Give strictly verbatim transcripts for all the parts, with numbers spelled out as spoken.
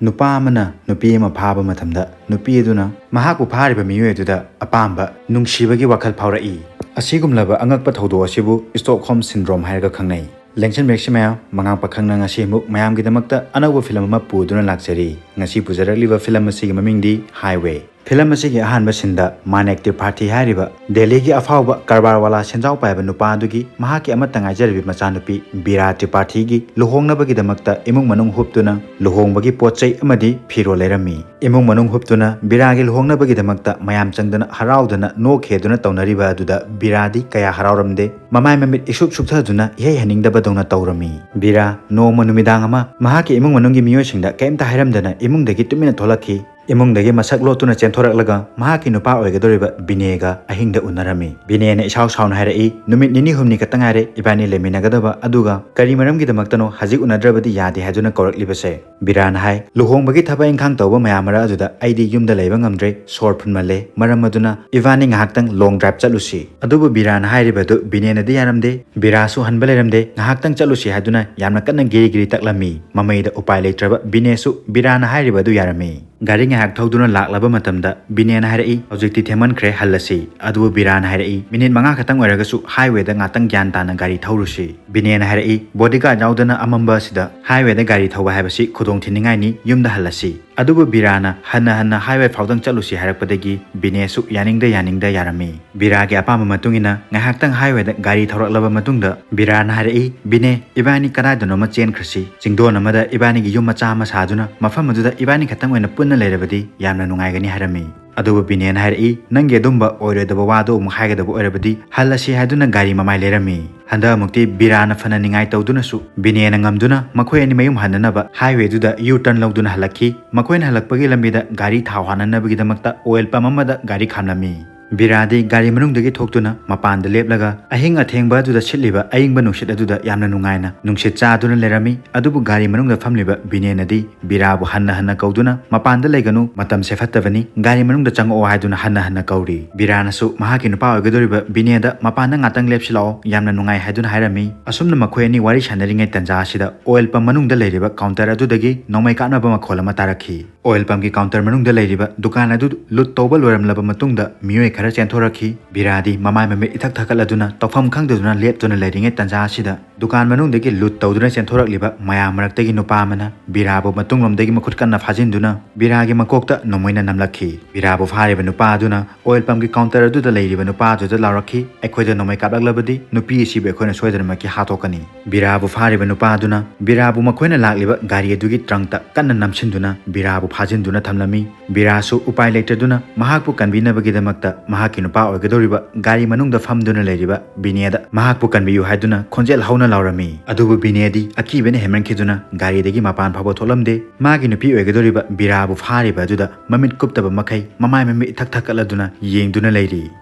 ꯅꯨꯄꯥ ꯑꯃꯅ ꯅꯨꯄꯤ ꯑꯃ ꯐꯥꯕ ꯃꯇꯝꯗ ꯅꯨꯄꯤ ꯑꯗꯨꯅ ꯃꯍꯥꯛꯄꯨ ꯐꯥꯔꯤꯕ ꯃꯤꯑꯣꯏ ꯑꯗꯨꯗ ꯑꯄꯥꯝꯕ, ꯅꯨꯡꯁꯤꯕꯒꯤ ꯋꯥꯈꯜ ꯐꯥꯎꯔꯛꯏ꯫ ꯑꯁꯤꯒꯨꯝꯂꯕ ꯑꯉꯛꯄ ꯊꯧꯗꯣꯛ ꯑꯁꯤꯕꯨ Stockholm Syndrome ꯍꯥꯏꯔꯒ ꯈꯪꯅꯩ꯫ ꯂꯦꯡꯁꯟꯕꯤꯔꯛꯁꯤ ꯃꯌꯥꯝ, ꯃꯉꯥꯡ ꯄꯥꯈꯪꯅ ꯉꯁꯤ ꯑꯃꯨꯛ ꯃꯌꯥꯝꯒꯤꯗꯃꯛꯇ ꯑꯅꯧꯕ ꯐꯤꯂꯝ ꯑꯃ ꯄꯨꯗꯨꯅ ꯂꯥꯛꯆꯔꯤ꯫ ꯉꯁꯤ ꯄꯨꯖꯔꯛꯂꯤꯕ ꯐꯤꯂꯝ ꯑꯁꯤꯒꯤ ꯃꯃꯤꯡꯗꯤ Highway꯫ ꯐꯤꯂꯝ ꯑꯁꯤꯒꯤ ꯑꯍꯥꯟꯕ ꯁꯤꯟꯗ ꯃꯥꯅꯦꯛ ꯇ꯭ꯔꯤꯄꯥꯊꯤ ꯍꯥꯏꯔꯤꯕ ꯗꯦꯜꯂꯤꯒꯤ ꯑꯐꯥꯎꯕ ꯀꯔꯕꯥꯔ ꯋꯥꯂꯥ ꯁꯦꯟꯖꯥꯎ ꯄꯥꯏꯕ ꯅꯨꯄꯥ ꯑꯗꯨꯒꯤ ꯃꯍꯥꯛꯀꯤ ꯑꯃꯠꯇ ꯉꯥꯏꯖꯔꯤꯕꯤ ꯃꯆꯥꯅꯨꯄꯤ ꯕꯤꯔꯥ ꯇ꯭ꯔꯤꯄꯥꯊꯤꯒꯤ ꯂꯨꯍꯣꯡꯅꯕꯒꯤꯗꯃꯛꯇ ꯏꯃꯨꯡ ꯃꯅꯨꯡ ꯍꯨꯞꯇꯨꯅ ꯂꯨꯍꯣꯡꯕꯒꯤ ꯄꯣꯠ ꯆꯩ ꯑꯃꯗꯤ ꯐꯤꯔꯣꯜ ꯂꯩꯔꯝꯃꯤ꯫ ꯏꯃꯨꯡ ꯃꯅꯨꯡ ꯍꯨꯞꯇꯨꯅ ꯕꯤꯔꯥꯒꯤ ꯂꯨꯍꯣꯡꯅꯕꯒꯤꯗꯃꯛꯇ ꯃꯌꯥꯝ ꯆꯪꯗꯨꯅ ꯍꯔꯥꯎꯗꯅ ꯅꯣꯛꯈꯦꯗꯨꯅ ꯇꯧꯅꯔꯤꯕ ꯑꯗꯨꯗ ꯕꯤꯔꯥꯗꯤ ꯀꯌꯥ ꯍꯔꯥꯎꯔꯝꯗꯦ꯫ ꯃꯃꯥꯏ ꯃꯃꯤꯠ ꯏꯁꯨꯛ ꯁꯨꯛꯊꯗꯨꯅ ꯏꯍꯩ ꯍꯩꯅꯤꯡꯗꯕꯗꯧꯅ ꯇꯧꯔꯝꯃꯤ꯫ ꯕꯤꯔꯥ ꯅꯣꯡꯃ ꯅꯨꯃꯤꯗꯥꯡ ꯑꯃ ꯃꯍꯥꯛꯀꯤ ꯏꯃꯨꯡ ꯃꯅꯨꯡꯒꯤ ꯃꯤꯑꯣꯏꯁꯤꯡꯗ ꯀꯔꯤꯝꯇ ꯍꯥꯏꯔꯝꯗꯅ ꯏꯃꯨꯡꯗꯒꯤ ꯇꯨꯃꯤꯟꯅ ꯊꯣꯛꯂꯛꯈꯤ꯫ ꯏꯃꯨꯡꯗꯒꯤ ꯃꯁꯛ ꯂꯣꯠꯇꯨꯅ ꯆꯦꯟꯊꯣꯔꯛꯂꯒ ꯃꯍꯥꯛꯀꯤ ꯅꯨꯄꯥ ꯑꯣꯏꯒꯗꯧꯔꯤꯕ ꯕꯤꯅꯦꯒ ꯑꯍꯤꯡꯗ ꯎꯅꯔꯝꯃꯤ꯫ ꯕꯤꯅꯦꯅ ꯏꯁꯥꯎ ꯁꯥꯎꯅ ꯍꯥꯏꯔꯛꯏ, "ꯅꯨꯃꯤꯠ ꯅꯤꯅꯤ ꯍꯨꯝꯅꯤ ꯈꯛꯇ ꯉꯥꯏꯔꯦ ꯏꯕꯥꯅꯤ ꯂꯩꯃꯤꯟꯅꯒꯗꯕ, ꯑꯗꯨꯒ ꯀꯔꯤ ꯃꯔꯝꯒꯤꯗꯃꯛꯇꯅꯣ ꯍꯧꯖꯤꯛ ꯎꯅꯗ꯭ꯔꯕꯗꯤ ꯌꯥꯗꯦ ꯍꯥꯏꯗꯨꯅ ꯀꯧꯔꯛꯂꯤꯕꯁꯦ?" ꯕꯤꯔꯥꯅ ꯍꯥꯏ, "ꯂꯨꯍꯣꯡꯕꯒꯤ ꯊꯕꯛ ꯏꯪꯈꯥꯡ ꯇꯧꯕ ꯃꯌꯥꯝ ꯃꯔꯛ ꯑꯗꯨꯗ ꯑꯩꯗꯤ ꯌꯨꯝꯗ ꯂꯩꯕ ꯉꯝꯗ꯭ꯔꯦ, ꯁꯣꯔ ꯐꯨꯟꯃꯜꯂꯦ, ꯃꯔꯝ ꯑꯗꯨꯅ ꯏꯕꯥꯅꯤ ꯉꯥꯏꯍꯥꯛꯇꯪ long drive ꯆꯠꯂꯨꯁꯤ꯫" ꯑꯗꯨꯕꯨ ꯕꯤꯔꯥꯅ ꯍꯥꯏꯔꯤꯕ ꯑꯗꯨ ꯕꯤꯅꯦꯅꯗꯤ ꯌꯥꯔꯝꯗꯦ꯫ ꯕꯤꯔꯥꯁꯨ ꯍꯟꯕ ꯂꯩꯔꯝꯗꯦ, ꯉꯥꯏꯍꯥꯛꯇꯪ ꯆꯠꯂꯨꯁꯤ ꯍꯥꯏꯗꯨꯅ ꯌꯥꯝꯅ ꯀꯟꯅ ꯒꯤꯔꯤ ꯒꯤꯔꯤ ꯇꯛꯂꯝꯃꯤ꯫ ꯃꯃꯩꯗ ꯎꯄꯥꯏ ꯂꯩꯇ꯭ꯔꯕ ꯕꯤꯅꯦꯁꯨ ꯕꯤꯔꯥꯅ ꯍꯥꯏꯔꯤꯕ ꯑꯗꯨ ꯌꯥꯔꯝꯃꯤ꯫ ꯒꯥꯔꯤ ꯉꯥꯏꯍꯥꯛ ꯊꯧꯗꯨꯅ ꯂꯥꯛꯂꯕ ꯃꯇꯝꯗ ꯕꯤꯅꯦꯅ ꯍꯥꯏꯔꯛꯏ, "ꯍꯧꯖꯤꯛꯇꯤ ꯊꯦꯡꯃꯟꯈ꯭ꯔꯦ, ꯍꯜꯂꯁꯤ꯫" ꯑꯗꯨꯕꯨ ꯕꯤꯔꯥꯅ ꯍꯥꯏꯔꯛꯏ, "ꯃꯤꯅꯤꯠ ꯃꯉꯥ ꯈꯛꯇꯪ ꯑꯣꯏꯔꯒꯁꯨ highwayꯗ ꯉꯥꯛꯇꯪ ꯒ꯭ꯌꯥꯟ ꯇꯥꯅ ꯒꯥꯔꯤ ꯊꯧꯔꯨꯁꯤ꯫" ꯕꯤꯅꯦꯅ ꯍꯥꯏꯔꯛꯏ, "Bodyguard ꯌꯥꯎꯗꯅ ꯑꯃꯝꯕ ꯑꯁꯤꯗ highwayꯗ ꯒꯥꯔꯤ ꯊꯧꯕ ꯍꯥꯏꯕꯁꯤ ꯈꯨꯗꯣꯡꯊꯤꯅꯤꯡꯉꯥꯏꯅꯤ, ꯌꯨꯝꯗ ꯍꯜꯂꯁꯤ꯫" ꯑꯗꯨꯕꯨ ꯕꯤꯔꯥꯅ ꯍꯟꯅ ꯍꯟꯅ highway ꯐꯥꯎꯗꯪ ꯆꯠꯂꯨꯁꯤ ꯍꯥꯏꯔꯛꯄꯗꯒꯤ ꯕꯤꯅꯦꯁꯨ ꯌꯥꯅꯤꯡꯗ ꯌꯥꯅꯤꯡꯗ ꯌꯥꯔꯝꯃꯤ꯫ ꯕꯤꯔꯥꯒꯤ ꯑꯄꯥꯝꯕ ꯃꯇꯨꯡ ꯏꯟꯅ ꯉꯥꯏꯍꯥꯛꯇꯪ highwayꯗ ꯒꯥꯔꯤ ꯊꯧꯔꯛꯂꯕ ꯃꯇꯨꯡꯗ ꯕꯤꯔꯥꯅ ꯍꯥꯏꯔꯛꯏ, "ꯕꯤꯅꯦ, ꯏꯕꯥꯅꯤ ꯀꯗꯥꯏꯗꯅꯣꯃ ꯆꯦꯟꯈ꯭ꯔꯁꯤ꯫ ꯆꯤꯡꯗꯣꯟ ꯑꯃꯗ ꯏꯕꯥꯅꯤꯒꯤ ꯌꯨꯝ ꯃꯆꯥ ꯑꯃ ꯁꯥꯗꯨꯅ ꯃꯐꯝ ꯑꯗꯨꯗ ꯏꯕꯥꯅꯤ ꯈꯛꯇꯪ ꯑꯣꯏꯅ ꯄꯨꯟꯅ ꯂꯩꯔꯕꯗꯤ ꯌꯥꯝꯅ ꯅꯨꯡꯉꯥꯏꯒꯅꯤ," ꯍꯥꯏꯔꯝꯃꯤ꯫ ꯑꯗꯨꯕꯨ ꯕꯤꯅꯦꯅ ꯍꯥꯏꯔꯛꯏ, "ꯅꯪꯒꯤ ꯑꯗꯨꯝꯕ ꯑꯣꯏꯔꯣꯏꯗꯕ ꯋꯥꯗꯣ ꯑꯃꯨꯛ ꯍꯥꯏꯒꯗꯕ ꯑꯣꯏꯔꯕꯗꯤ ꯍꯜꯂꯁꯤ ꯍꯥꯏꯗꯨꯅ ꯒꯥꯔꯤ ꯃꯃꯥꯏ ꯂꯩꯔꯝꯃꯤ꯫" ꯍꯟꯗꯛ ꯑꯃꯨꯛꯇꯤ ꯕꯤꯔꯥꯅ ꯐꯅ ꯅꯤꯡꯉꯥꯏ ꯇꯧꯗꯨꯅꯁꯨ ꯕꯤꯅꯦꯅ ꯉꯝꯗꯨꯅ ꯃꯈꯣꯏ ꯑꯅꯤ ꯃꯌꯨꯝ ꯍꯟꯅꯅꯕ highwayꯗꯨꯗ U-turn ꯂꯧꯗꯨꯅ ꯍꯜꯂꯛꯈꯤ꯫ ꯃꯈꯣꯏꯅ ꯍꯜꯂꯛꯄꯒꯤ ꯂꯝꯕꯤꯗ ꯒꯥꯔꯤ ꯊꯥꯎ ꯍꯥꯟꯅꯅꯕꯒꯤꯗꯃꯛꯇ oil pump ꯑꯃꯗ ꯒꯥꯔꯤ ꯈꯥꯝꯂꯝꯃꯤ꯫ ꯕꯤꯔꯥꯗꯤ ꯒꯥꯔꯤ ꯃꯅꯨꯡꯗꯒꯤ ꯊꯣꯛꯇꯨꯅ ꯃꯄꯥꯟꯗ ꯂꯦꯞꯂꯒ ꯑꯍꯤꯡ ꯑꯊꯦꯡꯕ ꯑꯗꯨꯗ ꯁꯤꯠꯂꯤꯕ ꯑꯌꯤꯡꯕ ꯅꯨꯡꯁꯤꯠ ꯑꯗꯨꯗ ꯌꯥꯝꯅ ꯅꯨꯡꯉꯥꯏꯅ ꯅꯨꯡꯁꯤꯠ ꯆꯥꯗꯨꯅ ꯂꯩꯔꯝꯃꯤ꯫ ꯑꯗꯨꯕꯨ ꯒꯥꯔꯤ ꯃꯅꯨꯡꯗ ꯐꯝꯂꯤꯕ ꯕꯤꯅꯦꯅꯗꯤ ꯕꯤꯔꯥꯕꯨ ꯍꯟꯅ ꯍꯟꯅ ꯀꯧꯗꯨꯅ "ꯃꯄꯥꯟꯗ ꯂꯩꯒꯅꯨ, ꯃꯇꯝꯁꯦ ꯐꯠꯇꯕꯅꯤ, ꯒꯥꯔꯤ ꯃꯅꯨꯡꯗ ꯆꯪꯉꯛꯑꯣ" ꯍꯥꯏꯗꯨꯅ ꯍꯟꯅ ꯍꯟꯅ ꯀꯧꯔꯤ꯫ ꯕꯤꯔꯥꯅꯁꯨ ꯃꯍꯥꯛꯀꯤ ꯅꯨꯄꯥ ꯑꯣꯏꯒꯗꯧꯔꯤꯕ ꯕꯤꯅꯦꯗ "ꯃꯄꯥꯟꯗ ꯉꯥꯛꯇꯪ ꯂꯦꯞꯁꯤꯜꯂꯛꯑꯣ, ꯌꯥꯝꯅ ꯅꯨꯡꯉꯥꯏ" ꯍꯥꯏꯗꯨꯅ ꯍꯥꯏꯔꯝꯃꯤ꯫ ꯑꯁꯨꯝꯅ ꯃꯈꯣꯏ ꯑꯅꯤ ꯋꯥꯔꯤ ꯁꯥꯟꯅꯔꯤꯉꯩ ꯇꯟꯖꯥ ꯑꯁꯤꯗ ꯑꯣꯏꯜ ꯄꯝ ꯃꯅꯨꯡꯗ ꯂꯩꯔꯤꯕ ꯀꯥꯎꯟꯇꯔ ꯑꯗꯨꯗꯒꯤ ꯅꯣꯡꯃꯩ ꯀꯥꯞꯅꯕ ꯃꯈꯣꯜ ꯑꯃ ꯇꯥꯔꯛꯈꯤ꯫ ꯑꯣꯏꯜ ꯄꯝꯒꯤ ꯀꯥꯎꯟꯇꯔ ꯃꯅꯨꯡꯗ ꯂꯩꯔꯤꯕ ꯗꯨꯀꯥꯟ ꯑꯗꯨ ꯂꯨꯠ ꯇꯧꯕ ꯂꯣꯏꯔꯝꯂꯕ ꯃꯇꯨꯡꯗ ꯃꯤꯑꯣꯏ ꯈꯔ ꯆꯦꯟꯊꯣꯔꯛꯈꯤ꯫ ꯕꯤꯔꯥꯗꯤ ꯃꯃꯥꯏ ꯃꯃꯤꯠ ꯏꯊꯛ ꯊꯛꯀꯠꯂꯗꯨꯅ ꯇꯧꯐꯝ ꯈꯪꯗꯗꯨꯅ ꯂꯦꯞꯇꯨꯅ ꯂꯩꯔꯤꯉꯩ ꯇꯟꯖꯥ ꯑꯁꯤꯗ ꯗꯨꯀꯥꯟ ꯃꯅꯨꯡꯗꯒꯤ ꯂꯨꯠ ꯇꯧꯗꯨꯅ ꯆꯦꯟꯊꯣꯔꯛꯂꯤꯕ ꯃꯌꯥꯝ ꯃꯔꯛꯇꯒꯤ ꯅꯨꯄꯥ ꯑꯃꯅ ꯕꯤꯔꯥꯕꯨ ꯃꯇꯨꯡꯂꯣꯝꯗꯒꯤ ꯃꯈꯨꯠ ꯀꯟꯅ ꯐꯥꯖꯤꯟꯗꯨꯅ ꯕꯤꯔꯥꯒꯤ ꯃꯀꯣꯛꯇ ꯅꯣꯡꯃꯩꯅ ꯅꯝꯂꯛꯈꯤ꯫ ꯕꯤꯔꯥꯕꯨ ꯐꯥꯔꯤꯕ ꯅꯨꯄꯥ ꯑꯗꯨꯅ ꯑꯣꯏꯜ ꯄꯝꯒꯤ ꯀꯥꯎꯟꯇꯔ ꯑꯗꯨꯗ ꯂꯩꯔꯤꯕ ꯅꯨꯄꯥ ꯑꯗꯨꯗ ꯂꯥꯎꯔꯛꯈꯤ, "ꯑꯩꯈꯣꯏꯗ ꯅꯣꯡꯃꯩ ꯀꯥꯞꯂꯛꯂꯕꯗꯤ ꯅꯨꯄꯤ ꯑꯁꯤꯕꯨ ꯑꯩꯈꯣꯏꯅ ꯁꯣꯏꯗꯅꯃꯛꯀꯤ ꯍꯥꯠꯇꯣꯛꯀꯅꯤ"꯫ ꯕꯤꯔꯥꯕꯨ ꯐꯥꯔꯤꯕ ꯅꯨꯄꯥ ꯑꯗꯨꯅ ꯕꯤꯔꯥꯕꯨ ꯃꯈꯣꯏꯅ ꯂꯥꯛꯂꯤꯕ ꯒꯥꯔꯤ ꯑꯗꯨꯒꯤ ꯇ꯭ꯔꯪꯇ ꯀꯟꯅ ꯅꯝꯁꯤꯟꯗꯨꯅ ꯕꯤꯔꯥꯕꯨ ꯐꯥꯖꯤꯟꯗꯨꯅ ꯊꯝꯂꯝꯃꯤ꯫ ꯕꯤꯔꯥꯁꯨ ꯎꯄꯥꯏ ꯂꯩꯇꯗꯨꯅ ꯃꯍꯥꯛꯄꯨ ꯀꯟꯕꯤꯅꯕꯒꯤꯗꯃꯛꯇ ꯃꯍꯥꯛꯀꯤ ꯅꯨꯄꯥ ꯑꯣꯏꯒꯗꯧꯔꯤꯕ ꯒꯥꯔꯤ ꯃꯅꯨꯡꯗ ꯐꯝꯗꯨꯅ ꯂꯩꯔꯤꯕ ꯕꯤꯅꯦꯗ ꯃꯍꯥꯛꯄꯨ ꯀꯟꯕꯤꯌꯨ ꯍꯥꯏꯗꯨꯅ ꯈꯣꯟꯖꯦꯜ ꯍꯧꯅ ꯂꯥꯎꯔꯝꯃꯤ꯫ ꯑꯗꯨꯕꯨ ꯕꯤꯅꯦꯗꯤ ꯑꯀꯤꯕꯅ ꯍꯦꯟꯃꯟꯈꯤꯗꯨꯅ ꯒꯥꯔꯤꯗꯒꯤ ꯃꯄꯥꯟ ꯐꯥꯎꯕ ꯊꯣꯛꯂꯝꯗꯦ꯫ ꯃꯥꯒꯤ ꯅꯨꯄꯤ ꯑꯣꯏꯒꯗꯧꯔꯤꯕ ꯕꯤꯔꯥꯕꯨ ꯐꯥꯔꯤꯕ ꯑꯗꯨꯗ ꯃꯃꯤꯠ ꯀꯨꯞꯇꯕ ꯃꯈꯩ ꯃꯃꯥꯏ ꯃꯃꯤꯠ ꯏꯊꯛ ꯊꯛꯀꯠꯂꯗꯨꯅ ꯌꯦꯡꯗꯨꯅ ꯂꯩꯔꯤ꯫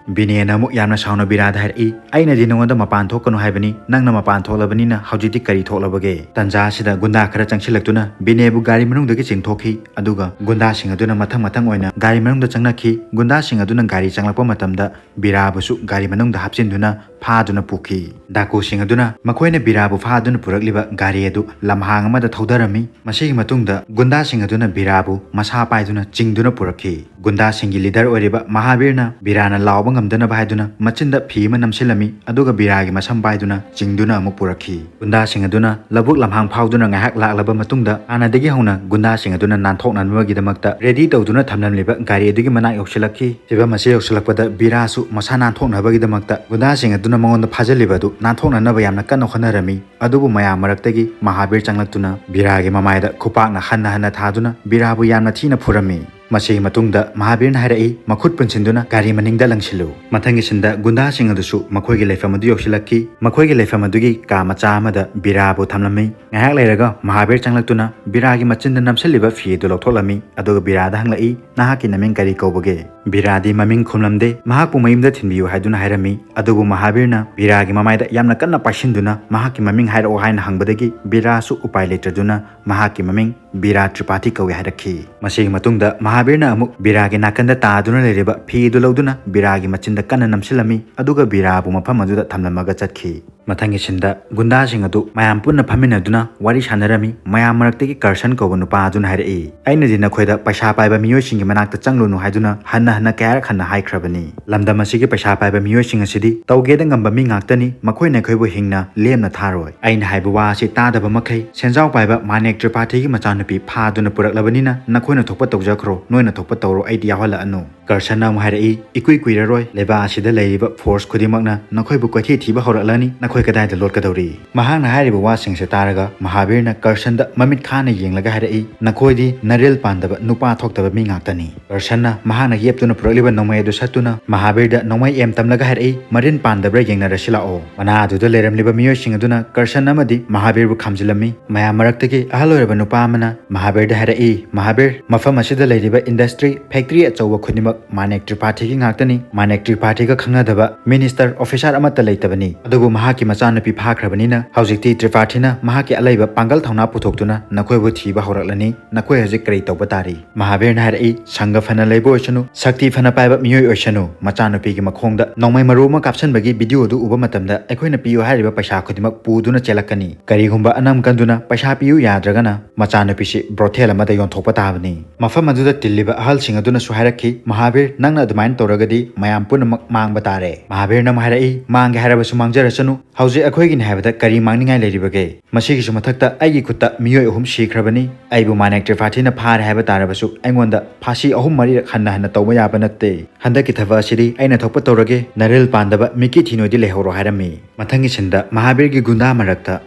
ꯕꯤꯅꯦꯅ ꯑꯃꯨꯛ ꯌꯥꯝꯅ ꯁꯥꯎꯅ ꯕꯤꯔꯥꯗ ꯍꯥꯏꯔꯛꯏ, "ꯑꯩꯅꯗꯤ ꯅꯉꯣꯟꯗ ꯃꯄꯥꯟ ꯊꯣꯛꯀꯅꯨ ꯍꯥꯏꯕꯅꯤ, ꯅꯪꯅ ꯃꯄꯥꯟ ꯊꯣꯛꯂꯕꯅꯤꯅ ꯍꯧꯖꯤꯛꯇꯤ ꯀꯔꯤ ꯊꯣꯛꯂꯕꯒꯦ?" ꯇꯟꯖꯥ ꯑꯁꯤꯗ ꯒꯨꯟꯗꯥ ꯈꯔ ꯆꯪꯁꯤꯜꯂꯛꯇꯨꯅ ꯕꯤꯅꯦꯕꯨ ꯒꯥꯔꯤ ꯃꯅꯨꯡꯗꯒꯤ ꯆꯤꯡꯊꯣꯛꯈꯤ꯫ ꯑꯗꯨꯒ ꯒꯨꯟꯗꯥꯁꯤꯡ ꯑꯗꯨꯅ ꯃꯊꯪ ꯃꯊꯪ ꯑꯣꯏꯅ ꯒꯥꯔꯤ ꯃꯅꯨꯡꯗ ꯆꯪꯅꯈꯤ꯫ ꯒꯨꯟꯗꯥꯁꯤꯡ ꯑꯗꯨꯅ ꯒꯥꯔꯤ ꯆꯪꯂꯛꯄ ꯃꯇꯝꯗ ꯕꯤꯔꯥꯕꯨꯁꯨ ꯒꯥꯔꯤ ꯃꯅꯨꯡꯗ ꯍꯥꯞꯆꯤꯟꯗꯨꯅ ꯐꯥꯗꯨꯅ ꯄꯨꯈꯤ꯫ ꯗꯥꯀꯨꯁꯤꯡ ꯑꯗꯨꯅ ꯃꯈꯣꯏꯅ ꯕꯤꯔꯥꯕꯨ ꯐꯥꯗꯨꯅ ꯄꯨꯔꯛꯂꯤꯕ ꯒꯥꯔꯤ ꯑꯗꯨ ꯂꯝꯍꯥꯡ ꯑꯃꯗ ꯊꯧꯗꯔꯝꯃꯤ꯫ ꯃꯁꯤꯒꯤ ꯃꯇꯨꯡꯗ ꯒꯨꯟꯗꯥꯁꯤꯡ ꯑꯗꯨꯅ ꯕꯤꯔꯥꯕꯨ ꯃꯁꯥ ꯄꯥꯏꯗꯨꯅ ꯆꯤꯡꯗꯨꯅ ꯄꯨꯔꯛꯈꯤ꯫ ꯒꯨꯟꯗꯥꯁꯤꯡꯒꯤ ꯂꯤꯗꯔ ꯑꯣꯏꯔꯤꯕ ꯃꯍꯥꯕꯤꯔꯅ ꯕꯤꯔꯥꯅ ꯂꯥꯎꯕ ꯉꯝꯗꯅꯕ ꯍꯥꯏꯗꯨꯅ ꯃꯆꯤꯟꯗ ꯐꯤ ꯑꯃ ꯅꯝꯁꯤꯜꯂꯝꯃꯤ, ꯑꯗꯨꯒ ꯕꯤꯔꯥꯒꯤ ꯃꯁꯝ ꯄꯥꯏꯗꯨꯅ ꯆꯤꯡꯗꯨꯅ ꯑꯃꯨꯛ ꯄꯨꯔꯛꯈꯤ꯫ ꯒꯨꯟꯗꯥꯁꯤꯡ ꯑꯗꯨꯅ ꯂꯧꯕꯨꯛ ꯂꯝꯍꯥꯡ ꯐꯥꯎꯗꯨꯅ ꯉꯥꯏꯍꯥꯛ ꯂꯥꯛꯂꯕ ꯃꯇꯨꯡꯗ, ꯍꯥꯟꯅꯗꯒꯤ ꯍꯧꯅ ꯒꯨꯟꯗꯥꯁꯤꯡ ꯑꯗꯨꯅ ꯅꯥꯟꯊꯣꯛꯅꯅꯕꯒꯤꯗꯃꯛꯇ ꯔꯦꯗꯤ ꯇꯧꯗꯨꯅ ꯊꯝꯂꯝꯂꯤꯕ ꯒꯥꯔꯤ ꯑꯗꯨꯒꯤ ꯃꯅꯥꯛ ꯌꯧꯁꯤꯜꯂꯛꯈꯤ꯫ ꯐꯤꯕꯝ ꯑꯁꯤ ꯌꯧꯁꯤꯜꯂꯛꯄꯗ ꯕꯤꯔꯥꯁꯨ ꯃꯁꯥ ꯅꯥꯟꯊꯣꯛꯅꯕꯒꯤꯗꯃꯛꯇ ꯒꯨꯟꯗꯥꯁꯤꯡ ꯑꯗꯨꯅ ꯃꯉꯣꯟꯗ ꯐꯥꯖꯤꯜꯂꯤꯕ ꯑꯗꯨ ꯅꯥꯟꯊꯣꯛꯅꯅꯕ ꯌꯥꯝꯅ ꯀꯟꯅ ꯍꯣꯠꯅꯔꯝꯃꯤ꯫ ꯑꯗꯨꯕꯨ ꯃꯌꯥꯝ ꯃꯔꯛꯇꯒꯤ ꯃꯍꯥꯕꯤꯔ ꯆꯪꯂꯛꯇꯨꯅ ꯕꯤꯔꯥꯒꯤ ꯃꯃꯥꯏꯗ ꯈꯨꯄꯥꯛꯅ ꯍꯟꯅ ꯍꯟꯅ ꯊꯥꯗꯨꯅ ꯕꯤꯔꯥꯕꯨ ꯌꯥꯝꯅ ꯊꯤꯅ ꯐꯨꯔꯝꯃꯤ꯫ ꯃꯁꯤꯒꯤ ꯃꯇꯨꯡꯗ ꯃꯍꯥꯕꯤꯔꯅ ꯍꯥꯏꯔꯛꯏ, "ꯃꯈꯨꯠ ꯄꯨꯟꯁꯤꯟꯗꯨꯅ ꯒꯥꯔꯤ ꯃꯅꯤꯡꯗ ꯂꯪꯁꯤꯜꯂꯨ"꯫ ꯃꯊꯪꯒꯤ ꯁꯤꯟꯗ ꯒꯨꯟꯗꯥꯁꯤꯡ ꯑꯗꯨꯁꯨ ꯃꯈꯣꯏꯒꯤ ꯂꯩꯐꯝ ꯑꯗꯨ ꯌꯧꯁꯤꯜꯂꯛꯈꯤ꯫ ꯃꯈꯣꯏꯒꯤ ꯂꯩꯐꯝ ꯑꯗꯨꯒꯤ ꯀꯥ ꯃꯆꯥ ꯑꯃꯗ ꯕꯤꯔꯥꯕꯨ ꯊꯝꯂꯝꯃꯤ꯫ ꯉꯥꯏꯍꯥꯛ ꯂꯩꯔꯒ ꯃꯍꯥꯕꯤꯔ ꯆꯪꯂꯛꯇꯨꯅ ꯕꯤꯔꯥꯒꯤ ꯃꯆꯤꯟꯗ ꯅꯝꯁꯤꯜꯂꯤꯕ ꯐꯤ ꯑꯗꯨ ꯂꯧꯊꯣꯛꯂꯝꯃꯤ, ꯑꯗꯨꯒ ꯕꯤꯔꯥꯗ ꯍꯪꯂꯛꯏ, "ꯅꯍꯥꯛꯀꯤ ꯅꯃꯤꯡ ꯀꯔꯤ ꯀꯧꯕꯒꯦ?" ꯕꯤꯔꯥꯗꯤ ꯃꯃꯤꯡ ꯈꯨꯝꯂꯝꯗꯦ꯫ ꯃꯍꯥꯛꯄꯨ ꯃꯌꯨꯝꯗ ꯊꯤꯟꯕꯤꯌꯨ ꯍꯥꯏꯗꯨꯅ ꯍꯥꯏꯔꯝꯃꯤ꯫ ꯑꯗꯨꯕꯨ ꯃꯍꯥꯕꯤꯔꯅ ꯕꯤꯔꯥꯒꯤ ꯃꯃꯥꯏꯗ ꯌꯥꯝꯅ ꯀꯟꯅ ꯄꯥꯏꯁꯤꯟꯗꯨꯅ ꯃꯍꯥꯛꯀꯤ ꯃꯃꯤꯡ ꯍꯥꯏꯔꯛꯑꯣ ꯍꯥꯏꯅ ꯍꯪꯕꯗꯒꯤ ꯕꯤꯔꯥꯁꯨ ꯎꯄꯥꯏ ꯂꯩꯇ꯭ꯔꯗꯨꯅ ꯃꯍꯥꯛꯀꯤ ꯃꯃꯤꯡ ꯕꯤꯔꯥ ꯇ꯭ꯔꯤꯄꯥꯊꯤ ꯀꯧꯏ ꯍꯥꯏꯔꯛꯈꯤ꯫ ꯃꯁꯤꯒꯤ ꯃꯇꯨꯡꯗ ꯃꯍꯥꯕꯤꯔꯅ ꯑꯃꯨꯛ ꯕꯤꯔꯥꯒꯤ ꯅꯥꯀꯟꯗ ꯇꯥꯗꯨꯅ ꯂꯩꯔꯤꯕ ꯐꯤ ꯑꯗꯨ ꯂꯧꯗꯨꯅ ꯕꯤꯔꯥꯒꯤ ꯃꯆꯤꯟꯗ ꯀꯟꯅ ꯅꯝꯁꯤꯜꯂꯝꯃꯤ, ꯑꯗꯨꯒ ꯕꯤꯔꯥꯕꯨ ꯃꯐꯝ ꯑꯗꯨꯗ ꯊꯝꯂꯝꯃꯒ ꯆꯠꯈꯤ꯫ ꯃꯊꯪꯒꯤ ꯁꯤꯟꯗ ꯒꯨꯟꯗꯥꯁꯤꯡ ꯑꯗꯨ ꯃꯌꯥꯝ ꯄꯨꯟꯅ ꯐꯝꯃꯤꯟꯅꯗꯨꯅ ꯋꯥꯔꯤ ꯁꯥꯟꯅꯔꯝꯃꯤ꯫ ꯃꯌꯥꯝ ꯃꯔꯛꯇꯒꯤ ꯀꯔꯁꯟ ꯀꯧꯕ ꯅꯨꯄꯥ ꯑꯗꯨꯅ ꯍꯥꯏꯔꯛꯏ, "ꯑꯩꯅꯗꯤ ꯅꯈꯣꯏꯗ ꯄꯩꯁꯥ ꯄꯥꯏꯕ ꯃꯤꯑꯣꯏꯁꯤꯡꯒꯤ ꯃꯅꯥꯛꯇ ꯆꯪꯂꯨꯅꯨ ꯍꯥꯏꯗꯨꯅ ꯍꯟꯅ ꯍꯟꯅ ꯀꯌꯥꯔꯛ ꯍꯟꯅ ꯍꯥꯏꯈ꯭ꯔꯕꯅꯤ꯫ ꯂꯝꯗꯝ ꯑꯁꯤꯒꯤ ꯄꯩꯁꯥ ꯄꯥꯏꯕ ꯃꯤꯑꯣꯏꯁꯤꯡ ꯑꯁꯤꯗꯤ ꯇꯧꯒꯦꯗ ꯉꯝꯕ ꯃꯤ ꯉꯥꯛꯇꯅꯤ, ꯃꯈꯣꯏꯅ ꯑꯩꯈꯣꯏꯕꯨ ꯍꯤꯡꯅ ꯂꯦꯝꯅ ꯊꯥꯔꯣꯏ꯫ ꯑꯩꯅ ꯍꯥꯏꯕ ꯋꯥ ꯑꯁꯤ ꯇꯥꯗꯕ ꯃꯈꯩ ꯁꯦꯟꯖꯥꯎ ꯄꯥꯏꯕ ꯃꯥꯅꯦꯛ ꯇ꯭ꯔꯤꯄꯥꯊꯤꯒꯤ ꯃꯆꯥꯅꯨꯄꯤ ꯐꯥꯗꯨꯅ ꯄꯨꯔꯛꯂꯕꯅꯤꯅ ꯅꯈꯣꯏꯅ ꯊꯣꯛꯄ ꯇꯧꯖꯈ꯭ꯔꯣ, ꯅꯣꯏꯅ ꯊꯣꯛꯄ ꯇꯧꯔꯣ, ꯑꯩꯗꯤ ꯌꯥꯎꯍꯜꯂꯛꯑꯅꯨ"꯫ ꯀꯔꯁꯟꯅ ꯑꯃꯨꯛ ꯍꯥꯏꯔꯛꯏ, "ꯏꯀꯨꯏ ꯀꯨꯏꯔꯔꯣꯏ, ꯂꯩꯕꯥꯛ ꯑꯁꯤꯗ ꯂꯩꯔꯤꯕ ꯐꯣꯔꯁ ꯈꯨꯗꯤꯡꯃꯛꯅ ꯅꯈꯣꯏꯕꯨ ꯀꯣꯏꯊꯤ ꯊꯤꯕ ꯍꯧꯔꯛꯂꯅꯤ, ꯅꯈꯣꯏ ꯀꯗꯥꯏꯗ ꯂꯣꯠꯀꯗꯧꯔꯤ?" ꯃꯍꯥꯛꯅ ꯍꯥꯏꯔꯤꯕ ꯋꯥꯁꯤꯡꯁꯦ ꯇꯥꯔꯒ ꯃꯍꯥꯕꯤꯔꯅ ꯀꯔꯁꯟꯗ ꯃꯃꯤꯠ ꯈꯥꯅ ꯌꯦꯡꯂꯒ ꯍꯥꯏꯔꯛꯏ, "ꯅꯈꯣꯏꯗꯤ ꯅꯔꯤꯜ ꯄꯥꯟꯗꯕ ꯅꯨꯄꯥ ꯊꯣꯛꯇꯕ ꯃꯤ ꯉꯥꯛꯇꯅꯤ"꯫ ꯀꯔꯁꯟꯅ ꯃꯍꯥꯛꯅ ꯌꯦꯞꯇꯨꯅ ꯄꯨꯔꯛꯂꯤꯕ ꯅꯣꯡꯃꯩ ꯑꯗꯨ ꯁꯠꯇꯨꯅ ꯃꯍꯥꯕꯤꯔꯗ ꯅꯣꯡꯃꯩ ꯑꯦꯝ ꯇꯝꯂꯒ ꯍꯥꯏꯔꯛꯏ, "ꯃꯔꯤꯟ ꯄꯥꯟꯗꯕ꯭ꯔꯥ ꯌꯦꯡꯅꯔꯁꯤ ꯂꯥꯛꯑꯣ"꯫ ꯃꯅꯥ ꯑꯗꯨꯗ ꯂꯩꯔꯝꯂꯤꯕ ꯃꯤꯑꯣꯏꯁꯤꯡ ꯑꯗꯨꯅ ꯀꯔꯁꯟ ꯑꯃꯗꯤ ꯃꯍꯥꯕꯤꯔꯕꯨ ꯈꯥꯝꯖꯤꯜꯂꯝꯃꯤ꯫ ꯃꯌꯥꯝ ꯃꯔꯛꯇꯒꯤ ꯑꯍꯜ ꯑꯣꯏꯔꯕ ꯅꯨꯄꯥ ꯑꯃꯅ ꯃꯍꯥꯕꯤꯔꯗ ꯍꯥꯏꯔꯛꯏ, "ꯃꯍꯥꯕꯤꯔ, ꯃꯐꯝ ꯑꯁꯤꯗ ꯂꯩꯔꯤꯕ ꯏꯟꯗꯁꯇ꯭ꯔꯤ, ꯐꯦꯛꯇ꯭ꯔꯤ ꯑꯆꯧꯕ ꯈꯨꯗꯤꯡꯃꯛ ꯃꯥꯅꯦꯛ ꯇ꯭ꯔꯤꯄꯥꯊꯤꯒꯤ ꯉꯥꯛꯇꯅꯤ꯫ ꯃꯥꯅꯦꯛ ꯇ꯭ꯔꯤꯄꯥꯊꯤꯒ ꯈꯪꯅꯗꯕ ꯃꯤꯅꯤꯁꯇꯔ, ꯑꯣꯐꯤꯁꯥꯔ ꯑꯃꯠꯇ ꯂꯩꯇꯕꯅꯤ꯫ ꯑꯗꯨꯕꯨ ꯃꯍꯥꯛꯀꯤ ꯃꯆꯥꯅꯨꯄꯤ ꯐꯥꯈ꯭ꯔꯕꯅꯤꯅ ꯍꯧꯖꯤꯛꯇꯤ ꯇ꯭ꯔꯤꯄꯥꯊꯤꯅ ꯃꯍꯥꯛꯀꯤ ꯑꯂꯩꯕ ꯄꯥꯡꯒꯜ ꯊꯧꯅꯥ ꯄꯨꯊꯣꯛꯇꯨꯅ ꯅꯈꯣꯏꯕꯨ ꯊꯤꯕ ꯍꯧꯔꯛꯂꯅꯤ꯫ ꯅꯈꯣꯏ ꯍꯧꯖꯤꯛ ꯀꯔꯤ ꯇꯧꯕ ꯇꯥꯔꯤ?" ꯃꯍꯥꯕꯤꯔꯅ ꯍꯥꯏꯔꯛꯏ, "ꯁꯪꯒ ꯐꯅ ꯂꯩꯕ ꯑꯣꯏꯁꯅꯨ, ꯁꯛꯇꯤ ꯐꯅ ꯄꯥꯏꯕ ꯃꯤꯑꯣꯏ ꯑꯣꯏꯁꯅꯨ, ꯃꯆꯥꯅꯨꯄꯤꯒꯤ ꯃꯈꯣꯡꯗ ꯅꯣꯡꯃꯩ ꯃꯔꯨ ꯑꯃ ꯀꯥꯞꯁꯤꯟꯕꯒꯤ ꯚꯤꯗꯤꯑꯣ ꯑꯗꯨ ꯎꯕ ꯃꯇꯝꯗ ꯑꯩꯈꯣꯏꯅ ꯄꯤꯌꯨ ꯍꯥꯏꯔꯤꯕ ꯄꯩꯁꯥ ꯈꯨꯗꯤꯡꯃꯛ ꯄꯨꯗꯨꯅ ꯆꯦꯜꯂꯛꯀꯅꯤ꯫ ꯀꯔꯤꯒꯨꯝꯕ ꯑꯅꯝ ꯀꯟꯗꯨꯅ ꯄꯩꯁꯥ ꯄꯤꯌꯨ ꯌꯥꯗ꯭ꯔꯒꯅ ꯃꯆꯥꯅꯨꯄꯤꯁꯤ ꯕ꯭ꯔꯣꯊꯦꯜ ꯑꯃꯗ ꯌꯣꯟꯊꯣꯛꯄ ꯇꯥꯕꯅꯤ"꯫ ꯃꯐꯝ ꯑꯗꯨꯗ ꯇꯤꯜꯂꯤꯕ ꯑꯍꯜꯁꯤꯡ ꯑꯗꯨꯅꯁꯨ ꯍꯥꯏꯔꯛꯈꯤ, ꯃꯍꯥꯛ ꯃꯍꯥꯕꯤꯔ, ꯅꯪꯅ ꯑꯗꯨꯃꯥꯏꯅ ꯇꯧꯔꯒꯗꯤ ꯃꯌꯥꯝ ꯄꯨꯝꯅꯃꯛ ꯃꯥꯡꯕ ꯇꯥꯔꯦ꯫ ꯃꯍꯥꯕꯤꯔꯅ ꯑꯃꯨꯛ ꯍꯥꯏꯔꯛꯏ, ꯃꯥꯡꯒꯦ ꯍꯥꯏꯔꯕꯁꯨ ꯃꯥꯡꯖꯔꯁꯅꯨ, ꯍꯧꯖꯤꯛ ꯑꯩꯈꯣꯏꯒꯤꯅꯤ ꯍꯥꯏꯕꯗ ꯀꯔꯤ ꯃꯥꯡꯅꯤꯡꯉꯥꯏ ꯂꯩꯔꯤꯕꯒꯦ? ꯃꯁꯤꯒꯤꯁꯨ ꯃꯊꯛꯇ ꯑꯩꯒꯤ ꯈꯨꯠꯇ ꯃꯤꯑꯣꯏ ꯑꯍꯨꯝ ꯁꯤꯈ꯭ꯔꯕꯅꯤ꯫ ꯑꯩꯕꯨ ꯃꯥꯅꯦꯛ ꯇ꯭ꯔꯤꯐꯥꯊꯤꯅ ꯐꯥꯔꯦ ꯍꯥꯏꯕ ꯇꯥꯔꯕꯁꯨ ꯑꯩꯉꯣꯟꯗ ꯐꯥꯁꯤ ꯑꯍꯨꯝ ꯃꯔꯤꯔꯛ ꯍꯟꯅ ꯍꯟꯅ ꯇꯧꯕ ꯌꯥꯕ ꯅꯠꯇꯦ꯫ ꯍꯟꯗꯛꯀꯤ ꯊꯕꯛ ꯑꯁꯤꯗꯤ ꯑꯩꯅ ꯊꯣꯛꯄ ꯇꯧꯔꯒꯦ, ꯅꯔꯤꯜ ꯄꯥꯟꯗꯕ ꯃꯤꯀꯤ ꯊꯤꯅꯣꯏꯗꯤ ꯂꯩꯍꯧꯔꯣ ꯍꯥꯏꯔꯝꯃꯤ꯫ ꯃꯊꯪꯒꯤ ꯁꯤꯟꯗ ꯃꯍꯥꯕꯤꯔꯒꯤ ꯒꯨꯟꯗꯥ ꯃꯔꯛꯇ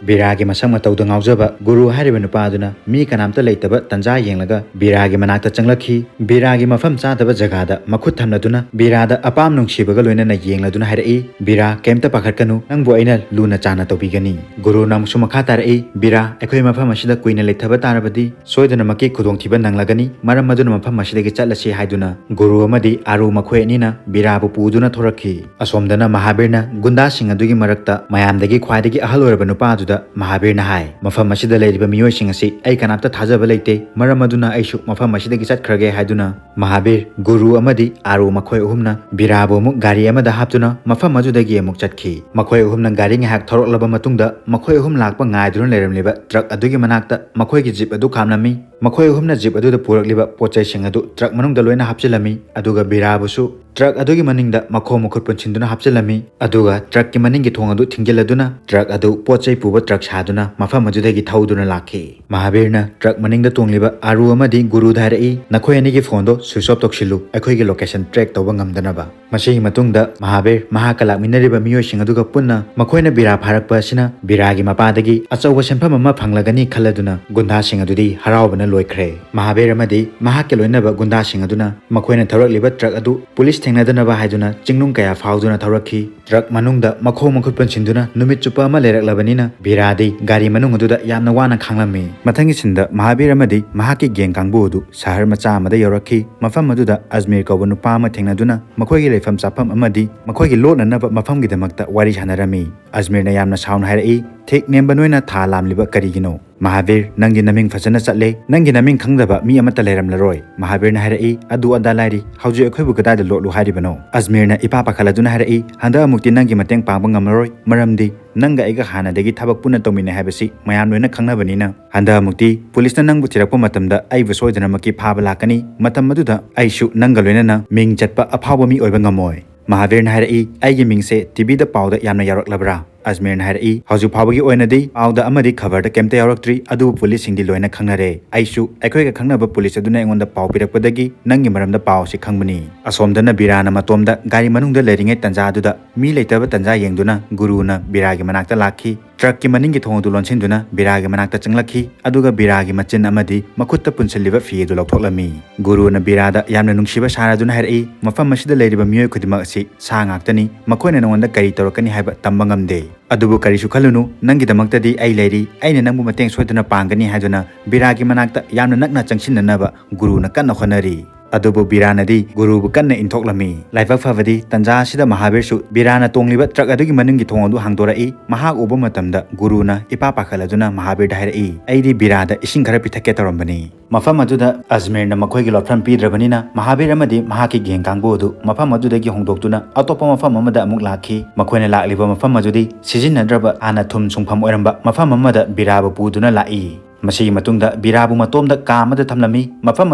ꯕꯤꯔꯥꯒꯤ ꯃꯁꯛ ꯃꯇꯧꯗ ꯉꯥꯎꯖꯕ ꯒꯨꯔꯨ ꯍꯥꯏꯔꯤꯕ ꯅꯨꯄꯥ ꯑꯗꯨꯅ ꯃꯤ ꯀꯅꯥꯝꯇ ꯂꯩꯇꯕ ꯇꯟꯖꯥ ꯌꯦꯡꯂꯒ ꯕꯤꯔꯥꯒꯤ ꯃꯅꯥꯛꯇ ꯆꯪꯂꯛꯈꯤ꯫ ꯕꯤꯔꯥꯒꯤ ꯃꯐꯝ ꯆꯥꯗꯕ ꯖꯒꯥꯗ ꯃꯈꯨꯠ ꯊꯝꯂꯗꯨꯅ ꯕꯤꯔꯥꯗ ꯑꯄꯥꯝ ꯅꯨꯡꯁꯤꯕꯒ ꯂꯣꯏꯅꯅ ꯌꯦꯡꯂꯗꯨꯅ ꯍꯥꯏꯔꯛꯏ, "ꯕꯤꯔꯥ, ꯀꯩꯝꯇ ꯄꯥꯈꯠꯀꯅꯨ, ꯅꯪꯕꯨ ꯑꯩꯅ ꯂꯨꯅ ꯆꯥꯟꯅ ꯇꯧꯕꯤꯒꯅꯤ"꯫ ꯒꯨꯔꯨꯅ ꯑꯃꯨꯛꯁꯨ ꯃꯈꯥ ꯇꯥꯔꯛꯏ, "ꯕꯤꯔꯥ, ꯑꯩꯈꯣꯏ ꯃꯐꯝ ꯑꯁꯤꯗ ꯀꯨꯏꯅ ꯂꯩꯊꯕ ꯇꯥꯔꯕꯗꯤ ꯁꯣꯏꯗꯅꯃꯛꯀꯤ ꯈꯨꯗꯣꯡꯊꯤꯕ ꯅꯪꯂꯒꯅꯤ, ꯃꯔꯝ ꯑꯗꯨꯅ ꯃꯐꯝ ꯑꯁꯤꯗꯒꯤ ꯆꯠꯂꯁꯤ" ꯍꯥꯏꯗꯨꯅ ꯒꯨꯔꯨ ꯑꯃꯗꯤ ꯑꯥꯔꯨ ꯃꯈꯣꯏ ꯑꯅꯤꯅ ꯕꯤꯔꯥꯕꯨ ꯄꯨꯗꯨꯅ ꯊꯣꯔꯛꯈꯤ꯫ ꯑꯁꯣꯝꯗꯅ ꯃꯍꯥꯕꯤꯔꯅ ꯒꯨꯟꯗꯥꯁꯤꯡ ꯑꯗꯨꯒꯤ ꯃꯔꯛꯇ ꯃꯌꯥꯝꯗꯒꯤ ꯈ꯭ꯋꯥꯏꯗꯒꯤ ꯑꯍꯜ ꯑꯣꯏꯔꯕ ꯅꯨꯄꯥ ꯑꯗꯨꯗ ꯃꯍꯥꯕꯤꯔꯅ ꯍꯥꯏ, "ꯃꯐꯝ ꯑꯁꯤꯗ ꯂꯩꯔꯤꯕ ꯃꯤꯑꯣꯏꯁꯤꯡ ꯑꯁꯤ ꯑꯩ ꯀꯅꯥꯝꯇ ꯊꯥꯖꯕ ꯂꯩꯇꯦ, ꯃꯔꯝ ꯑꯗꯨꯅ ꯑꯩꯁꯨ ꯃꯐꯝ ꯑꯁꯤꯗꯒꯤ ꯆꯠꯈ꯭ꯔꯒꯦ" ꯍꯥꯏꯗꯨꯅ ꯃꯍꯥꯕꯤꯔ, ꯒꯨꯔꯨ ꯑꯃꯗꯤ ꯑꯥꯔꯨ ꯃꯈꯣꯏ ꯑꯍꯨꯝꯅ ꯕꯤꯔꯥꯕꯨ ꯑꯃꯨꯛ ꯒꯥꯔꯤ ꯑꯃꯗ ꯍꯥꯞꯇꯨꯅ ꯃꯐꯝ ꯑꯗꯨꯗꯒꯤ ꯑꯃꯨꯛ ꯆꯠꯈꯤ꯫ ꯃꯈꯣꯏ ꯑꯍꯨꯝꯅ ꯒꯥꯔꯤ ꯉꯥꯏꯍꯥꯛ ꯊꯧꯔꯛꯂꯕ ꯃꯇꯨꯡꯗ ꯃꯈꯣꯏ ꯑꯍꯨꯝ ꯂꯥꯛꯄ ꯉꯥꯏꯗꯨꯅ ꯂꯩꯔꯝꯂꯤꯕ ꯇ꯭ꯔꯛ ꯑꯗꯨꯒꯤ ꯃꯅꯥꯛꯇ ꯃꯈꯣꯏꯒꯤ ꯖꯤꯞ ꯑꯗꯨ ꯈꯥꯝꯂꯝꯃꯤ꯫ ꯃꯈꯣꯏ ꯑꯍꯨꯝꯅ ꯖꯤꯞ ꯑꯗꯨꯗ ꯄꯨꯔꯛꯂꯤꯕ ꯄꯣꯠ ꯆꯩꯁꯤꯡ ꯑꯗꯨ ꯇ꯭ꯔꯛ ꯃꯅꯨꯡꯗ ꯂꯣꯏꯅ ꯍꯥꯞꯆꯤꯜꯂꯝꯃꯤ, ꯑꯗꯨꯒ ꯕꯤꯔꯥꯕꯨꯁꯨ ꯇ꯭ꯔꯛ ꯑꯗꯨꯒꯤ ꯃꯅꯤꯡꯗ ꯃꯈꯣꯡ ꯃꯈꯨꯠ ꯄꯨꯟꯁꯤꯟꯗꯨꯅ ꯍꯥꯞꯆꯤꯜꯂꯝꯃꯤ, ꯑꯗꯨꯒ ꯇ꯭ꯔꯛꯀꯤ ꯃꯅꯤꯡꯒꯤ ꯊꯣꯡ ꯑꯗꯨ ꯊꯤꯡꯖꯤꯜꯂꯗꯨꯅ ꯇ꯭ꯔꯛ ꯑꯗꯨ ꯄꯣꯠ ꯆꯩ ꯄꯨꯕ ꯇ꯭ꯔꯛ ꯁꯥꯗꯨꯅ ꯃꯐꯝ ꯑꯗꯨꯗꯒꯤ ꯊꯧꯗꯨꯅ ꯂꯥꯛꯈꯤ꯫ ꯃꯍꯥꯕꯤꯔꯅ ꯇ꯭ꯔꯛ ꯃꯅꯤꯡꯗ ꯇꯣꯡꯂꯤꯕ ꯑꯥꯔꯨ ꯑꯃꯗꯤ ꯒꯨꯔꯨꯗ ꯍꯥꯏꯔꯛꯏ, "ꯅꯈꯣꯏ ꯑꯅꯤꯒꯤ ꯐꯣꯟꯗꯣ ꯁ꯭ꯋꯤꯆ ꯑꯣꯐ ꯇꯧꯁꯤꯜꯂꯨ, ꯑꯩꯈꯣꯏꯒꯤ ꯂꯣꯀꯦꯁꯟ ꯇ꯭ꯔꯦꯛ ꯇꯧꯕ ꯉꯝꯗꯅꯕ"꯫ ꯃꯁꯤꯒꯤ ꯃꯇꯨꯡꯗ ꯃꯍꯥꯕꯤꯔ ꯃꯍꯥꯛꯀ ꯂꯥꯛꯃꯤꯟꯅꯔꯤꯕ ꯃꯤꯑꯣꯏꯁꯤꯡ ꯑꯗꯨꯒ ꯄꯨꯟꯅ ꯃꯈꯣꯏꯅ ꯕꯤꯔꯥ ꯐꯥꯔꯛꯄ ꯑꯁꯤꯅ ꯕꯤꯔꯥꯒꯤ ꯃꯄꯥꯗꯒꯤ ꯑꯆꯧꯕ ꯁꯦꯟꯐꯝ ꯑꯃ ꯐꯪꯂꯒꯅꯤ ꯈꯜꯂꯗꯨꯅ ꯒꯨꯟꯗꯥꯁꯤꯡ ꯑꯗꯨꯗꯤ ꯍꯔꯥꯎꯕꯅ ꯂꯣꯏꯈ꯭ꯔꯦ꯫ ꯃꯍꯥꯕꯤꯔ ꯑꯃꯗꯤ ꯃꯍꯥꯛꯀꯤ ꯂꯣꯏꯅꯕ ꯒꯨꯟꯗꯥꯁꯤꯡ ꯑꯗꯨꯅ ꯃꯈꯣꯏꯅ ꯊꯧꯔꯛꯂꯤꯕ ꯇ꯭ꯔꯛ ꯑꯗꯨ ꯄꯨꯂꯤꯁ ꯊꯦꯡꯅꯗꯅꯕ ꯍꯥꯏꯗꯨꯅ ꯆꯤꯡꯅꯨꯡ ꯀꯌꯥ ꯐꯥꯎꯗꯨꯅ ꯊꯧꯔꯛꯈꯤ꯫ ꯇ꯭ꯔꯛ ꯃꯅꯨꯡꯗ ꯃꯈꯣꯡ ꯃꯈꯨꯠ ꯄꯨꯟꯁꯤꯟꯗꯨꯅ ꯅꯨꯃꯤꯠ ꯆꯨꯞꯄ ꯑꯃ ꯂꯩꯔꯛꯂꯕꯅꯤꯅ ꯕꯤꯔꯥꯗꯤ ꯒꯥꯔꯤ ꯃꯅꯨꯡ ꯑꯗꯨꯗ ꯌꯥꯝꯅ ꯋꯥꯅ ꯈꯥꯡꯂꯝꯃꯤ꯫ ꯃꯊꯪꯒꯤ ꯁꯤꯟꯗ ꯃꯍꯥꯕꯤꯔ ꯑꯃꯗꯤ ꯃꯍꯥꯛꯀꯤ ꯒꯦꯡ ꯀꯥꯡꯕꯨ ꯑꯗꯨ ꯁꯍꯔ ꯃꯆꯥ ꯑꯃꯗ ꯌꯧꯔꯛꯈꯤ꯫ ꯃꯐꯝ ꯑꯗꯨꯗ ꯑꯖꯃꯤꯔ ꯀꯧꯕ ꯅꯨꯄꯥ ꯑꯃ ꯊꯦꯡꯅꯗꯨꯅ ꯃꯈꯣꯏꯒꯤ ꯂꯩꯐꯝ ꯆꯥꯐꯝ ꯑꯃꯗꯤ ꯃꯈꯣꯏꯒꯤ ꯂꯣꯠꯅꯅꯕ ꯃꯐꯝꯒꯤꯗꯃꯛꯇ ꯋꯥꯔꯤ ꯁꯥꯟꯅꯔꯝꯃꯤ꯫ ꯑꯖꯃꯤꯔꯅ ꯌꯥꯝꯅ ꯁꯥꯎꯅ ꯍꯥꯏꯔꯛꯏ, "ꯊꯦꯛ ꯅꯦꯝꯕ ꯅꯣꯏꯅ ꯊꯥ ꯂꯥꯝꯂꯤꯕ ꯀꯔꯤꯒꯤꯅꯣ?" "ꯃꯍꯥꯕꯤꯔ, ꯅꯪꯒꯤ ꯅꯃꯤꯡ ꯐꯖꯅ ꯆꯠꯂꯦ, ꯅꯪꯒꯤ ꯅꯃꯤꯡ ꯈꯪꯗꯕ ꯃꯤ ꯑꯃꯠꯇ ꯂꯩꯔꯝꯂꯔꯣꯏ꯫" ꯃꯍꯥꯕꯤꯔꯅ ꯍꯥꯏꯔꯛꯏ, "ꯑꯗꯨ ꯑꯗꯥ ꯂꯥꯏꯔꯤ, ꯍꯧꯖꯤꯛ ꯑꯩꯈꯣꯏꯕꯨ ꯀꯗꯥꯏꯗ ꯂꯣꯠꯂꯨ ꯍꯥꯏꯔꯤꯕꯅꯣ?" ꯑꯖꯃꯤꯔꯅ ꯏꯄꯥ ꯄꯥꯈꯠꯂꯗꯨꯅ ꯍꯥꯏꯔꯛꯏ, "ꯍꯟꯗꯛ ꯑꯃꯨꯛꯇꯤ ꯅꯪꯒꯤ ꯃꯇꯦꯡ ꯄꯥꯡꯕ ꯉꯝꯂꯔꯣꯏ, ꯃꯔꯝꯗꯤ ꯅꯪꯒ ꯑꯩꯒ ꯍꯥꯟꯅꯗꯒꯤ ꯊꯕꯛ ꯄꯨꯟꯅ ꯇꯧꯃꯤꯟꯅꯩ ꯍꯥꯏꯕꯁꯤ ꯃꯌꯥꯝ ꯂꯣꯏꯅ ꯈꯪꯅꯕꯅꯤꯅ꯫ ꯍꯟꯗꯛ ꯑꯃꯨꯛꯇꯤ ꯄꯨꯂꯤꯁꯅ ꯅꯪꯕꯨ ꯊꯤꯔꯛꯄ ꯃꯇꯝꯗ ꯑꯩꯕꯨ ꯁꯣꯏꯗꯅꯃꯛꯀꯤ ꯐꯥꯕ ꯂꯥꯛꯀꯅꯤ꯫ ꯃꯇꯝ ꯑꯗꯨꯗ ꯑꯩꯁꯨ ꯅꯪꯒ ꯂꯣꯏꯅꯅ ꯃꯤꯡ ꯆꯠꯄ ꯑꯐꯥꯎꯕ ꯃꯤ ꯑꯣꯏꯕ ꯉꯝꯃꯣꯏ꯫" ꯃꯍꯥꯕꯤꯔꯅ ꯍꯥꯏꯔꯛꯏ, "ꯑꯩꯒꯤ ꯃꯤꯡꯁꯦ ꯇꯤꯚꯤꯗ ꯄꯥꯎꯗ ꯌꯥꯝꯅ ꯌꯥꯎꯔꯛꯂꯕ꯭ꯔꯥ?" ꯑꯖꯃꯤꯔꯅ ꯍꯥꯏꯔꯛꯏ, "ꯍꯧꯖꯤꯛ ꯐꯥꯎꯕꯒꯤ ꯑꯣꯏꯅꯗꯤ ꯄꯥꯎꯗ ꯑꯃꯗꯤ ꯈꯕꯔꯗ ꯀꯩꯝꯇ ꯌꯥꯎꯔꯛꯇ꯭ꯔꯤ, ꯑꯗꯨꯕꯨ ꯄꯨꯂꯤꯁꯁꯤꯡꯗꯤ ꯂꯣꯏꯅ ꯈꯪꯅꯔꯦ꯫ ꯑꯩꯁꯨ ꯑꯩꯈꯣꯏꯒ ꯈꯪꯅꯕ ꯄꯨꯂꯤꯁ ꯑꯗꯨꯅ ꯑꯩꯉꯣꯟꯗ ꯄꯥꯎ ꯄꯤꯔꯛꯄꯗꯒꯤ ꯅꯪꯒꯤ ꯃꯔꯝꯗ ꯄꯥꯎ ꯑꯁꯤ ꯈꯪꯕꯅꯤ꯫" ꯑꯁꯣꯝꯗꯅ ꯕꯤꯔꯥꯅ ꯃꯇꯣꯝꯗ ꯒꯥꯔꯤ ꯃꯅꯨꯡꯗ ꯂꯩꯔꯤꯉꯩ ꯇꯟꯖꯥ ꯑꯗꯨꯗ ꯃꯤ ꯂꯩꯇꯕ ꯇꯟꯖꯥ ꯌꯦꯡꯗꯨꯅ ꯒꯨꯔꯨꯅ ꯕꯤꯔꯥꯒꯤ ꯃꯅꯥꯛꯇ ꯂꯥꯛꯈꯤ꯫ ꯇ꯭ꯔꯛꯀꯤ ꯃꯅꯤꯡꯒꯤ ꯊꯣꯡ ꯑꯗꯨ ꯂꯣꯟꯁꯤꯟꯗꯨꯅ ꯕꯤꯔꯥꯒꯤ ꯃꯅꯥꯛꯇ ꯆꯪꯂꯛꯈꯤ, ꯑꯗꯨꯒ ꯕꯤꯔꯥꯒꯤ ꯃꯆꯤꯟ ꯑꯃꯗꯤ ꯃꯈꯨꯠꯇ ꯄꯨꯟꯁꯤꯜꯂꯤꯕ ꯐꯤ ꯑꯗꯨ ꯂꯧꯊꯣꯛꯂꯝꯃꯤ꯫ ꯒꯨꯔꯨꯅ ꯕꯤꯔꯥꯗ ꯌꯥꯝꯅ ꯅꯨꯡꯁꯤꯕ ꯁꯥꯔꯗꯨꯅ ꯍꯥꯏꯔꯛꯏ, "ꯃꯐꯝ ꯑꯁꯤꯗ ꯂꯩꯔꯤꯕ ꯃꯤꯑꯣꯏ ꯈꯨꯗꯤꯡꯃꯛ ꯑꯁꯤ ꯁꯥ ꯉꯥꯛꯇꯅꯤ, ꯃꯈꯣꯏꯅ ꯅꯉꯣꯟꯗ ꯀꯔꯤ ꯇꯧꯔꯛꯀꯅꯤ ꯍꯥꯏꯕ ꯇꯝꯕ ꯉꯝꯗꯦ꯫ ꯑꯗꯨꯕꯨ ꯀꯔꯤꯁꯨ ꯈꯜꯂꯨꯅꯨ, ꯅꯪꯒꯤꯗꯃꯛꯇꯗꯤ ꯑꯩ ꯂꯩꯔꯤ, ꯑꯩꯅ ꯅꯪꯕꯨ ꯃꯇꯦꯡ ꯁꯣꯏꯗꯅ ꯄꯥꯡꯒꯅꯤ" ꯍꯥꯏꯗꯨꯅ ꯕꯤꯔꯥꯒꯤ ꯃꯅꯥꯛꯇ ꯌꯥꯝꯅ ꯅꯛꯅ ꯆꯪꯁꯤꯟꯅꯅꯕ ꯒꯨꯔꯨꯅ ꯀꯟꯅ ꯍꯣꯠꯅꯔꯤ꯫ ꯑꯗꯨꯕꯨ ꯕꯤꯔꯥꯅꯗꯤ ꯒꯨꯔꯨꯕꯨ ꯀꯟꯅ ꯏꯟꯊꯣꯛꯂꯝꯃꯤ꯫ ꯂꯥꯏꯕꯛ ꯐꯕꯗꯤ ꯇꯟꯖꯥ ꯑꯁꯤꯗ ꯃꯍꯥꯕꯤꯔꯁꯨ ꯕꯤꯔꯥꯅ ꯇꯣꯡꯂꯤꯕ ꯇ꯭ꯔꯛ ꯑꯗꯨꯒꯤ ꯃꯅꯨꯡꯒꯤ ꯊꯣꯡ ꯑꯗꯨ ꯍꯥꯡꯗꯣꯔꯛꯏ꯫ ꯃꯍꯥꯛ ꯎꯕ ꯃꯇꯝꯗ ꯒꯨꯔꯨꯅ ꯏꯄꯥ ꯄꯥꯈꯠꯂꯗꯨꯅ ꯃꯍꯥꯕꯤꯔꯗ ꯍꯥꯏꯔꯛꯏ, "ꯑꯩꯗꯤ ꯕꯤꯔꯥꯗ ꯏꯁꯤꯡ ꯈꯔ ꯄꯤꯊꯛꯀꯦ ꯇꯧꯔꯝꯕꯅꯤ꯫" ꯃꯐꯝ ꯑꯗꯨꯗ ꯑꯖꯃꯤꯔꯅ ꯃꯈꯣꯏꯒꯤ ꯂꯣꯠꯐꯝ ꯄꯤꯗ꯭ꯔꯕꯅꯤꯅ ꯃꯍꯥꯕꯤꯔ ꯑꯃꯗꯤ ꯃꯍꯥꯛꯀꯤ ꯒꯦꯡ ꯀꯥꯡꯕꯨ ꯑꯗꯨ ꯃꯐꯝ ꯑꯗꯨꯗꯒꯤ ꯍꯣꯡꯗꯣꯛꯇꯨꯅ ꯑꯇꯣꯞꯄ ꯃꯐꯝ ꯑꯃꯗ ꯑꯃꯨꯛ ꯂꯥꯛꯈꯤ꯫ ꯃꯈꯣꯏꯅ ꯂꯥꯛꯂꯤꯕ ꯃꯐꯝ ꯑꯗꯨꯗꯤ ꯁꯤꯖꯤꯟꯅꯗ꯭ꯔꯕ ꯍꯥꯟꯅ ꯊꯨꯝ ꯁꯨꯡꯐꯝ ꯑꯣꯏꯔꯝꯕ ꯃꯐꯝ ꯑꯃꯗ ꯕꯤꯔꯥꯕꯨ ꯄꯨꯗꯨꯅ ꯂꯥꯛꯏ꯫ ꯃꯁꯤꯒꯤ ꯃꯇꯨꯡꯗ ꯕꯤꯔꯥꯕꯨ ꯃꯇꯣꯝꯗ ꯀꯥ ꯑꯃꯗ ꯊꯝꯂꯝꯃꯤ꯫ ꯃꯐꯝ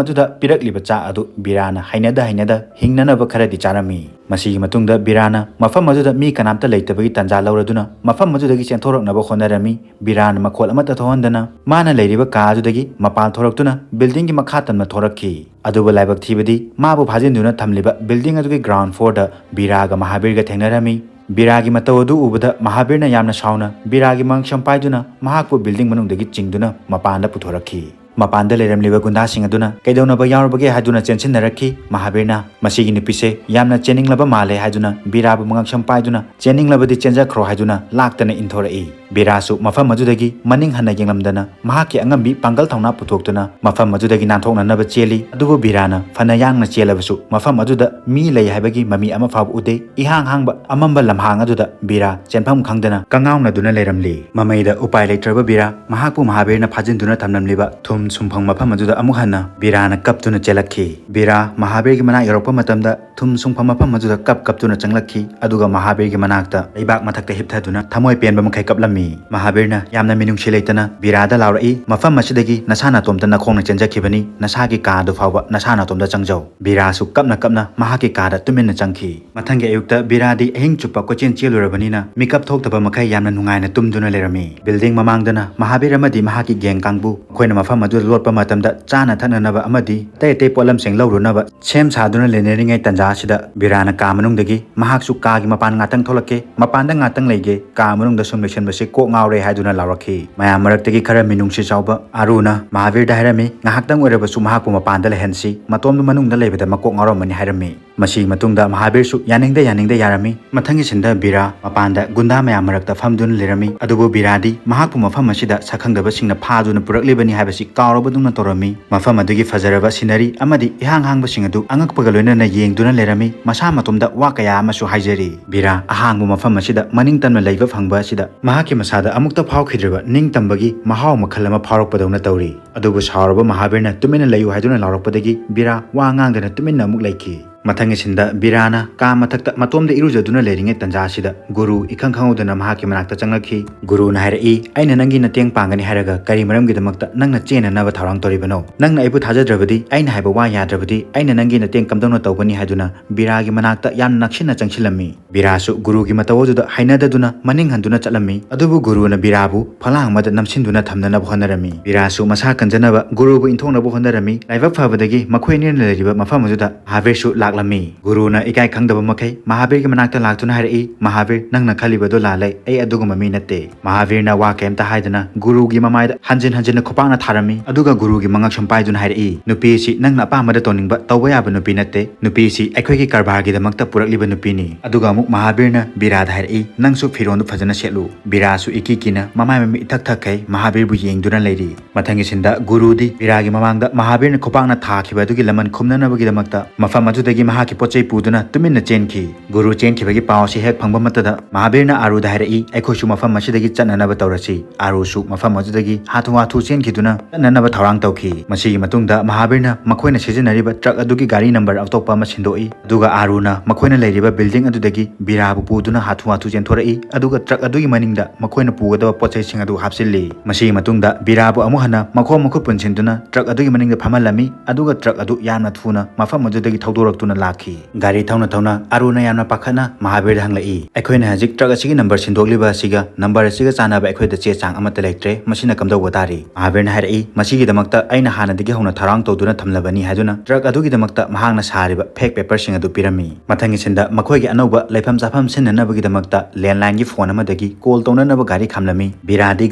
ꯑꯗꯨꯗ ꯄꯤꯔꯛꯂꯤꯕ ꯆꯥꯛ ꯑꯗꯨ ꯕꯤꯔꯥꯅ ꯍꯩꯅꯗ ꯍꯩꯅꯗ ꯍꯤꯡꯅꯅꯕ ꯈꯔꯗꯤ ꯆꯥꯔꯝꯃꯤ꯫ ꯃꯁꯤꯒꯤ ꯃꯇꯨꯡꯗ ꯕꯤꯔꯥꯅ ꯃꯐꯝ ꯑꯗꯨꯗ ꯃꯤ ꯀꯅꯥꯝꯇ ꯂꯩꯇꯕꯒꯤ ꯇꯥꯟꯖꯥ ꯂꯧꯔꯗꯨꯅ ꯃꯐꯝ ꯑꯗꯨꯗꯒꯤ ꯆꯦꯟꯊꯣꯔꯛꯅꯕ ꯍꯣꯠꯅꯔꯝꯃꯤ꯫ ꯕꯤꯔꯥꯅ ꯃꯈꯣꯜ ꯑꯃꯠꯇ ꯊꯣꯛꯍꯟꯗꯅ ꯃꯥꯅ ꯂꯩꯔꯤꯕ ꯀꯥ ꯑꯗꯨꯗꯒꯤ ꯃꯄꯥꯟ ꯊꯣꯔꯛꯇꯨꯅ ꯕꯤꯜꯗꯤꯡꯒꯤ ꯃꯈꯥ ꯇꯝꯅ ꯊꯣꯔꯛꯈꯤ꯫ ꯑꯗꯨꯕꯨ ꯂꯥꯏꯕꯛ ꯊꯤꯕꯗꯤ ꯃꯥꯕꯨ ꯐꯥꯖꯤꯟꯗꯨꯅ ꯊꯝꯂꯤꯕ ꯕꯤꯜꯗꯤꯡ ꯑꯗꯨꯒꯤ ꯒ꯭ꯔꯥꯎꯟ ꯐ꯭ꯂꯣꯔꯗ ꯕꯤꯔꯥꯒ ꯃꯍꯥꯕꯤꯔꯒ ꯊꯦꯡꯅꯔꯝꯃꯤ꯫ ꯕꯤꯔꯥꯒꯤ ꯃꯇꯧ ꯑꯗꯨ ꯎꯕꯗ ꯃꯍꯥꯕꯤꯔꯅ ꯌꯥꯝꯅ ꯁꯥꯎꯅ ꯕꯤꯔꯥꯒꯤ ꯃꯉꯛꯁꯝ ꯄꯥꯏꯗꯨꯅ ꯃꯍꯥꯛꯄꯨ ꯕꯤꯜꯗꯤꯡ ꯃꯅꯨꯡꯗꯒꯤ ꯆꯤꯡꯗꯨꯅ ꯃꯄꯥꯟꯗ ꯄꯨꯊꯣꯔꯛꯈꯤ꯫ ꯃꯄꯥꯟꯗ ꯂꯩꯔꯝꯂꯤꯕ ꯒꯨꯟꯗꯥꯁꯤꯡ ꯑꯗꯨꯅ ꯀꯩꯗꯧꯅꯕ ꯌꯥꯎꯔꯕꯒꯦ ꯍꯥꯏꯗꯨꯅ ꯆꯦꯟꯁꯤꯟꯅꯔꯛꯈꯤ꯫ ꯃꯍꯥꯕꯤꯔꯅ ꯃꯁꯤꯒꯤ ꯅꯨꯄꯤꯁꯦ ꯌꯥꯝꯅ ꯆꯦꯟꯅꯤꯡꯂꯕ ꯃꯥꯜꯂꯦ ꯍꯥꯏꯗꯨꯅ ꯕꯤꯔꯥꯕꯨ ꯃꯉꯛꯁꯝ ꯄꯥꯏꯗꯨꯅ ꯆꯦꯟꯅꯤꯡꯂꯕꯗꯤ ꯆꯦꯟꯖꯈ꯭ꯔꯣ ꯍꯥꯏꯗꯨꯅ ꯂꯥꯛꯇꯅ ꯏꯟꯊꯣꯔꯛꯏ꯫ ꯕꯤꯔꯥꯁꯨ ꯃꯐꯝ ꯑꯗꯨꯗꯒꯤ ꯃꯅꯤꯡ ꯍꯟꯅ ꯌꯦꯡꯂꯝꯗꯅ ꯃꯍꯥꯛꯀꯤ ꯑꯉꯝꯕꯤ ꯄꯥꯡꯒꯜ ꯊꯧꯅꯥ ꯄꯨꯊꯣꯛꯇꯨꯅ ꯃꯐꯝ ꯑꯗꯨꯗꯒꯤ ꯅꯥꯟꯊꯣꯛꯅꯅꯕ ꯆꯦꯜꯂꯤ꯫ ꯑꯗꯨꯕꯨ ꯕꯤꯔꯥꯅ ꯐꯅ ꯌꯥꯡꯅ ꯆꯦꯜꯂꯕꯁꯨ ꯃꯐꯝ ꯑꯗꯨꯗ ꯃꯤ ꯂꯩ ꯍꯥꯏꯕꯒꯤ ꯃꯃꯤ ꯑꯃ ꯐꯥꯎꯕ ꯎꯗꯦ꯫ ꯏꯍꯥꯡ ꯍꯥꯡꯕ ꯑꯃꯝꯕ ꯂꯝꯍꯥꯡ ꯑꯗꯨꯗ ꯕꯤꯔꯥ ꯆꯦꯟꯐꯝ ꯈꯪꯗꯅ ꯀꯉꯥꯎꯅꯗꯨꯅ ꯂꯩꯔꯝꯂꯤ꯫ ꯃꯃꯩꯗ ꯎꯄꯥꯏ ꯂꯩꯇ꯭ꯔꯕ ꯕꯤꯔꯥ ꯃꯍꯥꯛꯄꯨ ꯃꯍꯥꯕꯤꯔꯅ ꯐꯥꯖꯤꯟꯗꯨꯅ ꯊꯝꯂꯝꯂꯤꯕ ꯊꯨꯝ ꯁꯨꯡꯐꯝ ꯃꯐꯝ ꯑꯗꯨꯗ ꯑꯃꯨꯛ ꯍꯟꯅ ꯕꯤꯔꯥꯅ ꯀꯞꯇꯨꯅ ꯆꯦꯜꯂꯛꯈꯤ꯫ ꯕꯤꯔꯥ ꯃꯍꯥꯕꯤꯔꯒꯤ ꯃꯅꯥꯛ ꯌꯧꯔꯛꯄ ꯃꯇꯝꯗ ꯊꯨꯝ ꯁꯨꯡꯐꯝ ꯃꯐꯝ ꯑꯗꯨꯗ ꯀꯞ ꯀꯞꯇꯨꯅ ꯆꯪꯂꯛꯈꯤ꯫ ꯑꯗꯨꯒ ꯃꯍꯥꯕꯤꯔꯒꯤ ꯃꯅꯥꯛꯇ ꯂꯩꯕꯥꯛ ꯃꯊꯛꯇ ꯍꯤꯞꯊꯗꯨꯅ ꯊꯃꯣꯏ ꯄꯦꯟꯕ ꯃꯈꯩ ꯀꯞꯂꯝꯃꯤ꯫ ꯃꯍꯥꯕꯤꯔꯅ ꯌꯥꯝꯅ ꯃꯤꯅꯨꯡꯁꯤ ꯂꯩꯇꯅ ꯕꯤꯔꯥꯗ ꯂꯥꯎꯔꯛꯏ, "ꯃꯐꯝ ꯑꯁꯤꯗꯒꯤ ꯅꯁꯥ ꯅꯇꯣꯝꯇ ꯅꯈꯣꯡꯅ ꯆꯦꯟꯖꯈꯤꯕꯅꯤ, ꯅꯁꯥꯒꯤ ꯀꯥ ꯑꯗꯨ ꯐꯥꯎꯕ ꯅꯁꯥ ꯅꯇꯣꯝꯇ ꯆꯪꯖꯧ꯫" ꯕꯤꯔꯥꯁꯨ ꯀꯞꯅ ꯀꯞꯅ ꯃꯍꯥꯛꯀꯤ ꯀꯥꯗ ꯇꯨꯃꯤꯟꯅ ꯆꯪꯈꯤ꯫ ꯃꯊꯪꯒꯤ ꯑꯌꯨꯛꯇ ꯕꯤꯔꯥꯗꯤ ꯑꯍꯤꯡ ꯆꯨꯞꯄ ꯀꯣꯏꯆꯦꯟ ꯆꯦꯜꯂꯨꯔꯕꯅꯤꯅ ꯃꯤꯀꯞ ꯊꯣꯛꯇꯕ ꯃꯈꯩ ꯌꯥꯝꯅ ꯅꯨꯡꯉꯥꯏꯅ ꯇꯨꯝꯗꯨꯅ ꯂꯩꯔꯝꯃꯤ꯫ ꯕꯤꯜꯗꯤꯡ ꯃꯃꯥꯡꯗꯅ ꯃꯍꯥꯕꯤꯔ ꯑꯃꯗꯤ ꯃꯍꯥꯛꯀꯤ ꯒꯦꯡ ꯀꯥꯡꯕꯨ ꯃꯈꯣꯏꯅ ꯃꯐꯝ ꯑꯗꯨꯗ ꯂꯣꯠꯄ ꯃꯇꯝꯗ ꯆꯥꯅ ꯊꯛꯅꯅꯕ ꯑꯃꯗꯤ ꯑꯇꯩ ꯑꯇꯩ ꯄꯣꯠꯂꯝꯁꯤꯡ ꯂꯧꯔꯨꯅꯕ ꯁꯦꯝ ꯁꯥꯗꯨꯅ ꯂꯩꯅꯔꯤꯉꯩ ꯇꯟꯖꯥ ꯑꯁꯤꯗ ꯕꯤꯔꯥꯅ ꯀꯥ ꯃꯅꯨꯡꯗꯒꯤ ꯃꯍꯥꯛꯁꯨ ꯀꯥꯒꯤ ꯃꯄꯥꯟ ꯉꯥꯛꯇꯪ ꯊꯣꯛꯂꯛꯀꯦ, ꯃꯄꯥꯟꯗ ꯉꯥꯛꯇꯪ ꯂꯩꯒꯦ, ꯀꯥ ꯃꯅꯨꯡꯗ ꯁꯨꯝ ꯂꯩꯁꯟꯕꯁꯤ ꯀꯣꯛ ꯉꯥꯎꯔꯦ ꯍꯥꯏꯗꯨꯅ ꯂꯥꯎꯔꯛꯈꯤ꯫ ꯃꯌꯥꯝ ꯃꯔꯛꯇꯒꯤ ꯈꯔ ꯃꯤꯅꯨꯡꯁꯤ ꯆꯥꯎꯕ ꯑꯔꯨꯅ ꯃꯍꯥꯕꯤꯔꯗ ꯍꯥꯏꯔꯝꯃꯤ, ꯉꯥꯏꯍꯥꯛꯇꯪ ꯑꯣꯏꯔꯕꯁꯨ ꯃꯍꯥꯛꯄꯨ ꯃꯄꯥꯟꯗ ꯂꯩꯍꯟꯁꯤ, ꯃꯇꯣꯝꯗ ꯃꯅꯨꯡꯗ ꯂꯩꯕꯗ ꯃꯀꯣꯛ ꯉꯥꯎꯔꯝꯃꯅꯤ ꯍꯥꯏꯔꯝꯃꯤ꯫ ꯃꯁꯤꯒꯤ ꯃꯇꯨꯡꯗ ꯃꯍꯥꯕꯤꯔꯁꯨ ꯌꯥꯅꯤꯡꯗ ꯌꯥꯅꯤꯡꯗ ꯌꯥꯔꯝꯃꯤ꯫ ꯃꯊꯪꯒꯤ ꯁꯤꯟꯗ ꯕꯤꯔꯥ ꯃꯄꯥꯟꯗ ꯒꯨꯟꯗꯥ ꯃꯌꯥꯝ ꯃꯔꯛꯇ ꯐꯝꯗꯨꯅ ꯂꯩꯔꯝꯃꯤ꯫ ꯑꯗꯨꯕꯨ ꯕꯤꯔꯥꯗꯤ ꯃꯍꯥꯛꯄꯨ ꯃꯐꯝ ꯑꯁꯤꯗ ꯁꯛꯈꯪꯗꯕꯁꯤꯡꯅ ꯐꯥꯗꯨꯅ ꯄꯨꯔꯛꯂꯤꯕꯅꯤ ꯍꯥꯏꯕꯁꯤ ꯀꯥꯎꯔꯕꯗꯧꯅ ꯇꯧꯔꯝꯃꯤ꯫ ꯃꯐꯝ ꯑꯗꯨꯒꯤ ꯐꯖꯔꯕ ꯁꯤꯅꯔꯤ ꯑꯃꯗꯤ ꯏꯍꯥꯡ ꯍꯥꯡꯕꯁꯤꯡ ꯑꯗꯨ ꯑꯉꯛꯄꯒ ꯂꯣꯏꯅꯅ ꯌꯦꯡꯗꯨꯅ ꯂꯩꯔꯝꯃꯤ꯫ ꯃꯁꯥ ꯃꯇꯣꯝꯗ ꯋꯥ ꯀꯌꯥ ꯑꯃꯁꯨ ꯍꯥꯏꯖꯔꯤ꯫ ꯕꯤꯔꯥ ꯑꯍꯥꯡꯕ ꯃꯐꯝ ꯑꯁꯤꯗ ꯃꯅꯤꯡ ꯇꯝꯅ ꯂꯩꯕ ꯐꯪꯕ ꯑꯁꯤꯗ ꯃꯍꯥꯛꯀꯤ ꯃꯁꯥꯗ ꯑꯃꯨꯛꯇ ꯐꯥꯎꯈꯤꯗ꯭ꯔꯤꯕ ꯅꯤꯡꯇꯝꯕꯒꯤ ꯃꯍꯥꯎ ꯃꯈꯜ ꯑꯃ ꯐꯥꯎꯔꯛꯄꯗꯧꯅ ꯇꯧꯔꯤ꯫ ꯑꯗꯨꯕꯨ ꯁꯥꯎꯔꯕ ꯃꯍꯥꯕꯤꯔꯅ ꯇꯨꯃꯤꯟꯅ ꯂꯩꯌꯨ ꯍꯥꯏꯗꯨꯅ ꯂꯥꯎꯔꯛꯄꯗꯒꯤ ꯕꯤꯔꯥ ꯋꯥ ꯉꯥꯡꯗꯅ ꯇꯨꯃꯤꯟꯅ ꯑꯃꯨꯛ ꯂꯩꯈꯤ꯫ ꯃꯊꯪꯒꯤ ꯁꯤꯟꯗ ꯕꯤꯔꯥꯅ ꯀꯥ ꯃꯊꯛꯇ ꯃꯇꯣꯝꯗ ꯏꯔꯨꯖꯗꯨꯅ ꯂꯩꯔꯤꯉꯩ ꯇꯟꯖꯥ ꯑꯁꯤꯗ ꯒꯨꯔꯨ ꯏꯈꯪ ꯈꯪꯍꯧꯗꯅ ꯃꯍꯥꯛꯀꯤ ꯃꯅꯥꯛꯇ ꯆꯪꯂꯛꯈꯤ꯫ ꯒꯨꯔꯨꯅ ꯍꯥꯏꯔꯛꯏ, "ꯑꯩꯅ ꯅꯪꯒꯤ ꯃꯇꯦꯡ ꯄꯥꯡꯒꯅꯤ ꯍꯥꯏꯔꯒ ꯀꯔꯤ ꯃꯔꯝꯒꯤꯗꯃꯛꯇ ꯅꯪꯅ ꯆꯦꯟꯅꯅꯕ ꯊꯧꯔꯥꯡ ꯇꯧꯔꯤꯕꯅꯣ? ꯅꯪꯅ ꯑꯩꯕꯨ ꯊꯥꯖꯗ꯭ꯔꯕꯗꯤ, ꯑꯩꯅ ꯍꯥꯏꯕ ꯋꯥ ꯌꯥꯗ꯭ꯔꯕꯗꯤ ꯑꯩꯅ ꯅꯪꯒꯤ ꯃꯇꯦꯡ ꯀꯝꯗꯧꯅ ꯇꯧꯒꯅꯤ?" ꯍꯥꯏꯗꯨꯅ ꯕꯤꯔꯥꯒꯤ ꯃꯅꯥꯛꯇ ꯌꯥꯝꯅ ꯅꯛꯁꯤꯟꯅ ꯆꯪꯁꯤꯜꯂꯝꯃꯤ꯫ ꯕꯤꯔꯥꯁꯨ ꯒꯨꯔꯨꯒꯤ ꯃꯇꯧ ꯑꯗꯨꯗ ꯍꯩꯅꯗꯗꯨꯅ ꯃꯅꯤꯡ ꯍꯟꯗꯨꯅ ꯆꯠꯂꯝꯃꯤ꯫ ꯑꯗꯨꯕꯨ ꯒꯨꯔꯨꯅ ꯕꯤꯔꯥꯕꯨ ꯐꯛꯂꯥꯡ ꯑꯃꯗ ꯅꯝꯁꯤꯟꯗꯨꯅ ꯊꯝꯅꯅꯕ ꯍꯣꯠꯅꯔꯝꯃꯤ꯫ ꯕꯤꯔꯥꯁꯨ ꯃꯁꯥ ꯀꯟꯖꯅꯕ ꯒꯨꯔꯨꯕꯨ ꯏꯟꯊꯣꯛꯅꯕ ꯍꯣꯠꯅꯔꯝꯃꯤ꯫ ꯂꯥꯏꯕꯛ ꯐꯕꯗꯒꯤ ꯃꯈꯣꯏ ꯑꯅꯤꯅ ꯂꯩꯔꯤꯕ ꯃꯐꯝ ꯑꯗꯨꯗ ꯃꯍꯥꯕꯤꯔꯁꯨ ꯂꯥꯛꯂꯝꯃꯤ꯫ ꯂꯝꯃꯤ꯫ ꯒꯨꯔꯨꯅ ꯏꯀꯥꯏ ꯈꯪꯗꯕ ꯃꯈꯩ ꯃꯍꯥꯕꯤꯔꯒꯤ ꯃꯅꯥꯛꯇ ꯂꯥꯛꯇꯨꯅ ꯍꯥꯏꯔꯛꯏ, "ꯃꯍꯥꯕꯤꯔ, ꯅꯪꯅ ꯈꯜꯂꯤꯕꯗꯣ ꯂꯥꯜꯂꯦ, ꯑꯩ ꯑꯗꯨꯒꯨꯝꯕ ꯃꯤ ꯅꯠꯇꯦ"꯫ ꯃꯍꯥꯕꯤꯔꯅ ꯋꯥ ꯀꯩꯝꯇ ꯍꯥꯏꯗꯅ ꯒꯨꯔꯨꯒꯤ ꯃꯃꯥꯏꯗ ꯍꯟꯖꯤꯟ ꯍꯟꯖꯤꯟꯅ ꯈꯨꯄꯥꯛꯅ ꯊꯥꯔꯝꯃꯤ꯫ ꯑꯗꯨꯒ ꯒꯨꯔꯨꯒꯤ ꯃꯉꯛꯁꯝ ꯄꯥꯏꯗꯨꯅ ꯍꯥꯏꯔꯛꯏ, "ꯅꯨꯄꯤ ꯑꯁꯤ ꯅꯪꯅ ꯑꯄꯥꯝꯕꯗ ꯇꯧꯅꯤꯡꯕ ꯇꯧꯕ ꯌꯥꯕ ꯅꯨꯄꯤ ꯅꯠꯇꯦ꯫ ꯅꯨꯄꯤ ꯑꯁꯤ ꯑꯩꯈꯣꯏꯒꯤ ꯀꯔꯕꯥꯔꯒꯤꯗꯃꯛꯇ ꯄꯨꯔꯛꯂꯤꯕ ꯅꯨꯄꯤꯅꯤ"꯫ ꯑꯗꯨꯒ ꯑꯃꯨꯛ ꯃꯍꯥꯕꯤꯔꯅ ꯕꯤꯔꯥꯗ ꯍꯥꯏꯔꯛꯏ, "ꯅꯪꯁꯨ ꯐꯤꯔꯣꯟꯗꯨ ꯐꯖꯅ ꯁꯦꯠꯂꯨ"꯫ ꯕꯤꯔꯥꯁꯨ ꯏꯀꯤ ꯀꯤꯅ ꯃꯃꯥꯏ ꯃꯃꯤꯠ ꯏꯊꯛ ꯊꯛꯈꯩ ꯃꯍꯥꯕꯤꯔꯕꯨ ꯌꯦꯡꯗꯨꯅ ꯂꯩꯔꯤ꯫ ꯃꯊꯪꯒꯤ ꯁꯤꯟꯗ ꯒꯨꯔꯨꯗꯤ ꯕꯤꯔꯥꯒꯤ ꯃꯃꯥꯡꯗ ꯃꯍꯥꯕꯤꯔꯅ ꯈꯨꯄꯥꯛꯅ ꯊꯥꯈꯤꯕ ꯑꯗꯨꯒꯤ ꯂꯃꯟ ꯈꯨꯝꯅꯅꯕꯒꯤꯗꯃꯛꯇ ꯃꯐꯝ ꯑꯗꯨꯗꯒꯤ ꯃꯍꯥꯛꯀꯤ ꯄꯣꯠ ꯆꯩ ꯄꯨꯗꯨꯅ ꯇꯨꯃꯤꯟꯅ ꯆꯦꯟꯈꯤ꯫ ꯒꯨꯔꯨ ꯆꯦꯟꯈꯤꯕꯒꯤ ꯄꯥꯎ ꯑꯁꯤ ꯍꯦꯛ ꯐꯪꯕ ꯃꯠꯇꯗ ꯃꯍꯥꯕꯤꯔꯅ ꯑꯥꯔꯨꯗ ꯍꯥꯏꯔꯛꯏ, "ꯑꯩꯈꯣꯏꯁꯨ ꯃꯐꯝ ꯑꯁꯤꯗꯒꯤ ꯆꯠꯅꯅꯕ ꯇꯧꯔꯁꯤ"꯫ ꯑꯥꯔꯨꯁꯨ ꯃꯐꯝ ꯑꯗꯨꯗꯒꯤ ꯍꯥꯊꯨ ꯍꯥꯊꯨ ꯆꯦꯟꯈꯤꯗꯨꯅ ꯆꯠꯅꯅꯕ ꯊꯧꯔꯥꯡ ꯇꯧꯈꯤ꯫ ꯃꯁꯤꯒꯤ ꯃꯇꯨꯡꯗ ꯃꯍꯥꯕꯤꯔꯅ ꯃꯈꯣꯏꯅ ꯁꯤꯖꯤꯟꯅꯔꯤꯕ ꯇ꯭ꯔꯛ ꯑꯗꯨꯒꯤ ꯒꯥꯔꯤ ꯅꯝꯕꯔ ꯑꯇꯣꯞꯄ ꯑꯃ ꯁꯤꯟꯗꯣꯛꯏ꯫ ꯑꯗꯨꯒ ꯑꯥꯔꯨꯅ ꯃꯈꯣꯏꯅ ꯂꯩꯔꯤꯕ ꯕꯤꯜꯗꯤꯡ ꯑꯗꯨꯗꯒꯤ ꯕꯤꯔꯥꯕꯨ ꯄꯨꯗꯨꯅ ꯍꯥꯊꯨ ꯍꯥꯊꯨ ꯆꯦꯟꯊꯣꯔꯛꯏ꯫ ꯑꯗꯨꯒ ꯇ꯭ꯔꯛ ꯑꯗꯨꯒꯤ ꯃꯅꯤꯡꯗ ꯃꯈꯣꯏꯅ ꯄꯨꯒꯗꯕ ꯄꯣꯠ ꯆꯩꯁꯤꯡ ꯑꯗꯨ ꯍꯥꯞꯆꯤꯜꯂꯤ꯫ ꯃꯁꯤꯒꯤ ꯃꯇꯨꯡꯗ ꯕꯤꯔꯥꯕꯨ ꯑꯃꯨꯛ ꯍꯟꯅ ꯃꯈꯣꯡ ꯃꯈꯨꯠ ꯄꯨꯟꯁꯤꯟꯗꯨꯅ ꯇ꯭ꯔꯛ ꯑꯗꯨꯒꯤ ꯃꯅꯤꯡꯗ ꯐꯝꯍꯜꯂꯝꯃꯤ꯫ ꯑꯗꯨꯒ ꯇ꯭ꯔꯛ ꯑꯗꯨ ꯌꯥꯝꯅ ꯊꯨꯅ ꯃꯐꯝ ꯑꯗꯨꯗꯒꯤ ꯊꯧꯗꯣꯔꯛꯇꯨꯅ ꯂꯥꯛꯈꯤ꯫ ꯒꯥꯔꯤ ꯊꯧꯅ ꯊꯧꯅ ꯑꯥꯔꯨꯅ ꯌꯥꯝꯅ ꯄꯥꯈꯠꯅ ꯃꯍꯥꯕꯤꯔꯗ ꯍꯪꯂꯛꯏ, "ꯑꯩꯈꯣꯏꯅ ꯍꯧꯖꯤꯛ ꯇ꯭ꯔꯛ ꯑꯁꯤꯒꯤ ꯅꯝꯕꯔ ꯁꯤꯟꯗꯣꯛꯂꯤꯕ ꯑꯁꯤꯒ ꯅꯝꯕꯔ ꯑꯁꯤꯒ ꯆꯥꯟꯅꯕ ꯑꯩꯈꯣꯏꯗ ꯆꯦ ꯆꯥꯡ ꯑꯃꯠꯇ ꯂꯩꯇ꯭ꯔꯦ꯫ ꯃꯁꯤꯅ ꯀꯝꯗꯧꯕ ꯇꯥꯔꯤ?" ꯃꯍꯥꯕꯤꯔꯅ ꯍꯥꯏꯔꯛꯏ, "ꯃꯁꯤꯒꯤꯗꯃꯛꯇ ꯑꯩꯅ ꯍꯥꯟꯅꯗꯒꯤ ꯍꯧꯅ ꯊꯧꯔꯥꯡ ꯇꯧꯗꯨꯅ ꯊꯝꯂꯕꯅꯤ" ꯍꯥꯏꯗꯨꯅ ꯇ꯭ꯔꯛ ꯑꯗꯨꯒꯤꯗꯃꯛꯇ ꯃꯍꯥꯛꯅ ꯁꯥꯔꯤꯕ ꯐꯦꯛ ꯄꯦꯄꯔꯁꯤꯡ ꯑꯗꯨ ꯄꯤꯔꯝꯃꯤ꯫ ꯃꯊꯪꯒꯤ ꯁꯤꯟꯗ ꯃꯈꯣꯏꯒꯤ ꯑꯅꯧꯕ ꯂꯩꯐꯝ ꯆꯥꯐꯝ ꯁꯤꯟꯅꯅꯕꯒꯤꯗꯃꯛꯇ ꯂꯦꯟꯂꯥꯏꯟꯒꯤ ꯐꯣꯟ ꯑꯃꯗꯒꯤ ꯀꯣꯜ ꯇꯧꯅꯅꯕ ꯒꯥꯔꯤ ꯈꯥꯝꯂꯝꯃꯤ꯫ ꯕꯤꯔꯥꯗꯤ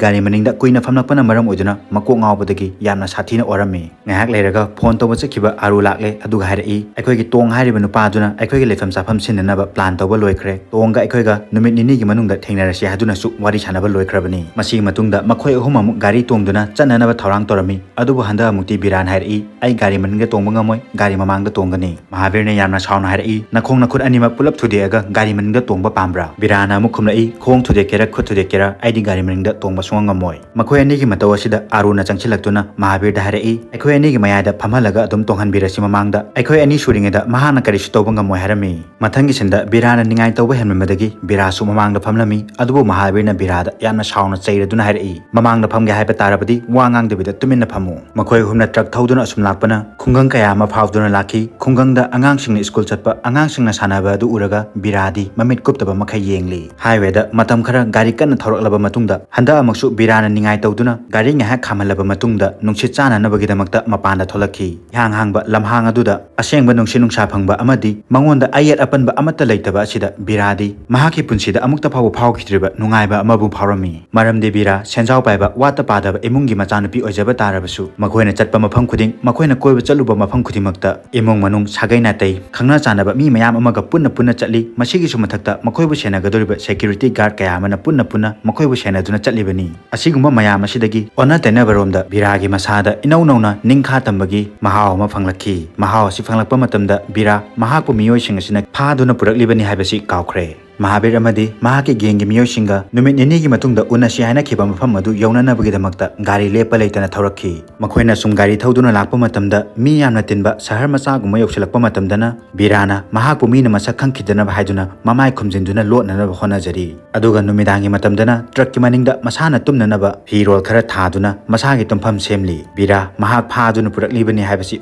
ꯒꯥꯔꯤ ꯃꯅꯤꯡꯗ ꯀꯨꯏꯅ ꯐꯝꯂꯛꯄꯅ ꯃꯔꯝ ꯑꯣꯏꯗꯨꯅ ꯃꯀꯣꯛ ꯉꯥꯎꯕꯗꯒꯤ ꯌꯥꯝꯅ ꯁꯥꯊꯤꯅ ꯑꯣꯔꯝꯃꯤ꯫ ꯉꯥꯏꯍꯥꯛ ꯂꯩꯔꯒ ꯐꯣꯟ ꯇꯧꯕ ꯆꯠꯈꯤꯕ ꯑꯥꯔꯨ ꯂꯥꯛꯂꯦ, ꯑꯗꯨꯒ ꯍꯥꯏꯔꯛꯏ, "ꯑꯩꯈꯣꯏꯒꯤ ꯇꯣꯡ ꯍꯥꯏꯔꯤꯕ ꯅꯨꯄꯥ ꯑꯗꯨꯅ ꯑꯩꯈꯣꯏꯒꯤ ꯂꯩꯐꯝ ꯆꯥꯐꯝ ꯁꯤꯟꯅꯅꯕ ꯄ꯭ꯂꯥꯟ ꯇꯧꯕ ꯂꯣꯏꯈ꯭ꯔꯦ꯫ ꯇꯣꯡꯒ ꯑꯩꯈꯣꯏꯒ ꯅꯨꯃꯤꯠ ꯅꯤꯅꯤꯒꯤ ꯃꯅꯨꯡꯗ ꯊꯦꯡꯅꯔꯁꯤ" ꯍꯥꯏꯗꯨꯅꯁꯨ ꯋꯥꯔꯤ ꯁꯥꯟꯅꯕ ꯂꯣꯏꯈ꯭ꯔꯕꯅꯤ꯫ ꯃꯁꯤꯒꯤ ꯃꯇꯨꯡꯗ ꯃꯈꯣꯏ ꯑꯍꯨꯝ ꯑꯃꯨꯛ ꯒꯥꯔꯤ ꯇꯣꯡꯗꯨꯅ ꯆꯠꯅꯅꯕ ꯊꯧꯔꯥꯡ ꯇꯧꯔꯝꯃꯤ꯫ ꯑꯗꯨꯕꯨ ꯍꯟꯗꯛ ꯑꯃꯨꯛꯇꯤ ꯕꯤꯔꯥꯅ ꯍꯥꯏꯔꯛꯏ, "ꯑꯩ ꯒꯥꯔꯤ ꯃꯅꯤꯡꯗ ꯇꯣꯡꯕ ꯉꯝꯃꯣꯏ, ꯒꯥꯔꯤ ꯃꯃꯥꯡꯗ ꯇꯣꯡꯒꯅꯤ"꯫ ꯃꯍꯥꯕꯤꯔꯅ ꯌꯥꯝꯅ ꯁꯥꯎꯅ ꯍꯥꯏꯔꯛꯏ, "ꯅꯈꯣꯡ ꯅꯈꯨꯠ ꯑꯅꯤꯃꯛ ꯄꯨꯂꯞ ꯊꯨꯗꯦꯛꯑꯒ ꯒꯥꯔꯤ ꯃꯅꯤꯡꯗ ꯇꯣꯡꯕ ꯄꯥꯝꯕ꯭ꯔꯥ?" ꯕꯤꯔꯥꯅ ꯑꯃꯨꯛ ꯈꯨꯝꯂꯛꯏ, "ꯈꯣꯡ ꯊꯨꯗꯦꯛꯀꯦꯔꯥ ꯈꯨꯠ ꯊꯨꯗꯦꯛꯀꯦꯔꯥ, ꯑꯩꯗꯤ ꯒꯥꯔꯤ ꯃꯅꯤꯡꯗ ꯇꯣꯡꯕ ꯁꯨꯡꯉꯝ ꯉꯝꯃꯣꯏ"꯫ ꯃꯈꯣꯏ ꯑꯅꯤꯒꯤ ꯃꯇꯧ ꯑꯁꯤꯗ ꯑꯥꯔꯨꯅ ꯆꯪꯁꯤꯜꯂꯛꯇꯨꯅ ꯃꯍꯥꯕꯤꯔꯗ ꯍꯥꯏꯔꯛꯏ, "ꯑꯩꯈꯣꯏ ꯑꯅꯤꯒꯤ ꯃꯌꯥꯏꯗ ꯐꯝꯍꯜꯂꯒ ꯑꯗꯨꯝ ꯇꯣꯡꯍꯟꯕꯤꯔꯁꯤ ꯃꯃꯥꯡꯗ꯫ ꯑꯩꯈꯣꯏ ꯑꯅꯤ ꯁꯨꯔꯤꯉꯩꯗ ꯃꯍꯥꯛꯅ ꯀꯔꯤꯁꯨ ꯇꯧꯕ ꯉꯝꯃꯣꯏ" ꯍꯥꯏꯔꯝꯃꯤ꯫ ꯃꯊꯪꯒꯤ ꯁꯤꯟꯗ ꯕꯤꯔꯥꯅ ꯅꯤꯡꯉꯥꯏ ꯇꯧꯕ ꯍꯦꯟꯃꯟꯕꯗꯒꯤ ꯕꯤꯔꯥꯁꯨ ꯃꯃꯥꯡꯗ ꯐꯝꯂꯝꯃꯤ꯫ ꯑꯗꯨꯕꯨ ꯃꯍꯥꯕꯤꯔꯅ ꯕꯤꯔꯥꯗ ꯌꯥꯝꯅ ꯁꯥꯎꯅ ꯆꯩꯔꯗꯨꯅ ꯍꯥꯏꯔꯛꯏ, "ꯃꯃꯥꯡꯗ ꯐꯝꯒꯦ ꯍꯥꯏꯕ ꯇꯥꯔꯕꯗꯤ ꯋꯥ ꯉꯥꯡꯗꯕꯤꯗ ꯇꯨꯃꯤꯟꯅ ꯐꯝꯃꯨ"꯫ ꯃꯈꯣꯏ ꯑꯍꯨꯝꯅ ꯇ꯭ꯔꯛ ꯊꯧꯗꯨꯅ ꯑꯁꯨꯝ ꯂꯥꯛꯄꯅ ꯈꯨꯡꯒꯪ ꯀꯌꯥ ꯑꯃ ꯐꯥꯎꯗꯨꯅ ꯂꯥꯛꯈꯤ꯫ ꯈꯨꯡꯒꯪꯗ ꯑꯉꯥꯡꯁꯤꯡꯅ ꯁ꯭ꯀꯨꯜ ꯆꯠꯄ, ꯑꯉꯥꯡꯁꯤꯡꯅ ꯁꯥꯟꯅꯕ ꯑꯗꯨ ꯎꯔꯒ ꯕꯤꯔꯥꯗꯤ ꯃꯃꯤꯠ ꯀꯨꯞꯇꯕ ꯃꯈꯩ ꯌꯦꯡꯂꯤ꯫ ꯍꯥꯏꯋꯦꯗ ꯃꯇꯝ ꯈꯔ ꯒꯥꯔꯤ ꯀꯟꯅ ꯊꯧꯔꯛꯂꯕ ꯃꯇꯨꯡꯗ, ꯍꯟꯗꯛ ꯑꯃꯨꯛꯁꯨ ꯕꯤꯔꯥꯅ ꯅꯤꯡꯉꯥꯏ ꯇꯧꯗꯨꯅ ꯒꯥꯔꯤ ꯉꯥꯏꯍꯥꯛ ꯈꯥꯝꯍꯜꯂꯕ ꯃꯇꯨꯡꯗ ꯅꯨꯡꯁꯤꯠ ꯆꯥꯅꯅꯕꯒꯤꯗꯃꯛꯇ ꯃꯄꯥꯟꯗ ꯊꯣꯛꯂꯛꯈꯤ꯫ ꯏꯍꯥꯡ ꯍꯥꯡꯕ ꯂꯝꯍꯥꯡ ꯑꯗꯨꯗ ꯑꯁꯦꯡꯕ ꯅꯨꯡꯁꯤꯠ ꯅꯨꯡꯁꯥ ꯐꯪꯕ ꯑꯃꯗꯤ ꯃꯉꯣꯟꯗ ꯑꯌꯦꯠ ꯑꯄꯟꯕ ꯑꯃꯠꯇ ꯂꯩꯇꯕ ꯑꯁꯤꯗ ꯕꯤꯔꯥꯗꯤ ꯃꯍꯥꯛꯀꯤ ꯄꯨꯟꯁꯤꯗ ꯑꯃꯨꯛꯇ ꯐꯥꯎꯕ ꯐꯥꯎꯈꯤꯗ꯭ꯔꯤꯕ ꯅꯨꯡꯉꯥꯏꯕ ꯑꯃꯕꯨ ꯐꯥꯎꯔꯝꯃꯤ꯫ ꯃꯔꯝꯗꯤ ꯕꯤꯔꯥ ꯁꯦꯟꯖꯥꯎ ꯄꯥꯏꯕ, ꯋꯥꯠꯇ ꯄꯥꯗꯕ ꯏꯃꯨꯡꯒꯤ ꯃꯆꯥꯅꯨꯄꯤ ꯑꯣꯏꯖꯕ ꯇꯥꯔꯕꯁꯨ, ꯃꯈꯣꯏꯅ ꯆꯠꯄ ꯃꯐꯝ ꯈꯨꯗꯤꯡ, ꯃꯈꯣꯏꯅ ꯀꯣꯏꯕ ꯆꯠꯂꯨꯕ ꯃꯐꯝ ꯈꯨꯗꯤꯡꯃꯛꯇ ꯏꯃꯨꯡ ꯃꯅꯨꯡ, ꯁꯥꯒꯩ ꯅꯥꯇꯩ, ꯈꯪꯅ ꯆꯥꯟꯅꯕ ꯃꯤ ꯃꯌꯥꯝ ꯑꯃꯒ ꯄꯨꯟꯅ ꯄꯨꯟꯅ ꯆꯠꯂꯤ꯫ ꯃꯁꯤꯒꯤꯁꯨ ꯃꯊꯛꯇ ꯃꯈꯣꯏꯕꯨ ꯁꯦꯟꯅꯒꯗꯧꯔꯤꯕ security guard ꯀꯌꯥ ꯑꯃꯅ ꯄꯨꯟꯅ ꯄꯨꯟꯅ ꯃꯈꯣꯏꯕꯨ ꯁꯦꯟꯅꯗꯨꯅ ꯆꯠꯂꯤꯕꯅꯤ꯫ ꯑꯁꯤꯒꯨꯝꯕ ꯃꯌꯥꯝ ꯑꯁꯤꯗꯒꯤ ꯑꯣꯟꯅ ꯇꯩꯅꯕꯔꯣꯝꯗ ꯕꯤꯔꯥꯒꯤ ꯃꯁꯥꯗ ꯏꯅꯧ ꯅꯧꯅ ꯅꯤꯡꯈꯥ ꯇꯝꯕꯒꯤ ꯃꯍꯥꯎ ꯑꯃ ꯐꯪꯂꯛꯈꯤ꯫ ꯃꯍꯥꯎ ꯑꯁꯤ ꯐꯪꯂꯛꯄ ꯃꯇꯝꯗ ꯕꯤꯔꯥ ꯃꯍꯥꯛꯄꯨ ꯃꯤꯑꯣꯏꯁꯤꯡ ꯑꯁꯤꯅ ꯐꯥꯗꯨꯅ ꯄꯨꯔꯛꯂꯤꯕꯅꯤ ꯍꯥꯏꯕꯁꯤ ꯀꯥꯎꯈ꯭ꯔꯦ꯫ ꯃꯍꯥꯕꯤꯔ ꯑꯃꯗꯤ ꯃꯍꯥꯛꯀꯤ ꯒꯦꯡꯒꯤ ꯃꯤꯑꯣꯏꯁꯤꯡꯒ ꯅꯨꯃꯤꯠ ꯅꯤꯅꯤꯒꯤ ꯃꯇꯨꯡꯗ ꯎꯅꯁꯤ ꯍꯥꯏꯅꯈꯤꯕ ꯃꯐꯝ ꯑꯗꯨ ꯌꯧꯅꯅꯕꯒꯤꯗꯃꯛꯇ ꯒꯥꯔꯤ ꯂꯦꯞꯄ ꯂꯩꯇꯅ ꯊꯧꯔꯛꯈꯤ꯫ ꯃꯈꯣꯏꯅ ꯁꯨꯝ ꯒꯥꯔꯤ ꯊꯧꯗꯨꯅ ꯂꯥꯛꯄ ꯃꯇꯝꯗ, ꯃꯤ ꯌꯥꯝꯅ ꯇꯤꯟꯕ ꯁꯍꯔ ꯃꯆꯥꯒꯨꯝꯕ ꯌꯧꯁꯤꯜꯂꯛꯄ ꯃꯇꯝꯗꯅ, ꯕꯤꯔꯥꯅ ꯃꯍꯥꯛꯄꯨ ꯃꯤꯅ ꯃꯁꯛ ꯈꯪꯈꯤꯗꯅꯕ ꯍꯥꯏꯗꯨꯅ ꯃꯃꯥꯏ ꯈꯨꯝꯖꯤꯟꯗꯨꯅ ꯂꯣꯠꯅꯅꯕ ꯍꯣꯠꯅꯖꯔꯤ꯫ ꯑꯗꯨꯒ ꯅꯨꯃꯤꯗꯥꯡꯒꯤ ꯃꯇꯝꯗꯅ ꯇ꯭ꯔꯛꯀꯤ ꯃꯅꯤꯡꯗ ꯃꯁꯥꯅ ꯇꯨꯝꯅꯅꯕ ꯐꯤꯔꯣꯜ ꯈꯔ ꯊꯥꯗꯨꯅ ꯃꯁꯥꯒꯤ ꯇꯨꯝꯐꯝ ꯁꯦꯝꯂꯤ꯫ ꯕꯤꯔꯥ ꯃꯍꯥꯛ ꯐꯥꯗꯨꯅ ꯄꯨꯔꯛꯂꯤꯕꯅꯤ ꯍꯥꯏꯕꯁꯤ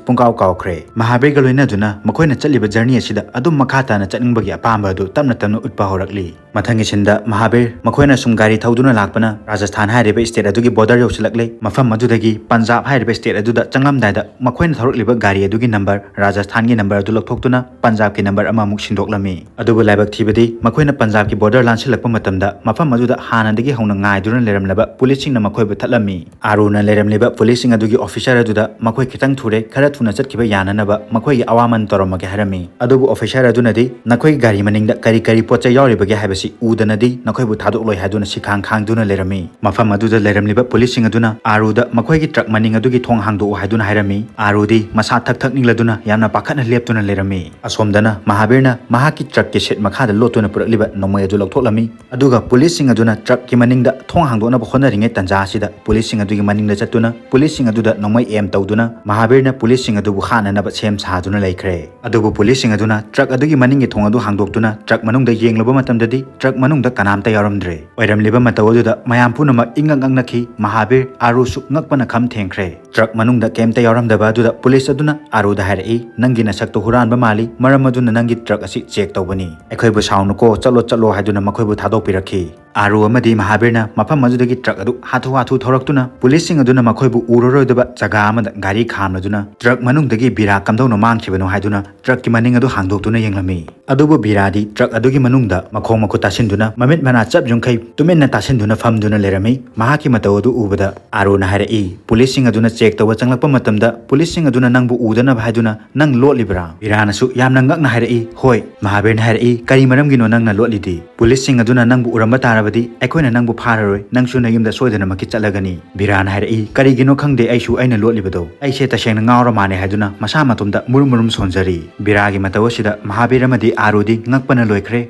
ꯄꯨꯡꯀꯥꯎ ꯀꯥꯎꯈ꯭ꯔꯦ꯫ ꯃꯍꯥꯕꯤꯔꯒ ꯂꯣꯏꯅꯗꯨꯅ ꯃꯈꯣꯏꯅ ꯆꯠꯂꯤꯕ journey ꯑꯁꯤꯗ ꯑꯗꯨꯝ ꯃꯈꯥ ꯇꯥꯅ ꯆꯠꯅꯤꯡꯕꯒꯤ ꯑꯄꯥꯝꯕ ꯑꯗꯨ ꯇꯞꯅ ꯇꯞꯅ ꯎꯠꯄ ꯍꯧꯔꯛꯂꯤ꯫ ꯃꯊꯪꯒꯤ ꯁꯤꯟꯗ ꯃꯍꯥꯕꯤꯔ ꯃꯈꯣꯏꯅ ꯁꯨꯝ ꯒꯥꯔꯤ ꯊꯧꯗꯨꯅ ꯂꯥꯛꯄꯅ ꯔꯥꯖꯁꯊꯥꯟ ꯍꯥꯏꯔꯤꯕ state ꯑꯗꯨꯒꯤ border ꯌꯧꯁꯤꯜꯂꯛꯂꯦ꯫ ꯃꯐꯝ ꯑꯗꯨꯗꯒꯤ ꯄꯟꯖꯥꯕ ꯍꯥꯏꯔꯤꯕ state ꯑꯗꯨꯗ ꯆꯪꯂꯝꯗꯥꯏꯗ ꯃꯈꯣꯏꯅ ꯊꯧꯔꯛꯂꯤꯕ ꯒꯥꯔꯤ ꯑꯗꯨꯒꯤ number, ꯔꯥꯖꯁꯊꯥꯟꯒꯤ number ꯑꯗꯨ ꯂꯧꯊꯣꯛꯇꯨꯅ ꯄꯟꯖꯥꯕꯀꯤ number ꯑꯃꯃꯨꯛ ꯁꯤꯟꯗꯣꯛꯂꯝꯃꯤ꯫ ꯑꯗꯨꯕꯨ ꯂꯥꯏꯕꯛ ꯊꯤꯕꯗꯤ ꯃꯈꯣꯏꯅ ꯄꯟꯖꯥꯕꯀꯤ border ꯂꯥꯟꯁꯤꯜꯂꯛꯄ ꯃꯇꯝꯗ ꯃꯐꯝ ꯑꯗꯨꯗ ꯍꯥꯟꯅꯗꯒꯤ ꯍꯧꯅ ꯉꯥꯏꯗꯨꯅ ꯂꯩꯔꯝꯂꯕ policeꯁꯤꯡꯅ ꯃꯈꯣꯏꯕꯨ ꯊꯠꯂꯝꯃꯤ꯫ ꯑꯥꯔꯨꯅ ꯂꯩꯔꯝꯂꯤꯕ policeꯁꯤꯡ ꯑꯗꯨꯒꯤ officer ꯑꯗꯨꯗ ꯃꯈꯣꯏ ꯈꯤꯇꯪ ꯊꯨꯔꯦ, ꯈꯔ ꯊꯨꯅ ꯆꯠꯈꯤꯕ ꯌꯥꯅꯅꯕ ꯃꯈꯣꯏꯒꯤ ꯑꯋꯥꯃꯟ ꯇꯧꯔꯝꯃꯒꯦ ꯍꯥꯏꯔꯝꯃꯤ꯫ ꯑꯗꯨꯕꯨ officer ꯑꯗꯨꯅꯗꯤ ꯅꯈꯣꯏꯒꯤ ꯒꯥꯔꯤ ꯃꯅꯤꯡꯗ ꯀꯔꯤ ꯀꯔꯤ ꯄꯣꯠ ꯆꯩ ꯌꯥꯎꯔꯤꯕꯒꯦ ꯍꯥꯏꯕꯁꯤ ꯎꯗꯅꯗꯤ ꯅꯈꯣꯏꯕꯨ ꯊꯥꯗꯣꯛꯂꯣꯏ ꯍꯥꯏꯗꯨꯅ ꯁꯤꯈꯥꯡ ꯈꯥꯡꯗꯨꯅ ꯂꯩꯔꯝꯃꯤ꯫ ꯃꯐꯝ ꯑꯗꯨꯗ ꯂꯩꯔꯝꯂꯤꯕ policeꯁꯤꯡ ꯑꯗꯨꯅ ꯑꯥꯔꯨꯗ ꯃꯈꯣꯏꯒꯤ ꯇ꯭ꯔꯛ ꯃꯅꯤꯡ ꯑꯗꯨꯒꯤ ꯊꯣꯡ ꯍꯥꯡꯗꯣꯛꯎ ꯍꯥꯏꯗꯨꯅ ꯍꯥꯏꯔꯝꯃꯤ꯫ ꯑꯥꯔꯨꯗꯤ ꯃꯁꯥ ꯊꯛ ꯊꯛ ꯅꯤꯛꯂꯗꯨꯅ ꯌꯥꯝꯅ ꯄꯥꯈꯠꯅ ꯂꯦꯞꯇꯨꯅ ꯂꯩꯔꯝꯃꯤ꯫ ꯑꯁꯣꯝꯗꯅ ꯃꯍꯥꯕꯤꯔꯅ ꯃꯍꯥꯛꯀꯤ ꯇ꯭ꯔꯛꯀꯤ ꯁꯤꯠ ꯃꯈꯥꯗ ꯂꯣꯠꯇꯨꯅ ꯄꯨꯔꯛꯂꯤꯕ ꯅꯣꯡꯃꯩ ꯑꯗꯨ ꯂꯧꯊꯣꯛꯂꯝꯃꯤ꯫ ꯑꯗꯨꯒ policeꯁꯤꯡ ꯑꯗꯨꯅ ꯇ꯭ꯔꯛꯀꯤ ꯃꯅꯤꯡꯗ ꯊꯣꯡ ꯍꯥꯡꯗꯣꯛꯅꯕ ꯍꯣꯠꯅꯔꯤꯉꯩ ꯇꯟꯖꯥ ꯑꯁꯤꯗ policeꯁꯤꯡ ꯑꯗꯨꯒꯤ ꯃꯅꯤꯡꯗ ꯆꯠꯇꯨꯅ policeꯁꯤꯡ ꯑꯗꯨꯗ ꯅꯣꯡꯃꯩ aim ꯇꯧꯗꯨꯅ ꯃꯍꯥꯕꯤꯔꯅ policeꯁꯤꯡ ꯑꯗꯨꯕꯨ ꯍꯥꯠꯅꯅꯕ ꯁꯦꯝ ꯁꯥꯗꯨꯅ ꯂꯩꯈ꯭ꯔꯦ꯫ ꯑꯗꯨꯕꯨ policeꯁꯤꯡ ꯑꯗꯨꯅ ꯇ꯭ꯔꯛ ꯑꯗꯨꯒꯤ ꯃꯅꯤꯡꯒꯤ ꯊꯣꯡ ꯑꯗꯨ ꯍꯥꯡꯗꯣꯛꯇꯨꯅ ꯇ꯭ꯔꯛ ꯃꯅꯨꯡꯗ ꯌꯦꯡꯂꯨꯕ ꯌꯦꯡꯕ ꯃꯇꯝꯗꯗꯤ ꯇ꯭ꯔꯛ ꯃꯅꯨꯡꯗ ꯀꯅꯥꯝꯇ ꯌꯥꯎꯔꯝꯗ꯭ꯔꯦ꯫ ꯑꯣꯏꯔꯝꯂꯤꯕ ꯃꯇꯧ ꯑꯗꯨꯗ ꯃꯌꯥꯝ ꯄꯨꯝꯅꯃꯛ ꯏꯉꯛ ꯉꯛꯅꯈꯤ꯫ ꯃꯍꯥꯕꯤꯔ, ꯑꯥꯔꯨꯁꯨ ꯉꯛꯄꯅ ꯈꯝ ꯊꯦꯡꯈ꯭ꯔꯦ꯫ ꯇ꯭ꯔꯛ ꯃꯅꯨꯡꯗ ꯀꯩꯝꯇ ꯌꯥꯎꯔꯝꯗꯕ ꯑꯗꯨꯗ ꯄꯨꯂꯤꯁ ꯑꯗꯨꯅ ꯑꯥꯔꯨꯗ ꯍꯥꯏꯔꯛꯏ, "ꯅꯪꯒꯤ ꯅꯁꯛꯇꯨ ꯍꯨꯔꯥꯟꯕ ꯃꯥꯜꯂꯤ, ꯃꯔꯝ ꯑꯗꯨꯅ ꯅꯪꯒꯤ ꯇ꯭ꯔꯛ ꯑꯁꯤ ꯆꯦꯛ ꯇꯧꯕꯅꯤ꯫ ꯑꯩꯈꯣꯏꯕꯨ ꯁꯥꯎꯅꯨꯀꯣ, ꯆꯠꯂꯣ, ꯆꯠꯂꯣ" ꯍꯥꯏꯗꯨꯅ ꯃꯈꯣꯏꯕꯨ ꯊꯥꯗꯣꯛꯄꯤꯔꯛꯈꯤ꯫ ꯑꯥꯔꯨ ꯑꯃꯗꯤ ꯃꯍꯥꯕꯤꯔꯅ ꯃꯐꯝ ꯑꯗꯨꯗꯒꯤ ꯇ꯭ꯔꯛ ꯑꯗꯨ ꯍꯥꯊꯨ ꯍꯥꯊꯨ ꯊꯧꯔꯛꯇꯨꯅ ꯄꯨꯂꯤꯁꯁꯤꯡ ꯑꯗꯨꯅ ꯃꯈꯣꯏꯕꯨ ꯎꯔꯔꯣꯏꯗꯕ ꯖꯒꯥ ꯑꯃꯗ ꯒꯥꯔꯤ ꯈꯥꯝꯂꯗꯨꯅ ꯇ꯭ꯔꯛ ꯃꯅꯨꯡꯗꯒꯤ ꯕꯤꯔꯥ ꯀꯝꯗꯧꯅ ꯃꯥꯡꯈꯤꯕꯅꯣ ꯍꯥꯏꯗꯨꯅ ꯇ꯭ꯔꯛꯀꯤ ꯃꯅꯤꯡ ꯑꯗꯨ ꯍꯥꯡꯗꯣꯛꯇꯨꯅ ꯌꯦꯡꯂꯝꯃꯤ꯫ ꯑꯗꯨꯕꯨ ꯕꯤꯔꯥꯗꯤ ꯇ꯭ꯔꯛ ꯑꯗꯨꯒꯤ ꯃꯅꯨꯡꯗ ꯃꯈꯣꯡ ꯃꯈꯨꯠ ꯇꯥꯁꯤꯟꯗꯨꯅ ꯃꯃꯤꯠ ꯃꯅꯥ ꯆꯞ ꯌꯨꯡꯈꯩ ꯇꯨꯃꯤꯟꯅ ꯇꯥꯁꯤꯟꯗꯨꯅ ꯐꯝꯗꯨꯅ ꯂꯩꯔꯝꯃꯤ꯫ ꯃꯍꯥꯛꯀꯤ ꯃꯇꯧ ꯑꯗꯨ ꯎꯕꯗ ꯑꯥꯔꯨꯅ ꯍꯥꯏꯔꯛꯏ, "ꯄꯨꯂꯤꯁꯁꯤꯡ ꯑꯗꯨꯅ ꯆꯦꯛ ꯇꯧꯕ ꯆꯪꯂꯛꯄ ꯃꯇꯝꯗ ꯄꯨꯂꯤꯁꯁꯤꯡ ꯑꯗꯨꯅ ꯅꯪꯕꯨ ꯎꯗꯅꯕ ꯍꯥꯏꯗꯨꯅ ꯅꯪ ꯂꯣꯠꯂꯤꯕ꯭ꯔꯥ?" ꯕꯤꯔꯥꯅꯁꯨ ꯌꯥꯝꯅ ꯉꯛꯅ ꯍꯥꯏꯔꯛꯏ, "ꯍꯣꯏ꯫" ꯃꯍꯥꯕꯤꯔꯅ ꯍꯥꯏꯔꯛꯏ, "ꯀꯔꯤ ꯃꯔꯝꯒꯤꯅꯣ ꯅꯪꯅ ꯂꯣꯠꯂꯤꯗꯤ? ꯄꯨꯂꯤꯁꯁꯤꯡ ꯑꯗꯨꯅ ꯅꯪꯕꯨ ꯎꯔꯝꯕ ꯇꯥꯔꯕꯗꯤ ꯑꯩꯈꯣꯏꯅ ꯅꯪꯕꯨ ꯐꯥꯔꯔꯣꯏ, ꯅꯪꯁꯨ ꯅꯌꯨꯝꯗ ꯁꯣꯏꯗꯅꯃꯛꯀꯤ ꯆꯠꯂꯒꯅꯤ꯫" ꯕꯤꯔꯥꯅ ꯍꯥꯏꯔꯛꯏ, "ꯀꯔꯤꯒꯤꯅꯣ ꯈꯪꯗꯦ, ꯑꯩꯁꯨ ꯑꯩꯅ ꯂꯣꯠꯂꯤꯕꯗꯣ꯫ ꯑꯩꯁꯦ ꯇꯁꯦꯡꯅ ꯉꯥꯎꯔ ꯃꯥꯜꯂꯦ" ꯍꯥꯏꯗꯨꯅ ꯃꯁꯥ ꯃꯇꯣꯝꯇ ꯃꯨꯔꯨꯝ ꯃꯨꯔꯨꯝ ꯁꯣꯟꯖꯔꯤ꯫ ꯕꯤꯔꯥꯒꯤ ꯃꯇꯧ ꯑꯁꯤꯗ ꯃꯍꯥꯕꯤꯔ ꯑꯃꯗꯤ ꯑꯥꯔꯨꯗꯤ ꯉꯛꯄꯅ ꯂꯣꯏꯈ꯭ꯔꯦ꯫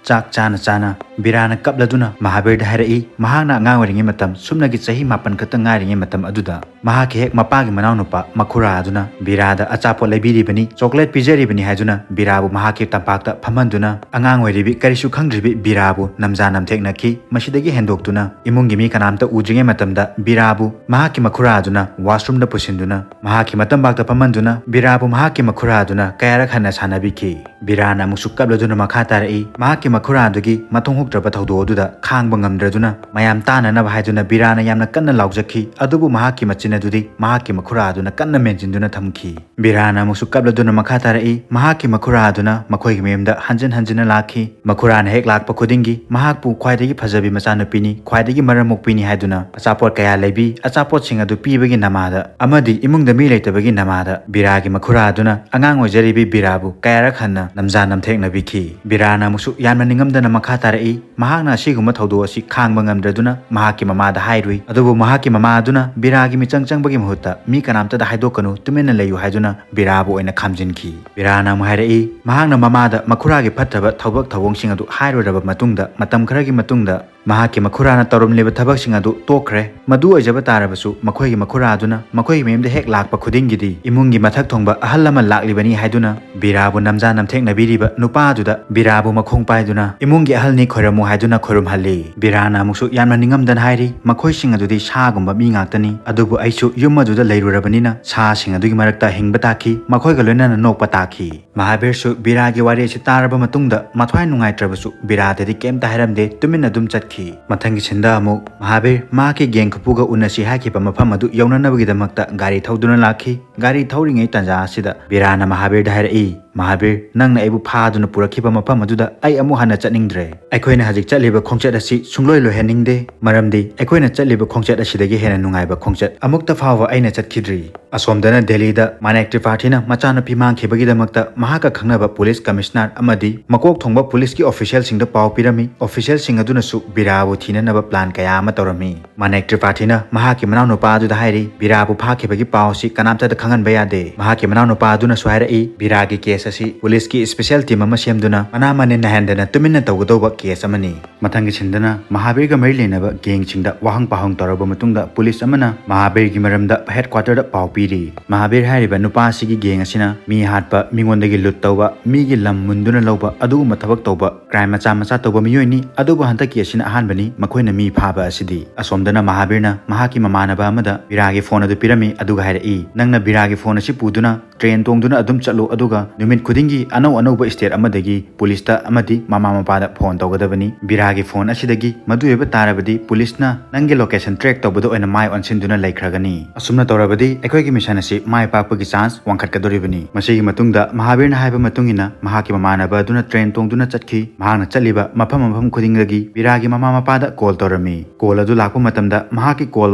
ꯆꯥꯛ ꯆꯥꯅ ꯆꯥꯅ ꯕꯤꯔꯥꯅ ꯀꯞꯂꯗꯨꯅ ꯃꯍꯥꯕꯤꯔꯗ ꯍꯥꯏꯔꯛꯏ, ꯃꯍꯥꯛꯅ ꯑꯉꯥꯡ ꯑꯣꯏꯔꯤꯉꯩ ꯃꯇꯝ, ꯁꯨꯞꯅꯒꯤ ꯆꯍꯤ ꯃꯥꯄꯟ ꯈꯛꯇ ꯉꯥꯏꯔꯤꯉꯩ ꯃꯇꯝ ꯑꯗꯨꯗ ꯃꯍꯥꯛꯀꯤ ꯍꯦꯛ ꯃꯄꯥꯒꯤ ꯃꯅꯥꯎꯅꯨꯄꯥ ꯃꯈꯨꯔꯥ ꯑꯗꯨꯅ ꯕꯤꯔꯥꯗ ꯑꯆꯥꯄꯣꯠ ꯂꯩꯕꯤꯔꯤꯕꯅꯤ, ꯆꯣꯀ꯭ꯂꯦꯠ ꯄꯤꯖꯔꯤꯕꯅꯤ ꯍꯥꯏꯗꯨꯅ ꯕꯤꯔꯥꯕꯨ ꯃꯍꯥꯛꯀꯤ ꯇꯝꯄꯥꯛꯇ ꯐꯝꯍꯟꯗꯨꯅ ꯑꯉꯥꯡ ꯑꯣꯏꯔꯤꯕꯤ ꯀꯔꯤꯁꯨ ꯈꯪꯗ꯭ꯔꯤꯕꯤ ꯕꯤꯔꯥꯕꯨ ꯅꯝꯖꯥ ꯅꯝꯊꯦꯛꯅꯈꯤ꯫ ꯃꯁꯤꯗꯒꯤ ꯍꯦꯟꯗꯣꯛꯇꯨꯅ ꯏꯃꯨꯡꯒꯤ ꯃꯤ ꯀꯅꯥꯝꯇ ꯎꯗ꯭ꯔꯤꯉꯩ ꯃꯇꯝꯗ ꯕꯤꯔꯥꯕꯨ ꯃꯍꯥꯛꯀꯤ ꯃꯈꯨꯔꯥ ꯑꯗꯨꯅ ꯋꯥꯁꯔꯨꯝꯗ ꯄꯨꯁꯤꯟꯗꯨꯅ ꯃꯍꯥꯛꯀꯤ ꯃꯇꯝꯕꯥꯛꯇ ꯐꯝꯍꯟꯗꯨꯅ ꯕꯤꯔꯥꯕꯨ ꯃꯍꯥꯛꯀꯤ ꯃꯈꯨꯔꯥ ꯑꯗꯨꯅ ꯀꯌꯥꯔꯛ ꯍꯟꯅ ꯁꯥꯟꯅꯕꯤꯈꯤ꯫ ꯕꯤꯔꯥꯅ ꯑꯃꯨꯛꯁꯨ ꯀꯞꯂꯗꯨꯅ ꯃꯈꯥ ꯇꯥꯔꯛꯏ, ꯃꯍꯥꯛꯀꯤ ꯃꯈꯨꯔꯥ ꯑꯗꯨꯒꯤ ꯃꯊꯣꯡ ꯍꯨꯛꯇ꯭ꯔꯕ ꯊꯧꯗꯣꯛ ꯑꯗꯨꯗ ꯈꯥꯡꯕ ꯉꯝꯗ꯭ꯔꯗꯨꯅ ꯃꯌꯥꯝ ꯇꯥꯅꯅꯕ ꯍꯥꯏꯗꯨꯅ ꯕꯤꯔꯥꯅ ꯌꯥꯝꯅ ꯀꯟꯅ ꯂꯥꯎꯖꯈꯤ꯫ ꯑꯗꯨꯕꯨ ꯃꯍꯥꯛꯀꯤ ꯃꯆꯤꯟ ꯑꯗꯨꯗꯤ ꯃꯍꯥꯛꯀꯤ ꯃꯈꯨꯔꯥ ꯑꯗꯨꯅ ꯀꯟꯅ ꯃꯦꯟꯁꯤꯟꯗꯨꯅ ꯊꯝꯈꯤ꯫ ꯕꯤꯔꯥꯅ ꯑꯃꯨꯛꯁꯨ ꯀꯞꯂꯗꯨꯅ ꯃꯈꯥ ꯇꯥꯔꯛꯏ, ꯃꯍꯥꯛꯀꯤ ꯃꯈꯨꯔꯥ ꯑꯗꯨꯅ ꯃꯈꯣꯏꯒꯤ ꯃꯌꯨꯝꯗ ꯍꯟꯖꯤꯟ ꯍꯟꯖꯤꯟꯅ ꯂꯥꯛꯈꯤ꯫ ꯃꯈꯨꯔꯥꯅ ꯍꯦꯛ ꯂꯥꯛꯄ ꯈꯨꯗꯤꯡꯒꯤ ꯃꯍꯥꯛꯄꯨ ꯈ꯭ꯋꯥꯏꯗꯒꯤ ꯐꯖꯕꯤ ꯃꯆꯥꯅꯨꯄꯤꯅꯤ, ꯈ꯭ꯋꯥꯏꯗꯒꯤ ꯃꯔꯝ ꯃꯣꯛꯄꯤꯅꯤ ꯍꯥꯏꯗꯨꯅ ꯑꯆꯥꯄꯣꯠ ꯀꯌꯥ ꯂꯩꯕꯤ꯫ ꯑꯆꯥꯄꯣꯠꯁꯤꯡ ꯑꯗꯨ ꯄꯤꯕꯒꯤ ꯅꯃꯥꯗ ꯑꯃꯗꯤ ꯏꯃꯨꯡꯗ ꯃꯤ ꯂꯩꯇꯕꯒꯤ ꯅꯃꯥꯗ ꯕꯤꯔꯥꯒꯤ ꯃꯈꯨꯔꯥ ꯑꯗꯨꯅ ꯑꯉꯥꯡ ꯑꯣꯏꯖꯔꯤꯕꯤ ꯕꯤꯔꯥꯕꯨ ꯀꯌꯥꯔꯛ ꯍꯟꯅ ꯅꯝꯖꯥ ꯅꯝꯊꯦꯛꯅꯕꯤꯈꯤ꯫ ꯕꯤꯔꯥꯅ ꯑꯃꯨꯛꯁꯨ ꯌꯥꯝꯅ ꯅꯤꯡꯉꯝꯗꯅ ꯃꯈꯥ ꯇꯥꯔꯛꯏ, ꯃꯍꯥꯛꯅ ꯑꯁꯤꯒꯨꯝꯕ ꯊꯧꯗꯣꯛ ꯑꯁꯤ ꯈꯥꯡꯕ ꯉꯝꯗ꯭ꯔꯗꯨꯅ ꯃꯍꯥꯛꯀꯤ ꯃꯃꯥꯗ ꯍꯥꯏꯔꯨꯏ꯫ ꯑꯗꯨꯕꯨ ꯃꯍꯥꯛꯀꯤ ꯃꯃꯥ ꯑꯗꯨꯅ ꯕꯤꯔꯥꯒꯤ ꯃꯤꯆꯪ ꯆꯪꯕꯒꯤ ꯃꯍꯨꯠꯇ ꯃꯤ ꯀꯅꯥꯝꯇꯗ ꯍꯥꯏꯗꯣꯛꯀꯅꯨ, ꯇꯨꯃꯤꯟꯅ ꯂꯩꯌꯨ ꯍꯥꯏꯗꯨꯅ ꯕꯤꯔꯥꯕꯨ ꯑꯣꯏꯅ ꯈꯥꯝꯖꯤꯟꯈꯤ꯫ ꯕꯤꯔꯥꯅ ꯑꯃꯨꯛ ꯍꯥꯏꯔꯛꯏ, ꯃꯍꯥꯛꯅ ꯃꯃꯥꯗ ꯃꯈꯨꯔꯥꯒꯤ ꯐꯠꯇꯕ ꯊꯕꯛ ꯊꯧꯑꯣꯡꯁꯤꯡ ꯑꯗꯨ ꯍꯥꯏꯔꯨꯔꯕ ꯃꯇꯨꯡꯗ, ꯃꯇꯝ ꯈꯔꯒꯤ ꯃꯇꯨꯡꯗ ꯃꯍꯥꯛꯀꯤ ꯃꯈꯨꯔꯥꯅ ꯇꯧꯔꯝꯂꯤꯕ ꯊꯕꯛꯁꯤꯡ ꯑꯗꯨ ꯇꯣꯛꯈ꯭ꯔꯦ꯫ ꯃꯗꯨ ꯑꯣꯏꯖꯕ ꯇꯥꯔꯕꯁꯨ ꯃꯈꯣꯏꯒꯤ ꯃꯈꯨꯔꯥ ꯑꯗꯨꯅ ꯃꯈꯣꯏꯒꯤ ꯃꯌꯨꯝꯗ ꯍꯦꯛ ꯂꯥꯛꯄ ꯈꯨꯗꯤꯡꯒꯤꯗꯤ ꯏꯃꯨꯡꯒꯤ ꯃꯊꯛ ꯊꯣꯡꯕ ꯑꯍꯜ ꯑꯃ ꯂꯥꯛꯂꯤꯕꯅꯤ ꯍꯥꯏꯗꯨꯅ ꯕꯤꯔꯥꯕꯨ ꯅꯝꯖꯥ ꯅꯝꯊꯦꯛꯅꯕꯤꯔꯤꯕ ꯅꯨꯄꯥ ꯑꯗꯨꯗ ꯕꯤꯔꯥꯕꯨ ꯃꯈꯣꯡ ꯄꯥꯏꯗꯨꯅ ꯏꯃꯨꯡꯒꯤ ꯑꯍꯜꯅꯤ ꯈꯣꯏꯔꯝꯃꯨ ꯍꯥꯏꯗꯨꯅ ꯈꯣꯏꯔꯨꯝꯍꯜꯂꯤ꯫ ꯕꯤꯔꯥꯅ ꯑꯃꯨꯛꯁꯨ ꯌꯥꯝꯅ ꯅꯤꯡꯉꯝꯗꯅ ꯍꯥꯏꯔꯤ, "ꯃꯈꯣꯏꯁꯤꯡ ꯑꯗꯨꯗꯤ ꯁꯥꯒꯨꯝꯕ ꯃꯤ ꯉꯥꯛꯇꯅꯤ, ꯑꯗꯨꯕꯨ ꯑꯩꯁꯨ ꯌꯨꯝ ꯑꯗꯨꯗ ꯂꯩꯔꯨꯔꯕꯅꯤꯅ ꯁꯥꯁꯤꯡ ꯑꯗꯨꯒꯤ ꯃꯔꯛꯇ ꯍꯤꯡꯕ ꯇꯥꯈꯤ, ꯃꯈꯣꯏꯒ ꯂꯣꯏꯅꯅ ꯅꯣꯛꯄ ꯇꯥꯈꯤ"꯫ ꯃꯍꯥꯕꯤꯔꯁꯨ ꯕꯤꯔꯥꯒꯤ ꯋꯥꯔꯤ ꯑꯁꯤ ꯇꯥꯔꯕ ꯃꯇꯨꯡꯗ ꯃꯊ꯭ꯋꯥꯏ ꯅꯨꯡꯉꯥꯏꯇ꯭ꯔꯕꯁꯨ ꯕꯤꯔꯥꯗꯗꯤ ꯀꯩꯝꯇ ꯍꯥꯏꯔꯝꯗꯦ, ꯇꯨꯃꯤꯟꯅ ꯑꯗꯨꯝ ꯆꯠꯈꯤ꯫ ꯃꯊꯪꯒꯤ ꯁꯤꯟꯗ ꯑꯃꯨꯛ ꯃꯍꯥꯕꯤꯔ ꯃꯍꯥꯛꯀꯤ ꯒꯦꯡ ꯈꯨꯄꯨꯒ ꯎꯅꯁꯤ ꯍꯥꯏꯈꯤꯕ ꯃꯐꯝ ꯑꯗꯨ ꯌꯧꯅꯅꯕꯒꯤꯗꯃꯛꯇ ꯒꯥꯔꯤ ꯊꯧꯗꯨꯅ ꯂꯥꯛꯈꯤ꯫ ꯒꯥꯔꯤ ꯊꯧꯔꯤꯉꯩ ꯇꯥꯟꯖꯥ ꯑꯁꯤꯗ ꯕꯤꯔꯥꯅ ꯃꯍꯥꯕꯤꯔꯗ ꯍꯥꯏꯔꯛꯏ, "ꯃꯍꯥꯕꯤꯔ, ꯅꯪꯅ ꯑꯩꯕꯨ ꯐꯥꯗꯨꯅ ꯄꯨꯔꯛꯈꯤꯕ ꯃꯐꯝ ꯑꯗꯨꯗ ꯑꯩ ꯑꯃꯨꯛ ꯍꯟꯅ ꯆꯠꯅꯤꯡꯗ꯭ꯔꯦ꯫ ꯑꯩꯈꯣꯏꯅ ꯍꯧꯖꯤꯛ ꯆꯠꯂꯤꯕ ꯈꯣꯡꯆꯠ ꯑꯁꯤ ꯁꯨꯡꯂꯣꯏ ꯂꯣꯏꯍꯟꯅꯤꯡꯗꯦ, ꯃꯔꯝꯗꯤ ꯑꯩꯈꯣꯏꯅ ꯆꯠꯂꯤꯕ ꯈꯣꯡꯆꯠ ꯑꯁꯤꯗꯒꯤ ꯍꯦꯟꯅ ꯅꯨꯡꯉꯥꯏꯕ ꯈꯣꯡꯆꯠ ꯑꯃꯨꯛꯇ ꯐꯥꯎꯕ ꯑꯩꯅ ꯆꯠꯈꯤꯗ꯭ꯔꯤ"꯫ ꯑꯁꯣꯝꯗꯅ ꯗꯦꯜꯂꯤꯗ ꯃꯥꯅꯦꯛ ꯇ꯭ꯔꯤꯄꯥꯊꯤꯅ ꯃꯆꯥꯅꯨꯄꯤ ꯃꯥꯡꯈꯤꯕꯒꯤꯗꯃꯛꯇ ꯃꯍꯥꯛꯀ ꯈꯪꯅꯕ ꯄꯨꯂꯤꯁ ꯀꯃꯤꯁꯅꯔ ꯑꯃꯗꯤ ꯃꯀꯣꯛ ꯊꯣꯡꯕ ꯄꯨꯂꯤꯁꯀꯤ ꯑꯣꯐꯤꯁꯤꯌꯦꯜꯁꯤꯡꯗ ꯄꯥꯎ ꯄꯤꯔꯝꯃꯤ꯫ ꯑꯣꯐꯤꯁꯤꯌꯦꯜꯁꯤꯡ ꯑꯗꯨꯅꯁꯨ ꯕꯤꯔꯥꯕꯨ ꯊꯤꯅꯅꯕ ꯄ꯭ꯂꯥꯟ ꯀꯌꯥ ꯑꯃ ꯇꯧꯔꯝꯃꯤ꯫ ꯃꯥꯅꯦꯛ ꯇ꯭ꯔꯤꯄꯥꯊꯤꯅ ꯃꯍꯥꯛꯀꯤ ꯃꯅꯥꯎꯅꯨꯄꯥ ꯑꯗꯨꯗ ꯍꯥꯏꯔꯤ, "ꯕꯤꯔꯥꯕꯨ ꯐꯥꯈꯤꯕꯒꯤ ꯄꯥꯎ ꯑꯁꯤ ꯀꯅꯥꯝꯇꯗ ꯈꯪꯍꯟꯕ ꯌꯥꯗꯦ"꯫ ꯃꯍꯥꯛꯀꯤ ꯃꯅꯥꯎꯅꯨꯄꯥ ꯑꯗꯨꯅꯁꯨ ꯍꯥꯏꯔꯛꯏ, "ꯕꯤꯔꯥꯒꯤ ꯀꯦꯁ ꯑꯁꯤ ꯄꯨꯂꯤꯁꯀꯤ ꯁ꯭ꯄꯦꯁꯦꯜ ꯇꯤꯝ ꯑꯃ ꯁꯦꯝꯗꯨꯅ ꯃꯅꯥ ꯃꯅꯤꯟ ꯅꯥꯏꯍꯟꯗꯅ ꯇꯨꯃꯤꯟꯅ ꯇꯧꯒꯗꯧꯕ ꯀꯦꯁ ꯑꯃꯅꯤ"꯫ ꯃꯊꯪꯒꯤ ꯁꯤꯟꯗꯅ ꯃꯍꯥꯕꯤꯔꯒ ꯃꯔꯤ ꯂꯩꯅꯕ ꯒꯦꯡꯁꯤꯡꯗ ꯋꯥꯍꯪ ꯄꯥꯎꯍꯪ ꯇꯧꯔꯕ ꯃꯇꯨꯡꯗ ꯄꯨꯂꯤꯁ ꯑꯃꯅ ꯃꯍꯥꯕꯤꯔꯒꯤ ꯃꯔꯝꯗ ꯍꯦꯗ ꯀ꯭ꯋꯥꯇꯔꯗ ꯄꯥꯎ ꯄꯤꯔꯤ꯫ ꯃꯍꯥꯕꯤꯔ ꯍꯥꯏꯔꯤꯕ ꯅꯨꯄꯥ ꯑꯁꯤꯒꯤ ꯒꯦꯡ ꯑꯁꯤꯅ ꯃꯤ ꯍꯥꯠꯄ, ꯃꯤꯉꯣꯟꯗꯒꯤ ꯂꯨꯠ ꯇꯧꯕ, ꯃꯤꯒꯤ ꯂꯝ ꯃꯨꯟꯗꯨꯅ ꯂꯧꯕ, ꯑꯗꯨꯒꯨꯝꯕ ꯊꯕꯛ ꯇꯧꯕ ꯀ꯭ꯔꯥꯏꯝ ꯃꯆꯥ ꯃꯆꯥ ꯇꯧꯕ ꯃꯤꯑꯣꯏꯅꯤ, ꯑꯗꯨꯕꯨ ꯍꯟꯗꯛꯀꯤ ꯑꯁꯤꯅ ꯑꯍꯥꯟꯕꯅꯤ ꯃꯈꯣꯏꯅ ꯃꯤ ꯐꯥꯕ ꯑꯁꯤꯗꯤ꯫ ꯑꯁꯣꯝꯗꯅ ꯃꯍꯥꯕꯤꯔꯅ ꯃꯍꯥꯛꯀꯤ ꯃꯃꯥꯟꯅꯕ ꯑꯃꯗ ꯕꯤꯔꯥꯒꯤ ꯐꯣꯟ ꯑꯗꯨ ꯄꯤꯔꯝꯃꯤ, ꯑꯗꯨꯒ ꯍꯥꯏꯔꯛꯏ, "ꯅꯪꯅ ꯕꯤꯔꯥꯒꯤ ꯐꯣꯟ ꯑꯁꯤ ꯄꯨꯗꯨꯅ ꯇ꯭ꯔꯦꯟ ꯇꯣꯡꯗꯨꯅ ꯑꯗꯨꯝ ꯆꯠꯂꯨ, ꯑꯗꯨꯒ ꯅꯨꯃꯤꯠ ꯈꯨꯗꯤꯡꯒꯤ ꯑꯅꯧ ꯑꯅꯧꯕ ꯁ꯭ꯇꯦꯠ ꯑꯃꯗꯒꯤ ꯄꯨꯂꯤꯁꯇ ꯑꯃꯗꯤ ꯃꯃꯥ ꯃꯄꯥꯗ ꯐꯣꯟ ꯇꯧꯒꯗꯕꯅꯤ꯫ ꯕꯤꯔꯥꯒꯤ ꯐꯣꯟ ꯑꯁꯤꯗꯒꯤ ꯃꯗꯨ ꯑꯣꯏꯕ ꯇꯥꯔꯕꯗꯤ ꯄꯨꯂꯤꯁꯅ ꯅꯪꯒꯤ ꯂꯣꯀꯦꯁꯟ ꯇ꯭ꯔꯦꯛ ꯇꯧꯕꯗ ꯑꯣꯏꯅ ꯃꯥꯏ ꯑꯣꯟꯁꯤꯟꯗꯨꯅ ꯂꯩꯈ꯭ꯔꯒꯅꯤ꯫ ꯑꯁꯨꯝꯅ ꯇꯧꯔꯕꯗꯤ ꯑꯩꯈꯣꯏꯒꯤ ꯃꯤꯁꯟ ꯑꯁꯤ ꯃꯥꯏ ꯄꯥꯛꯄꯒꯤ ꯆꯥꯟꯁ ꯋꯥꯡꯈꯠꯀꯗꯧꯔꯤꯕꯅꯤ"꯫ ꯃꯁꯤꯒꯤ ꯃꯇꯨꯡꯗ ꯃꯍꯥꯕꯤꯔꯅ ꯍꯥꯏꯕ ꯃꯇꯨꯡ ꯏꯟꯅ ꯃꯍꯥꯛꯀꯤ ꯃꯃꯥꯟꯅꯕ ꯑꯗꯨꯅ ꯇ꯭ꯔꯦꯟ ꯇꯣꯡꯗꯨꯅ ꯆꯠꯈꯤ꯫ ꯃꯍꯥꯛꯅ ꯆꯠꯂꯤꯕ ꯃꯐꯝ ꯃꯐꯝ ꯈꯨꯗꯤꯡꯗꯒꯤ ꯕꯤꯔꯥꯒꯤ ꯃꯃꯥ ꯃꯄꯥꯗ ꯀꯣꯜ ꯇꯧꯔꯝꯃꯤ꯫ ꯀꯣꯜ ꯑꯗꯨ ꯂꯥꯛꯄ ꯃꯇꯝꯗ ꯃꯍꯥꯛꯀꯤ ꯀꯣꯜ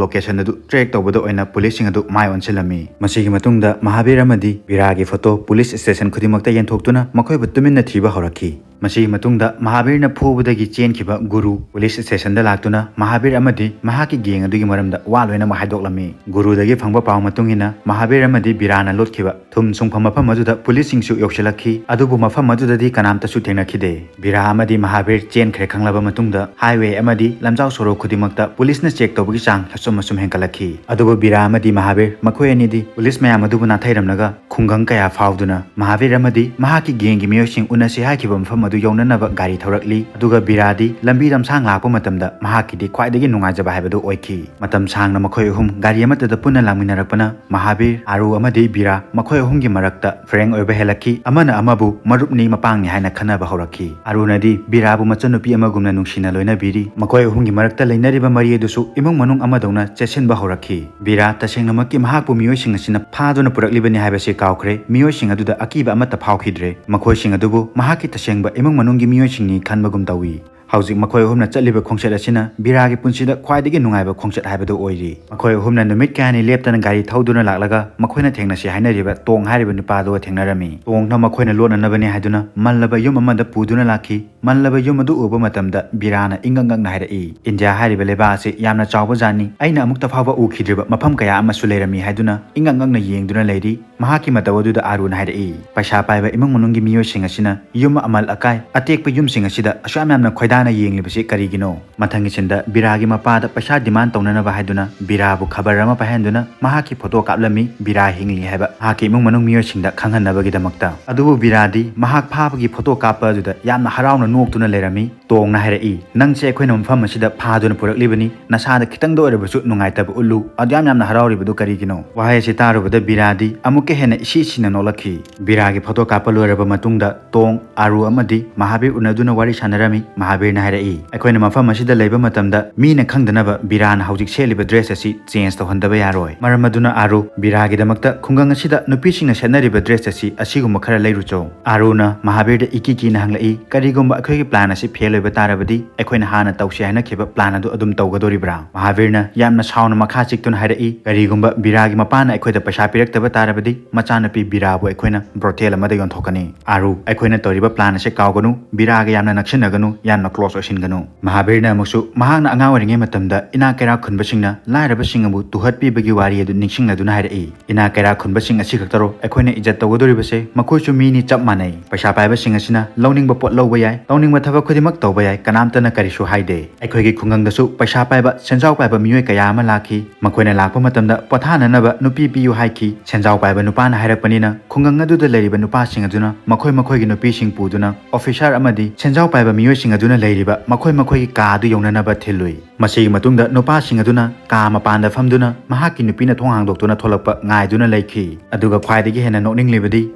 ꯂꯣꯀꯦꯁꯟ ꯑꯗꯨ ꯇ꯭ꯔꯦꯛ ꯇꯧꯕꯗ ꯑꯣꯏꯅ ꯄꯨꯂꯤꯁꯁꯤꯡ ꯑꯗꯨ ꯃꯥꯏ ꯑꯣꯟꯁꯤꯜꯂꯝꯃꯤ꯫ ꯃꯁꯤꯒꯤ ꯃꯇꯨꯡꯗ ꯃꯍꯥꯕꯤꯔ ꯑꯃꯗꯤ ꯕꯤꯔꯥꯒꯤ ꯐꯣꯇꯣ ꯄꯨꯂꯤꯁ ꯁ꯭ꯇꯦꯁꯟ ꯈꯨꯗꯤꯡꯃꯛꯇ ꯌꯦꯟꯊꯣꯛꯇꯨꯅ ꯃꯈꯣꯏꯕꯨ ꯇꯨꯃꯤꯟꯅ ꯊꯤꯕ ꯍꯧꯔꯛꯈꯤ꯫ ꯃꯁꯤꯒꯤ ꯃꯇꯨꯡꯗ ꯃꯍꯥꯕꯤꯔꯅ ꯐꯨꯕꯗꯒꯤ ꯆꯦꯟꯈꯤꯕ ꯒꯨꯔꯨ ꯄꯨꯂꯤꯁ ꯁ꯭ꯇꯦꯁꯟꯗ ꯂꯥꯛꯇꯨꯅ ꯃꯍꯥꯕꯤꯔ ꯑꯃꯗꯤ ꯃꯍꯥꯛꯀꯤ ꯒꯦꯡ ꯑꯗꯨꯒꯤ ꯃꯔꯝꯗ ꯋꯥ ꯂꯣꯏꯅꯃꯛ ꯍꯥꯏꯗꯣꯛꯂꯝꯃꯤ꯫ ꯒꯨꯔꯨꯗꯒꯤ ꯐꯪꯕ ꯄꯥꯎ ꯃꯇꯨꯡ ꯏꯟꯅ ꯃꯍꯥꯕꯤꯔ ꯑꯃꯗꯤ ꯕꯤꯔꯥꯅ ꯂꯣꯠꯈꯤꯕ ꯊꯨꯝ ꯁꯨꯡꯐꯝ ꯃꯐꯝ ꯑꯗꯨꯗ ꯄꯨꯂꯤꯁꯁꯤꯡꯁꯨ ꯌꯧꯁꯤꯜꯂꯛꯈꯤ, ꯑꯗꯨꯕꯨ ꯃꯐꯝ ꯑꯗꯨꯗꯗꯤ ꯀꯅꯥꯝꯇꯁꯨ ꯊꯦꯡꯅꯈꯤꯗꯦ꯫ ꯕꯤꯔꯥ ꯑꯃꯗꯤ ꯃꯍꯥꯕꯤꯔ ꯆꯦꯟꯈ꯭ꯔꯦ ꯈꯪꯂꯕ ꯃꯇꯨꯡꯗ ꯍꯥꯏꯋꯦ ꯑꯃꯗꯤ ꯂꯝꯖꯥꯎ ꯁꯣꯔꯣꯛ ꯈꯨꯗꯤꯡꯃꯛꯇ ꯄꯨꯂꯤꯁꯅ ꯆꯦꯛ ꯇꯧꯕꯒꯤ ꯆꯥꯡ ꯑꯁꯨꯝ ꯑꯁꯨꯝ ꯍꯦꯟꯒꯠꯂꯛꯈꯤ꯫ ꯑꯗꯨꯕꯨ ꯕꯤꯔꯥ ꯑꯃꯗꯤ ꯃꯍꯥꯕꯤꯔ ꯃꯈꯣꯏ ꯑꯅꯤꯗꯤ ꯄꯨꯂꯤꯁ ꯃꯌꯥꯝ ꯑꯗꯨꯕꯨ ꯅꯥꯊꯩꯔꯝꯂꯒ ꯈꯨꯡꯒꯪ ꯀꯌꯥ ꯐꯥꯎꯗꯨꯅ ꯃꯍꯥꯕꯤꯔ ꯑꯃꯗꯤ ꯃꯍꯥꯛꯀꯤ ꯒꯦꯡꯒꯤ ꯃꯤꯑꯣꯏꯁꯤꯡ ꯎꯅꯁꯤ ꯍꯥꯏꯈꯤꯕ ꯃꯐꯝ ꯑꯗꯨ ꯌꯧꯅꯅꯕ ꯒꯥꯔꯤ ꯊꯧꯔꯛꯂꯤ꯫ ꯑꯗꯨꯒ ꯕꯤꯔꯥꯗꯤ ꯂꯝꯕꯤ ꯂꯝꯁꯥꯡ ꯂꯥꯛꯄ ꯃꯇꯝꯗ ꯃꯍꯥꯛꯀꯤꯗꯤ ꯈ꯭ꯋꯥꯏꯗꯒꯤ ꯅꯨꯡꯉꯥꯏꯖꯕ ꯍꯥꯏꯕꯗꯨ ꯑꯣꯏꯈꯤ꯫ ꯃꯇꯝ ꯁꯥꯡꯅ ꯃꯈꯣꯏ ꯑꯍꯨꯝ ꯒꯥꯔꯤ ꯑꯃꯠꯇꯗ ꯄꯨꯟꯅ ꯂꯥꯛꯃꯤꯟꯅꯔꯛꯄꯅ ꯃꯍꯥꯕꯤꯔ, ꯑꯥꯔꯨ ꯑꯃꯗꯤ ꯕꯤꯔꯥ ꯃꯈꯣꯏ ꯑꯍꯨꯝꯒꯤ ꯃꯔꯛꯇ ꯐ꯭ꯔꯦꯡ ꯑꯣꯏꯕ ꯍꯦꯜꯂꯛꯈꯤ꯫ ꯑꯃꯅ ꯑꯃꯕꯨ ꯃꯔꯨꯞꯅꯤ ꯃꯄꯥꯡꯅꯤ ꯍꯥꯏꯅ ꯈꯟꯅꯕ ꯍꯧꯔꯛꯈꯤ꯫ ꯑꯥꯔꯨꯅꯗꯤ ꯕꯤꯔꯥꯕꯨ ꯃꯆꯟꯅꯨꯄꯤ ꯑꯃꯒꯨꯝꯅ ꯅꯨꯡꯁꯤꯅ ꯂꯣꯏꯅꯕꯤꯔꯤ꯫ ꯃꯈꯣꯏ ꯑꯍꯨꯝꯒꯤ ꯃꯔꯛꯇ ꯂꯩꯅꯔꯤꯕ ꯃꯔꯤ ꯑꯗꯨꯁꯨ ꯏꯃꯨꯡ ꯃꯅꯨꯡ ꯑꯃꯗꯧꯅ ꯆꯦꯠꯁꯤꯟꯕ ꯍꯧꯔꯛꯈꯤ꯫ ꯕꯤꯔꯥ ꯇꯁꯦꯡꯅꯃꯛꯀꯤ ꯃꯍꯥꯛꯄꯨ ꯃꯤꯑꯣꯏꯁꯤꯡ ꯑꯁꯤꯅ ꯐꯥꯗꯨꯅ ꯄꯨꯔꯛꯂꯤꯕꯅꯤ ꯍꯥꯏꯕꯁꯤ ꯀꯥꯎꯈ꯭ꯔꯦ꯫ ꯃꯤꯑꯣꯏꯁꯤꯡ ꯑꯗꯨꯗ ꯑꯀꯤꯕ ꯑꯃꯠꯇ ꯐꯥꯎꯈꯤꯗ꯭ꯔꯦ꯫ ꯃꯈꯣꯏꯁꯤꯡ ꯑꯗꯨꯕꯨ ꯃꯍꯥꯛꯀꯤ ꯇꯁꯦꯡꯕ ꯏꯃꯨꯡ ꯃꯅꯨꯡꯒꯤ ꯃꯤꯑꯣꯏꯁꯤꯡꯅꯤ ꯈꯟꯕꯒꯨꯝ ꯇꯧꯏ꯫ ꯍꯧꯖꯤꯛ ꯃꯈꯣꯏ ꯑꯍꯨꯝꯅ ꯆꯠꯂꯤꯕ ꯈꯣꯡꯆꯠ ꯑꯁꯤꯅ ꯕꯤꯔꯥꯒꯤ ꯄꯨꯟꯁꯤꯗ ꯈ꯭ꯋꯥꯏꯗꯒꯤ ꯅꯨꯡꯉꯥꯏꯕ ꯈꯣꯡꯆꯠ ꯍꯥꯏꯕꯗꯨ ꯑꯣꯏꯔꯤ꯫ ꯃꯈꯣꯏ ꯑꯍꯨꯝꯅ ꯅꯨꯃꯤꯠ ꯀꯌꯥꯅꯤ ꯂꯦꯞꯇꯅ ꯒꯥꯔꯤ ꯊꯧꯗꯨꯅ ꯂꯥꯛꯂꯒ ꯃꯈꯣꯏꯅ ꯊꯦꯡꯅꯁꯤ ꯍꯥꯏꯅꯔꯤꯕ ꯇꯣꯡ ꯍꯥꯏꯔꯤꯕ ꯅꯨꯄꯥꯗꯨꯒ ꯊꯦꯡꯅꯔꯝꯃꯤ꯫ ꯇꯣꯡꯅ ꯃꯈꯣꯏꯅ ꯂꯣꯠꯅꯅꯕꯅꯤ ꯍꯥꯏꯗꯨꯅ ꯃꯜꯂꯕ ꯌꯨꯝ ꯑꯃꯗ ꯄꯨꯗꯨꯅ ꯂꯥꯛꯈꯤ꯫ ꯃꯜꯂꯕ ꯌꯨꯝ ꯑꯗꯨ ꯎꯕ ꯃꯇꯝꯗ ꯕꯤꯔꯥꯅ ꯏꯪꯉꯛ ꯉꯛꯅ ꯍꯥꯏꯔꯛꯏ, "ꯏꯟꯗꯤꯌꯥ ꯍꯥꯏꯔꯤꯕ ꯂꯩꯕꯥꯛ ꯑꯁꯤ ꯌꯥꯝꯅ ꯆꯥꯎꯕ ꯖꯥꯠꯅꯤ꯫ ꯑꯩꯅ ꯑꯃꯨꯛꯇ ꯐꯥꯎꯕ ꯎꯈꯤꯗ꯭ꯔꯤꯕ ꯃꯐꯝ ꯀꯌꯥ ꯑꯃꯁꯨ ꯂꯩꯔꯝꯃꯤ" ꯍꯥꯏꯗꯨꯅ ꯏꯪꯉꯛ ꯉꯛꯅ ꯌꯦꯡꯗꯨꯅ ꯂꯩꯔꯤ꯫ ꯃꯍꯥꯛꯀꯤ ꯃꯇꯧ ꯑꯗꯨꯗ ꯑꯥꯔꯨꯅ ꯍꯥꯏꯔꯛꯏ, "ꯄꯩꯁꯥ ꯄꯥꯏꯕ ꯏꯃꯨꯡ ꯃꯅꯨꯡꯒꯤ ꯃꯤꯑꯣꯏꯁꯤꯡ ꯑꯁꯤꯅ ꯌꯨꯝ ꯑꯃꯜ ꯑꯀꯥꯏ ꯑꯇꯦꯛꯄ ꯌꯨꯝꯁꯤꯡ ꯑꯁꯤꯗ ꯑꯁꯨꯛ ꯌꯥꯝꯅ ꯈꯣꯏꯗꯥꯅ ꯌꯦꯡꯂꯤꯕꯁꯤ ꯀꯔꯤꯒꯤꯅꯣ?" ꯃꯊꯪꯒꯤ ꯁꯤꯟꯗ ꯕꯤꯔꯥꯒꯤ ꯃꯄꯥꯗ ꯄꯩꯁꯥ ꯗꯤꯃꯥꯟ ꯇꯧꯅꯅꯕ ꯍꯥꯏꯗꯨꯅ ꯕꯤꯔꯥꯕꯨ ꯈꯕꯔ ꯑꯃ ꯄꯥꯏꯍꯟꯗꯨꯅ ꯃꯍꯥꯛꯀꯤ ꯐꯣꯇꯣ ꯀꯥꯞꯂꯝꯃꯤ꯫ ꯕꯤꯔꯥ ꯍꯤꯡꯂꯤ ꯍꯥꯏꯕ ꯃꯍꯥꯛꯀꯤ ꯏꯃꯨꯡ ꯃꯅꯨꯡ ꯃꯤꯑꯣꯏꯁꯤꯡꯗ ꯈꯪꯍꯟꯅꯕꯒꯤꯗꯃꯛꯇ꯫ ꯑꯗꯨꯕꯨ ꯕꯤꯔꯥꯗꯤ ꯃꯍꯥꯛ ꯐꯥꯕꯒꯤ ꯐꯣꯇꯣ ꯀꯥꯞꯄ ꯑꯗꯨꯗ ꯌꯥꯝꯅ ꯍꯔꯥꯎꯅ ꯅꯣꯛꯇꯨꯅ ꯂꯩꯔꯝꯃꯤ꯫ ꯇꯣꯡꯅ ꯍꯥꯏꯔꯛꯏ, "ꯅꯪꯁꯦ ꯑꯩꯈꯣꯏꯅ ꯃꯐꯝ ꯑꯁꯤꯗ ꯐꯥꯗꯨꯅ ꯄꯨꯔꯛꯂꯤꯕꯅꯤ꯫ ꯅꯁꯥꯗ ꯈꯤꯇꯪꯗ ꯑꯣꯏꯔꯕꯁꯨ ꯅꯨꯡꯉꯥꯏꯇꯕ ꯎꯠꯂꯨ꯫ ꯑꯗꯨꯌꯥꯝ ꯌꯥꯝꯅ ꯍꯔꯥꯎꯔꯤꯕꯗꯨ ꯀꯔꯤꯒꯤꯅꯣ?" ꯋꯥꯍꯩ ꯑꯁꯤ ꯇꯥꯔꯨꯕꯗ ꯕꯤꯔꯥꯗꯤ ꯑꯃꯨꯛꯀ ꯍꯦꯟꯅ ꯏꯁꯤ ꯏꯁꯤꯅ ꯅꯣꯛꯂꯛꯈꯤ꯫ ꯕꯤꯔꯥꯒꯤ ꯐꯣꯇꯣ ꯀꯥꯞꯄ ꯂꯣꯏꯔꯕ ꯃꯇꯨꯡꯗ ꯇꯣꯡ, ꯑꯥꯔꯨ ꯑꯃꯗꯤ ꯃꯍꯥꯕꯤꯔ ꯎꯅꯗꯨꯅ ꯋꯥꯔꯤ ꯁꯥꯟꯅꯔꯝꯃꯤ꯫ ꯃꯍꯥꯕꯤꯔ ꯍꯥꯏꯔꯛꯏ, ꯑꯩꯈꯣꯏꯅ ꯃꯐꯝ ꯑꯁꯤꯗ ꯂꯩꯕ ꯃꯇꯝꯗ ꯃꯤꯅ ꯈꯪꯗꯅꯕ ꯕꯤꯔꯥꯅ ꯍꯧꯖꯤꯛ ꯁꯦꯠꯂꯤꯕ dress ꯑꯁꯤ change ꯇꯧꯍꯟꯗꯕ ꯌꯥꯔꯣꯏ꯫ ꯃꯔꯝ ꯑꯗꯨꯅ ꯑꯥꯔꯨ, ꯕꯤꯔꯥꯒꯤꯗꯃꯛꯇ ꯈꯨꯡꯒꯪ ꯑꯁꯤꯗ ꯅꯨꯄꯤꯁꯤꯡꯅ ꯁꯦꯠꯅꯔꯤꯕ dress ꯑꯁꯤ ꯑꯁꯤꯒꯨꯝꯕ ꯈꯔ ꯂꯩꯔꯨꯆꯣ꯫ ꯑꯥꯔꯨꯅ ꯃꯍꯥꯕꯤꯔꯗ ꯏꯀꯤ ꯀꯤꯅ ꯍꯪꯂꯛꯏ, ꯀꯔꯤꯒꯨꯝꯕ ꯑꯩꯈꯣꯏꯒꯤ plan ꯑꯁꯤ fail ꯑꯣꯏꯕ ꯇꯥꯔꯕꯗꯤ ꯑꯩꯈꯣꯏꯅ ꯍꯥꯟꯅ ꯇꯧꯁꯤ ꯍꯥꯏꯅꯈꯤꯕ plan ꯑꯗꯨ ꯑꯗꯨꯝ ꯇꯧꯒꯗꯣꯔꯤꯕ꯭ꯔꯥ? ꯃꯍꯥꯕꯤꯔꯅ ꯌꯥꯝꯅ ꯁꯥꯎꯅ ꯃꯈꯥ ꯆꯤꯛꯇꯨꯅ ꯍꯥꯏꯔꯛꯏ, ꯀꯔꯤꯒꯨꯝꯕ ꯕꯤꯔꯥꯒꯤ ꯃꯄꯥꯅ ꯑꯩꯈꯣꯏꯗ ꯄꯩꯁꯥ ꯄꯤꯔꯛꯇꯕ ꯇꯥꯔꯕꯗꯤ ꯃꯆꯥꯅꯨꯄꯤ ꯕꯤꯔꯥꯕꯨ ꯑꯩꯈꯣꯏꯅ brothel ꯑꯃꯗ ꯌꯣꯟꯊꯣꯛꯀꯅꯤ꯫ ꯑꯥꯔꯨ, ꯑꯩꯈꯣꯏꯅ ꯇꯧꯔꯤꯕ plan ꯑꯁꯤ ꯀꯥꯎꯒꯅꯨ, ꯕꯤꯔꯥꯒ ꯌꯥꯝꯅ ꯅꯛꯁꯤꯟꯅꯒꯅꯨ, ꯌꯥꯝꯅ close ꯑꯣꯏꯁꯤꯟꯒꯅꯨ꯫ ꯃꯍꯥꯕꯤꯔꯅ ꯑꯃꯨꯛꯁꯨ ꯃꯍꯥꯛꯅ ꯑꯉꯥꯡ ꯑꯣꯏꯔꯤꯉꯩ ꯃꯇꯝꯗ ꯏꯅꯥꯛ ꯀꯩꯔꯥꯛ ꯈꯨꯟꯕꯁꯤꯡꯅ ꯂꯥꯏꯔꯕꯁꯤꯡ ꯑꯕꯨ ꯇꯨꯍꯠꯄꯤꯕꯒꯤ ꯋꯥꯔꯤ ꯑꯗꯨ ꯅꯤꯡꯁꯤꯡꯂꯗꯨꯅ ꯍꯥꯏꯔꯛꯏ, ꯏꯅꯥꯛ ꯀꯩꯔꯥꯛ ꯈꯨꯟꯕꯁꯤꯡ ꯑꯁꯤ ꯈꯛꯇꯔꯣ ꯑꯩꯈꯣꯏꯅ ꯏꯖꯠ ꯇꯧꯒꯗꯧꯔꯤꯕꯁꯦ? ꯃꯈꯣꯏꯁꯨ ꯃꯤꯅꯤ, ꯆꯞ ꯃꯥꯟꯅꯩ꯫ ꯄꯩꯁꯥ ꯄꯥꯏꯕꯁꯤꯡ ꯑꯁꯤꯅ ꯂꯧꯅꯤꯡꯕ ꯄꯣꯠ ꯂꯧꯕ ꯌꯥꯏ, ꯇꯧꯅꯤꯡꯕ ꯊꯕꯛ ꯈꯨꯗꯤꯡꯃꯛ ꯇꯧꯕ ꯌꯥꯏ, ꯀꯅꯥꯝꯇꯅ ꯀꯔꯤꯁꯨ ꯍꯥꯏꯗꯦ꯫ ꯑꯩꯈꯣꯏꯒꯤ ꯈꯨꯡꯒꯪꯗꯁꯨ ꯄꯩꯁꯥ ꯄꯥꯏꯕ, ꯁꯦꯟꯖꯥꯎ ꯄꯥꯏꯕ ꯃꯤꯑꯣꯏ ꯀꯌꯥ ꯑꯃ ꯂꯥꯛꯈꯤ꯫ ꯃꯈꯣꯏꯅ ꯂꯥꯛꯄ ꯃꯇꯝꯗ ꯄꯣꯊꯥꯅꯅꯕ ꯅꯨꯄꯤ ꯄꯤꯌꯨ ꯍꯥꯏꯈꯤ꯫ ꯁꯦꯟꯖꯥꯎ ꯄꯥꯏꯕ ꯅꯨꯄꯥꯅ ꯍꯥꯏꯔꯛꯄꯅꯤꯅ ꯈꯨꯡꯒꯪ ꯑꯗꯨꯗ ꯂꯩꯔꯤꯕ ꯅꯨꯄꯥꯁꯤꯡ ꯑꯗꯨꯅ ꯃꯈꯣꯏ ꯃꯈꯣꯏꯒꯤ ꯅꯨꯄꯤꯁꯤꯡ ꯄꯨꯗꯨꯅ officer ꯑꯃꯗꯤ ꯁꯦꯟꯖꯥꯎ ꯄꯥꯏꯕ ꯃꯤꯑꯣꯏꯁꯤꯡ ꯑꯗꯨꯅ ꯂꯩꯔꯤꯕ ꯃꯈꯣꯏ ꯃꯈꯣꯏꯒꯤ ꯀꯥ ꯑꯗꯨ ꯌꯧꯅꯅꯕ ꯊꯤꯜꯂꯨꯏ꯫ ꯃꯁꯤꯒꯤ ꯃꯇꯨꯡꯗ ꯅꯨꯄꯥꯁꯤꯡ ꯑꯗꯨꯅ ꯀꯥ ꯃꯄꯥꯟꯗ ꯐꯝꯗꯨꯅ ꯃꯍꯥꯛꯀꯤ ꯅꯨꯄꯤꯅ ꯊꯣꯡ ꯍꯥꯡꯗꯣꯛꯇꯨꯅ ꯊꯣꯛꯂꯛꯄ ꯉꯥꯏꯗꯨꯅ ꯂꯩꯈꯤ꯫ ꯑꯗꯨꯒ ꯈ꯭ꯋꯥꯏꯗꯒꯤ ꯍꯦꯟꯅ ꯅꯣꯛꯅꯤꯡꯂꯤꯕꯗꯤ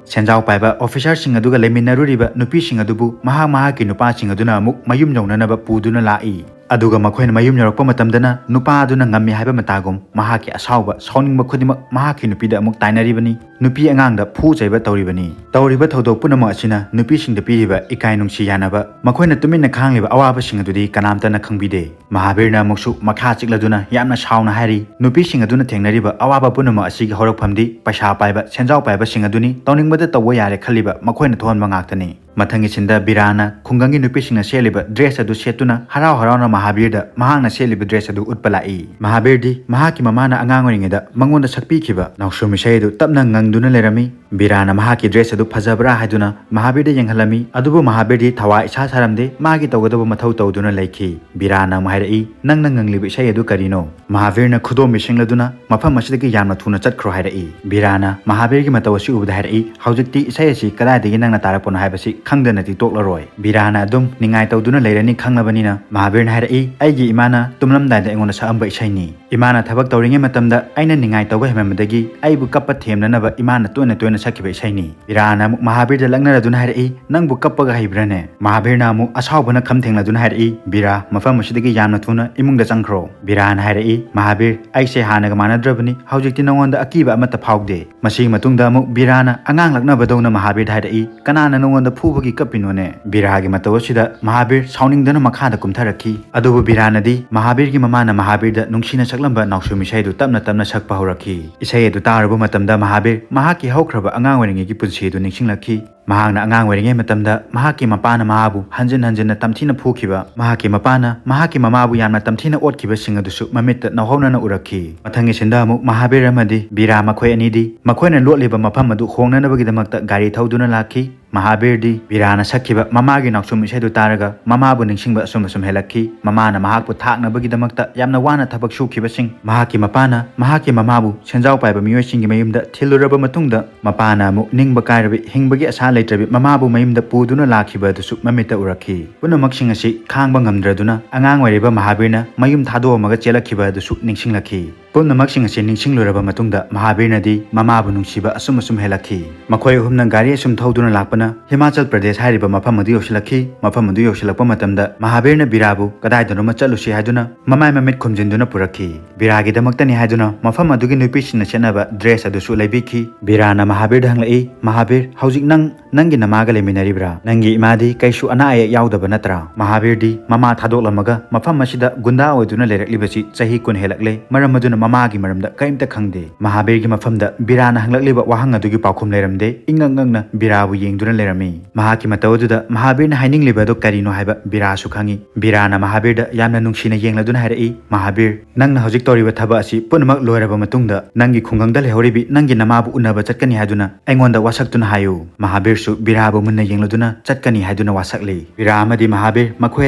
ꯁꯦꯟꯖꯥꯎ ꯄꯥꯏꯕ officerꯁꯤꯡ ꯑꯗꯨꯒ ꯂꯩꯃꯤꯟꯅꯔꯨꯔꯤꯕ ꯅꯨꯄꯤꯁꯤꯡ ꯑꯗꯨꯕꯨ ꯃꯍꯥꯛ ꯃꯍꯥꯛꯀꯤ ꯅꯨꯄꯥꯁꯤꯡ ꯑꯗꯨꯅ ꯑꯃꯨꯛ ꯃꯌꯨꯝ ꯌꯧꯅꯅꯕ ꯄꯨꯗꯨꯅ ꯂꯥꯛꯏ꯫ ꯑꯗꯨꯒ ꯃꯈꯣꯏꯅ ꯃꯌꯨꯝ ꯌꯧꯔꯛꯄ ꯃꯇꯝꯗꯅ ꯅꯨꯄꯥ ꯑꯗꯨꯅ ꯉꯝꯃꯤ ꯍꯥꯏꯕ ꯃꯇꯥꯒꯨꯝ ꯃꯍꯥꯛꯀꯤ ꯑꯁꯥꯎꯕ, ꯁꯥꯎꯅꯤꯡꯕ ꯈꯨꯗꯤꯡꯃꯛ ꯃꯍꯥꯛꯀꯤ ꯅꯨꯄꯤꯗ ꯑꯃꯨꯛ ꯇꯥꯏꯅꯔꯤꯕꯅꯤ꯫ ꯅꯨꯄꯤ ꯑꯉꯥꯡꯗ ꯐꯨ ꯆꯩꯕ ꯇꯧꯔꯤꯕꯅꯤ꯫ ꯇꯧꯔꯤꯕ ꯊꯧꯗꯣꯛ ꯄꯨꯝꯅꯃꯛ ꯑꯁꯤꯅ ꯅꯨꯄꯤꯁꯤꯡꯗ ꯄꯤꯔꯤꯕ ꯏꯀꯥꯏ ꯅꯨꯡꯁꯤ ꯌꯥꯅꯕ, ꯃꯈꯣꯏꯅ ꯇꯨꯃꯤꯟꯅ ꯈꯥꯡꯂꯤꯕ ꯑꯋꯥꯕꯁꯤꯡ ꯑꯗꯨꯗꯤ ꯀꯅꯥꯝꯇꯅ ꯈꯪꯕꯤꯗꯦ꯫ ꯃꯍꯥꯕꯤꯔꯅ ꯑꯃꯨꯛꯁꯨ ꯃꯈꯥ ꯆꯤꯛꯂꯗꯨꯅ ꯌꯥꯝꯅ ꯁꯥꯎꯅ ꯍꯥꯏꯔꯤ, ꯅꯨꯄꯤꯁꯤꯡ ꯑꯗꯨꯅ ꯊꯦꯡꯅꯔꯤꯕ ꯑꯋꯥꯕ ꯄꯨꯝꯅꯃꯛ ꯑꯁꯤꯒꯤ ꯍꯧꯔꯛꯐꯝꯗꯤ ꯄꯩꯁꯥ ꯄꯥꯏꯕ, ꯁꯦꯟꯖꯥꯎ ꯄꯥꯏꯕꯁꯤꯡ ꯑꯗꯨꯅꯤ꯫ ꯇꯧꯅꯤꯡꯕꯗ ꯇꯧꯕ ꯌꯥꯔꯦ ꯈꯜꯂꯤꯕ ꯃꯈꯣꯏꯅ ꯊꯣꯛꯍꯟꯕ ꯉꯥꯛꯇꯅꯤ꯫ ꯃꯊꯪꯒꯤ ꯁꯤꯟꯗ ꯕꯤꯔꯥꯅ ꯈꯨꯡꯒꯪꯒꯤ ꯅꯨꯄꯤꯁꯤꯡꯅ ꯁꯦꯠꯂꯤꯕ dress ꯑꯗꯨ ꯁꯦꯠꯇꯨꯅ ꯍꯔꯥꯎ ꯍꯔꯥꯎꯅ ꯃꯍꯥꯕꯤꯔꯗ ꯃꯍꯥꯛꯅ ꯁꯦꯠꯂꯤꯕ dress ꯑꯗꯨ ꯎꯠꯄ ꯂꯥꯛꯏ꯫ ꯃꯍꯥꯕꯤꯔꯗꯤ ꯃꯍꯥꯛꯀꯤ ꯃꯃꯥꯅ ꯑꯉꯥꯡ ꯑꯣꯏꯔꯤꯉꯩꯗ ꯃꯉꯣꯟꯗ ꯁꯛꯄꯤꯈꯤꯕ ꯅꯥꯎꯁꯨꯝ ꯏꯁꯩ ꯑꯗꯨ ꯇꯞꯅ ꯉꯪꯗꯨꯅ ꯂꯩꯔꯝꯃꯤ꯫ ꯕꯤꯔꯥꯅ ꯃꯍꯥꯛꯀꯤ dress ꯑꯗꯨ ꯐꯖꯕ꯭ꯔꯥ ꯍꯥꯏꯗꯨꯅ ꯃꯍꯥꯕꯤꯔꯗ ꯌꯦꯡꯍꯜꯂꯝꯃꯤ꯫ ꯑꯗꯨꯕꯨ ꯃꯍꯥꯕꯤꯔꯗꯤ ꯊꯋꯥ ꯏꯁꯥ ꯁꯥꯔꯝꯗꯦ, ꯃꯥꯒꯤ ꯇꯧꯒꯗꯕ ꯃꯊꯧ ꯇꯧꯗꯨꯅ ꯂꯩꯈꯤ꯫ ꯕꯤꯔꯥꯅ ꯑꯃꯨꯛ ꯍꯥꯏꯔꯛꯏ, "ꯅꯪꯅ ꯉꯪꯂꯤꯕ ꯏꯁꯩ ꯑꯗꯨ ꯀꯔꯤꯅꯣ?" ꯃꯍꯥꯕꯤꯔꯅ ꯈꯨꯗꯣꯝꯕꯤ ꯁꯤꯡꯂꯗꯨꯅ ꯃꯐꯝ ꯑꯁꯤꯗꯒꯤ ꯌꯥꯝꯅ ꯊꯨꯅ ꯆꯠꯈ꯭ꯔꯣ ꯍꯥꯏꯔꯛꯏ꯫ ꯕꯤꯔꯥꯅ ꯃꯍꯥꯕꯤꯔꯒꯤ ꯃꯇꯧ ꯑꯁꯤ ꯎꯕꯗ ꯍꯥꯏꯔꯛꯏ, "ꯍꯧꯖꯤꯛꯇꯤ ꯏꯁꯩ ꯑꯁꯤ ꯀꯗꯥꯏꯗꯒꯤ ꯅꯪꯅ ꯇꯥꯔꯛꯄꯅꯣ ꯍꯥꯏꯕꯁꯤ ꯈꯪꯗꯅꯗꯤ ꯇꯣꯛꯂꯔꯣꯏ꯫" ꯕꯤꯔꯥꯅ ꯑꯗꯨꯝ ꯅꯤꯡꯉꯥꯏ ꯇꯧꯗꯨꯅ ꯂꯩꯔꯅꯤ ꯈꯪꯂꯕꯅꯤꯅ ꯃꯍꯥꯕꯤꯔꯅ ꯍꯥꯏꯔꯛꯏ, "ꯑꯩꯒꯤ ꯏꯃꯥꯅ ꯇꯨꯝꯂꯝꯗꯥꯏꯗ ꯑꯩꯉꯣꯟꯗ ꯁꯛꯑꯝꯕ ꯏꯁꯩꯅꯤ꯫ ꯏꯃꯥꯅ ꯊꯕꯛ ꯇꯧꯔꯤꯉꯩ ꯃꯇꯝꯗ ꯑꯩꯅ ꯅꯤꯡꯉꯥꯏ ꯇꯧꯕ ꯍꯦꯟꯃꯟꯕꯗꯒꯤ ꯑꯩꯕꯨ ꯀꯞꯄ ꯊꯦꯝꯅꯅꯕ ꯏꯃꯥꯅ ꯇꯣꯏꯅ ꯇꯣꯏꯅ ꯁꯛꯈꯤꯕ ꯏꯁꯩꯅꯤ꯫ ꯕꯤꯔꯥꯅ ꯑꯃꯨꯛ ꯃꯍꯥꯕꯤꯔꯗ ꯂꯛꯅꯔꯗꯨꯅ ꯍꯥꯏꯔꯛꯏ, "ꯅꯪꯕꯨ ꯀꯞꯄꯒ ꯍꯩꯕ꯭ꯔꯥꯅꯦ?" ꯃꯍꯥꯕꯤꯔꯅ ꯑꯃꯨꯛ ꯑꯁꯥꯎꯕꯅ ꯈꯝ ꯊꯦꯡꯂꯗꯨꯅ ꯍꯥꯏꯔꯛꯏ, "ꯕꯤꯔꯥ, ꯃꯐꯝ ꯑꯁꯤꯗꯒꯤ ꯌꯥꯝꯅ ꯊꯨꯅ ꯏꯃꯨꯡꯗ ꯆꯪꯈ꯭ꯔꯣ"꯫ ꯕꯤꯔꯥꯅ ꯍꯥꯏꯔꯛꯏ, "ꯃꯍꯥꯕꯤꯔ, ꯑꯩꯁꯦ ꯍꯥꯟꯅꯒ ꯃꯥꯟꯅꯗ꯭ꯔꯕꯅꯤ, ꯍꯧꯖꯤꯛꯇꯤ ꯅꯉꯣꯟꯗ ꯑꯀꯤꯕ ꯑꯃꯠꯇ ꯐꯥꯎꯗꯦ"꯫ ꯃꯁꯤꯒꯤ ꯃꯇꯨꯡꯗ ꯑꯃꯨꯛ ꯕꯤꯔꯥꯅ ꯑꯉꯥꯡ ꯂꯛꯅꯕꯗꯧꯅ ꯃꯍꯥꯕꯤꯔꯗ ꯍꯥꯏꯔꯛꯏ, "ꯀꯅꯥꯅ ꯅꯉꯣꯟꯗ ꯐꯨꯕꯒꯤ ꯀꯞꯄꯤꯅꯣꯅꯦ?" ꯕꯤꯔꯥꯒꯤ ꯃꯇꯧ ꯑꯁꯤꯗ ꯃꯍꯥꯕꯤꯔ ꯁꯥꯎꯅꯤꯡꯗꯅ ꯃꯈꯥꯗ ꯀꯨꯝꯊꯔꯛꯈꯤ꯫ ꯑꯗꯨꯕꯨ ꯕꯤꯔꯥꯅꯗꯤ ꯃꯍꯥꯕꯤꯔꯒꯤ ꯃꯃꯥꯅ ꯃꯍꯥꯕꯤꯔꯗ ꯅꯨꯡꯁꯤꯅ ꯁꯛꯂꯝꯕ ꯅꯥꯎꯁꯨꯝ ꯏꯁꯩꯗꯨ ꯇꯞꯅ ꯇꯞꯅ ꯁꯛꯄ ꯍꯧꯔꯛꯈꯤ꯫ ꯏꯁꯩ ꯑꯗꯨ ꯇꯥꯔꯨꯕ ꯃꯇꯝꯗ ꯃꯍꯥꯕꯤꯔ ꯃꯍꯥꯛꯀꯤ ꯍꯧꯈ꯭ꯔꯕ ꯑꯉꯥꯡ ꯑꯣꯏꯔꯤꯉꯩꯒꯤ ꯄꯨꯟꯁꯤ ꯑꯗꯨ ꯅꯤꯡꯁꯤꯡꯂꯛꯈꯤ꯫ ꯃꯍꯥꯛꯅ ꯑꯉꯥꯡ ꯑꯣꯏꯔꯤꯉꯩ ꯃꯇꯝꯗ ꯃꯍꯥꯛꯀꯤ ꯃꯄꯥꯅ ꯃꯍꯥꯛꯄꯨ ꯍꯟꯖꯤꯟ ꯍꯟꯖꯤꯟꯅ ꯇꯝꯊꯤꯅ ꯐꯨꯈꯤꯕ, ꯃꯍꯥꯛꯀꯤ ꯃꯄꯥꯅ ꯃꯍꯥꯛꯀꯤ ꯃꯃꯥꯕꯨ ꯌꯥꯝꯅ ꯇꯝꯊꯤꯅ ꯑꯣꯠꯈꯤꯕꯁꯤꯡ ꯑꯗꯨꯁꯨ ꯃꯃꯤꯠꯇ ꯅꯧꯍꯧꯅꯅ ꯎꯔꯛꯈꯤ꯫ ꯃꯊꯪꯒꯤ ꯁꯤꯟꯗ ꯑꯃꯨꯛ ꯃꯍꯥꯕꯤꯔ ꯑꯃꯗꯤ ꯕꯤꯔꯥ ꯃꯈꯣꯏ ꯑꯅꯤꯗꯤ ꯃꯈꯣꯏꯅ ꯂꯣꯠꯂꯤꯕ ꯃꯐꯝ ꯑꯗꯨ ꯍꯣꯡꯅꯅꯕꯒꯤꯗꯃꯛꯇ ꯒꯥꯔꯤ ꯊꯧꯗꯨꯅ ꯂꯥꯛꯈꯤ꯫ ꯃꯍꯥꯕꯤꯔꯗꯤ ꯕꯤꯔꯥꯅ ꯁꯛꯈꯤꯕ ꯃꯃꯥꯒꯤ ꯅꯥꯎꯁꯨꯝ ꯏꯁꯩꯗꯨ ꯇꯥꯔꯒ ꯃꯃꯥꯕꯨ ꯅꯤꯡꯁꯤꯡꯕ ꯑꯁꯨꯝ ꯑꯁꯨꯝ ꯍꯦꯜꯂꯛꯈꯤ꯫ ꯃꯃꯥꯅ ꯃꯍꯥꯛꯄꯨ ꯊꯥꯛꯅꯕꯒꯤꯗꯃꯛꯇ ꯌꯥꯝꯅ ꯋꯥꯅ ꯊꯕꯛ ꯁꯨꯈꯤꯕꯁꯤꯡ, ꯃꯍꯥꯛꯀꯤ ꯃꯄꯥꯅ ꯃꯍꯥꯛꯀꯤ ꯃꯃꯥꯕꯨ ꯁꯦꯟꯖꯥꯎ ꯄꯥꯏꯕ ꯃꯤꯑꯣꯏꯁꯤꯡꯒꯤ ꯃꯌꯨꯝꯗ ꯊꯤꯜꯂꯨꯔꯕ ꯃꯇꯨꯡꯗ, ꯃꯄꯥꯅ ꯑꯃꯨꯛ ꯅꯤꯡꯕ ꯀꯥꯏꯔꯕꯤ, ꯍꯤꯡꯕꯒꯤ ꯑꯁꯥ ꯂꯩꯇ꯭ꯔꯕꯤ ꯃꯃꯥꯕꯨ ꯃꯌꯨꯝꯗ ꯄꯨꯗꯨꯅ ꯂꯥꯛꯈꯤꯕ ꯑꯗꯨꯁꯨ ꯃꯃꯤꯠꯇ ꯎꯔꯛꯈꯤ꯫ ꯄꯨꯝꯅꯃꯛꯁꯤꯡ ꯑꯁꯤ ꯈꯥꯡꯕ ꯉꯝꯗ꯭ꯔꯗꯨꯅ ꯑꯉꯥꯡ ꯑꯣꯏꯔꯤꯕ ꯃꯍꯥꯕꯤꯔꯅ ꯃꯌꯨꯝ ꯊꯥꯗꯣꯛꯑꯝꯃꯒ ꯆꯦꯜꯂꯛꯈꯤꯕ ꯑꯗꯨꯁꯨ ꯅꯤꯡꯁꯤꯡꯂꯛꯈꯤ꯫ ꯄꯨꯝꯅꯃꯛꯁꯤꯡ ꯑꯁꯤ ꯅꯤꯡꯁꯤꯡꯂꯨꯔꯕ ꯃꯇꯨꯡꯗ ꯃꯍꯥꯕꯤꯔꯅꯗꯤ ꯃꯃꯥꯕꯨ ꯅꯨꯡꯁꯤꯕ ꯑꯁꯨꯝ ꯑꯁꯨꯝ ꯍꯦꯜꯂꯛꯈꯤ꯫ ꯃꯈꯣꯏ ꯑꯍꯨꯝꯅ ꯒꯥꯔꯤ ꯑꯁꯨꯝ ꯊꯧꯗꯨꯅ ꯂꯥꯛꯄꯅ ꯍꯤꯃꯥꯆꯜ ꯄ꯭ꯔꯗꯦꯁ ꯍꯥꯏꯔꯤꯕ ꯃꯐꯝ ꯑꯗꯨ ꯌꯧꯁꯤꯜꯂꯛꯈꯤ꯫ ꯃꯐꯝ ꯑꯗꯨ ꯌꯧꯁꯤꯜꯂꯛꯄ ꯃꯇꯝꯗ ꯃꯍꯥꯕꯤꯔꯅ ꯕꯤꯔꯥꯕꯨ ꯀꯗꯥꯏꯗꯅꯣꯃ ꯆꯠꯂꯨꯁꯤ ꯍꯥꯏꯗꯨꯅ ꯃꯃꯥꯏ ꯃꯃꯤꯠ ꯈꯨꯝꯖꯤꯟꯗꯨꯅ ꯄꯨꯔꯛꯈꯤ꯫ ꯕꯤꯔꯥꯒꯤꯗꯃꯛꯇꯅꯤ ꯍꯥꯏꯗꯨꯅ ꯃꯐꯝ ꯑꯗꯨꯒꯤ ꯅꯨꯄꯤꯁꯤꯡꯅ ꯁꯦꯠꯅꯕ ꯗ꯭ꯔꯦꯁ ꯑꯗꯨꯁꯨ ꯂꯩꯕꯤꯈꯤ꯫ ꯕꯤꯔꯥꯅ ꯃꯍꯥꯕꯤꯔꯗ ꯍꯪꯂꯛꯏ, "ꯃꯍꯥꯕꯤꯔ, ꯍꯧꯖꯤꯛ ꯅꯪ ꯅꯪꯒꯤ ꯅꯃꯥꯒ ꯂꯩꯃꯤꯟꯅꯔꯤꯕ꯭ꯔꯥ? ꯅꯪꯒꯤ ꯏꯃꯥꯗꯤ ꯀꯩꯁꯨ ꯑꯅꯥ ꯑꯌꯦꯛ ꯌꯥꯎꯗꯕ ꯅꯠꯇ꯭ꯔꯥ?" ꯃꯍꯥꯕꯤꯔꯗꯤ ꯃꯃꯥ ꯊꯥꯗꯣꯛꯂꯝꯃꯒ ꯃꯐꯝ ꯑꯁꯤꯗ ꯒꯨꯟꯗꯥ ꯑꯣꯏꯗꯨꯅ ꯂꯩꯔꯛꯂꯤꯕꯁꯤ ꯆꯍꯤ ꯀꯨꯟ ꯍꯦꯜꯂꯛꯂꯦ, ꯃꯔꯝ ꯑꯗꯨꯅ ꯃꯃꯥꯒꯤ ꯃꯔꯝꯗ ꯀꯔꯤꯝꯇ ꯈꯪꯗꯦ꯫ ꯃꯍꯥꯕꯤꯔꯒꯤ ꯃꯐꯝꯗ ꯕꯤꯔꯥꯅ ꯍꯪꯂꯛꯂꯤꯕ ꯋꯥꯍꯪ ꯑꯗꯨꯒꯤ ꯄꯥꯎꯈꯨꯝ ꯂꯩꯔꯝꯗꯦ꯫ ꯏꯉꯛ ꯉꯛꯅ ꯕꯤꯔꯥꯕꯨ ꯌꯦꯡꯗꯨꯅ ꯂꯩꯔꯝꯃꯤ꯫ ꯃꯍꯥꯛꯀꯤ ꯃꯇꯧ ꯑꯗꯨꯗ ꯃꯍꯥꯕꯤꯔꯅ ꯍꯥꯏꯅꯤꯡꯂꯤꯕ ꯑꯗꯨ ꯀꯔꯤꯅꯣ ꯍꯥꯏꯕ ꯕꯤꯔꯥꯁꯨ ꯈꯪꯏ꯫ ꯕꯤꯔꯥꯅ ꯃꯍꯥꯕꯤꯔꯗ ꯌꯥꯝꯅ ꯅꯨꯡꯁꯤꯅ ꯌꯦꯡꯂꯗꯨꯅ ꯍꯥꯏꯔꯛꯏ, "ꯃꯍꯥꯕꯤꯔ, ꯅꯪꯅ ꯍꯧꯖꯤꯛ ꯇꯧꯔꯤꯕ ꯊꯕꯛ ꯑꯁꯤ ꯄꯨꯝꯅꯃꯛ ꯂꯣꯏꯔꯕ ꯃꯇꯨꯡꯗ ꯅꯪꯒꯤ ꯈꯨꯡꯒꯪꯗ ꯂꯩꯍꯧꯔꯤꯕꯤ ꯅꯪꯒꯤ ꯅꯃꯥꯕꯨ ꯎꯅꯕ ꯆꯠꯀꯅꯤ ꯍꯥꯏꯗꯨꯅ ꯑꯩꯉꯣꯟꯗ ꯋꯥꯁꯛꯇꯨꯅ ꯍꯥꯏꯌꯨ"꯫ ꯃꯍꯥꯕꯤꯔꯁꯨ ꯕꯤꯔꯥꯕꯨ ꯃꯨꯟꯅ ꯌꯦꯡꯂꯗꯨꯅ ꯆꯠꯀꯅꯤ ꯍꯥꯏꯗꯨꯅ ꯋꯥꯁꯛꯂꯤ꯫ ꯕꯤꯔꯥ ꯑꯃꯗꯤ ꯃꯍꯥꯕꯤꯔ ꯃꯈꯣꯏ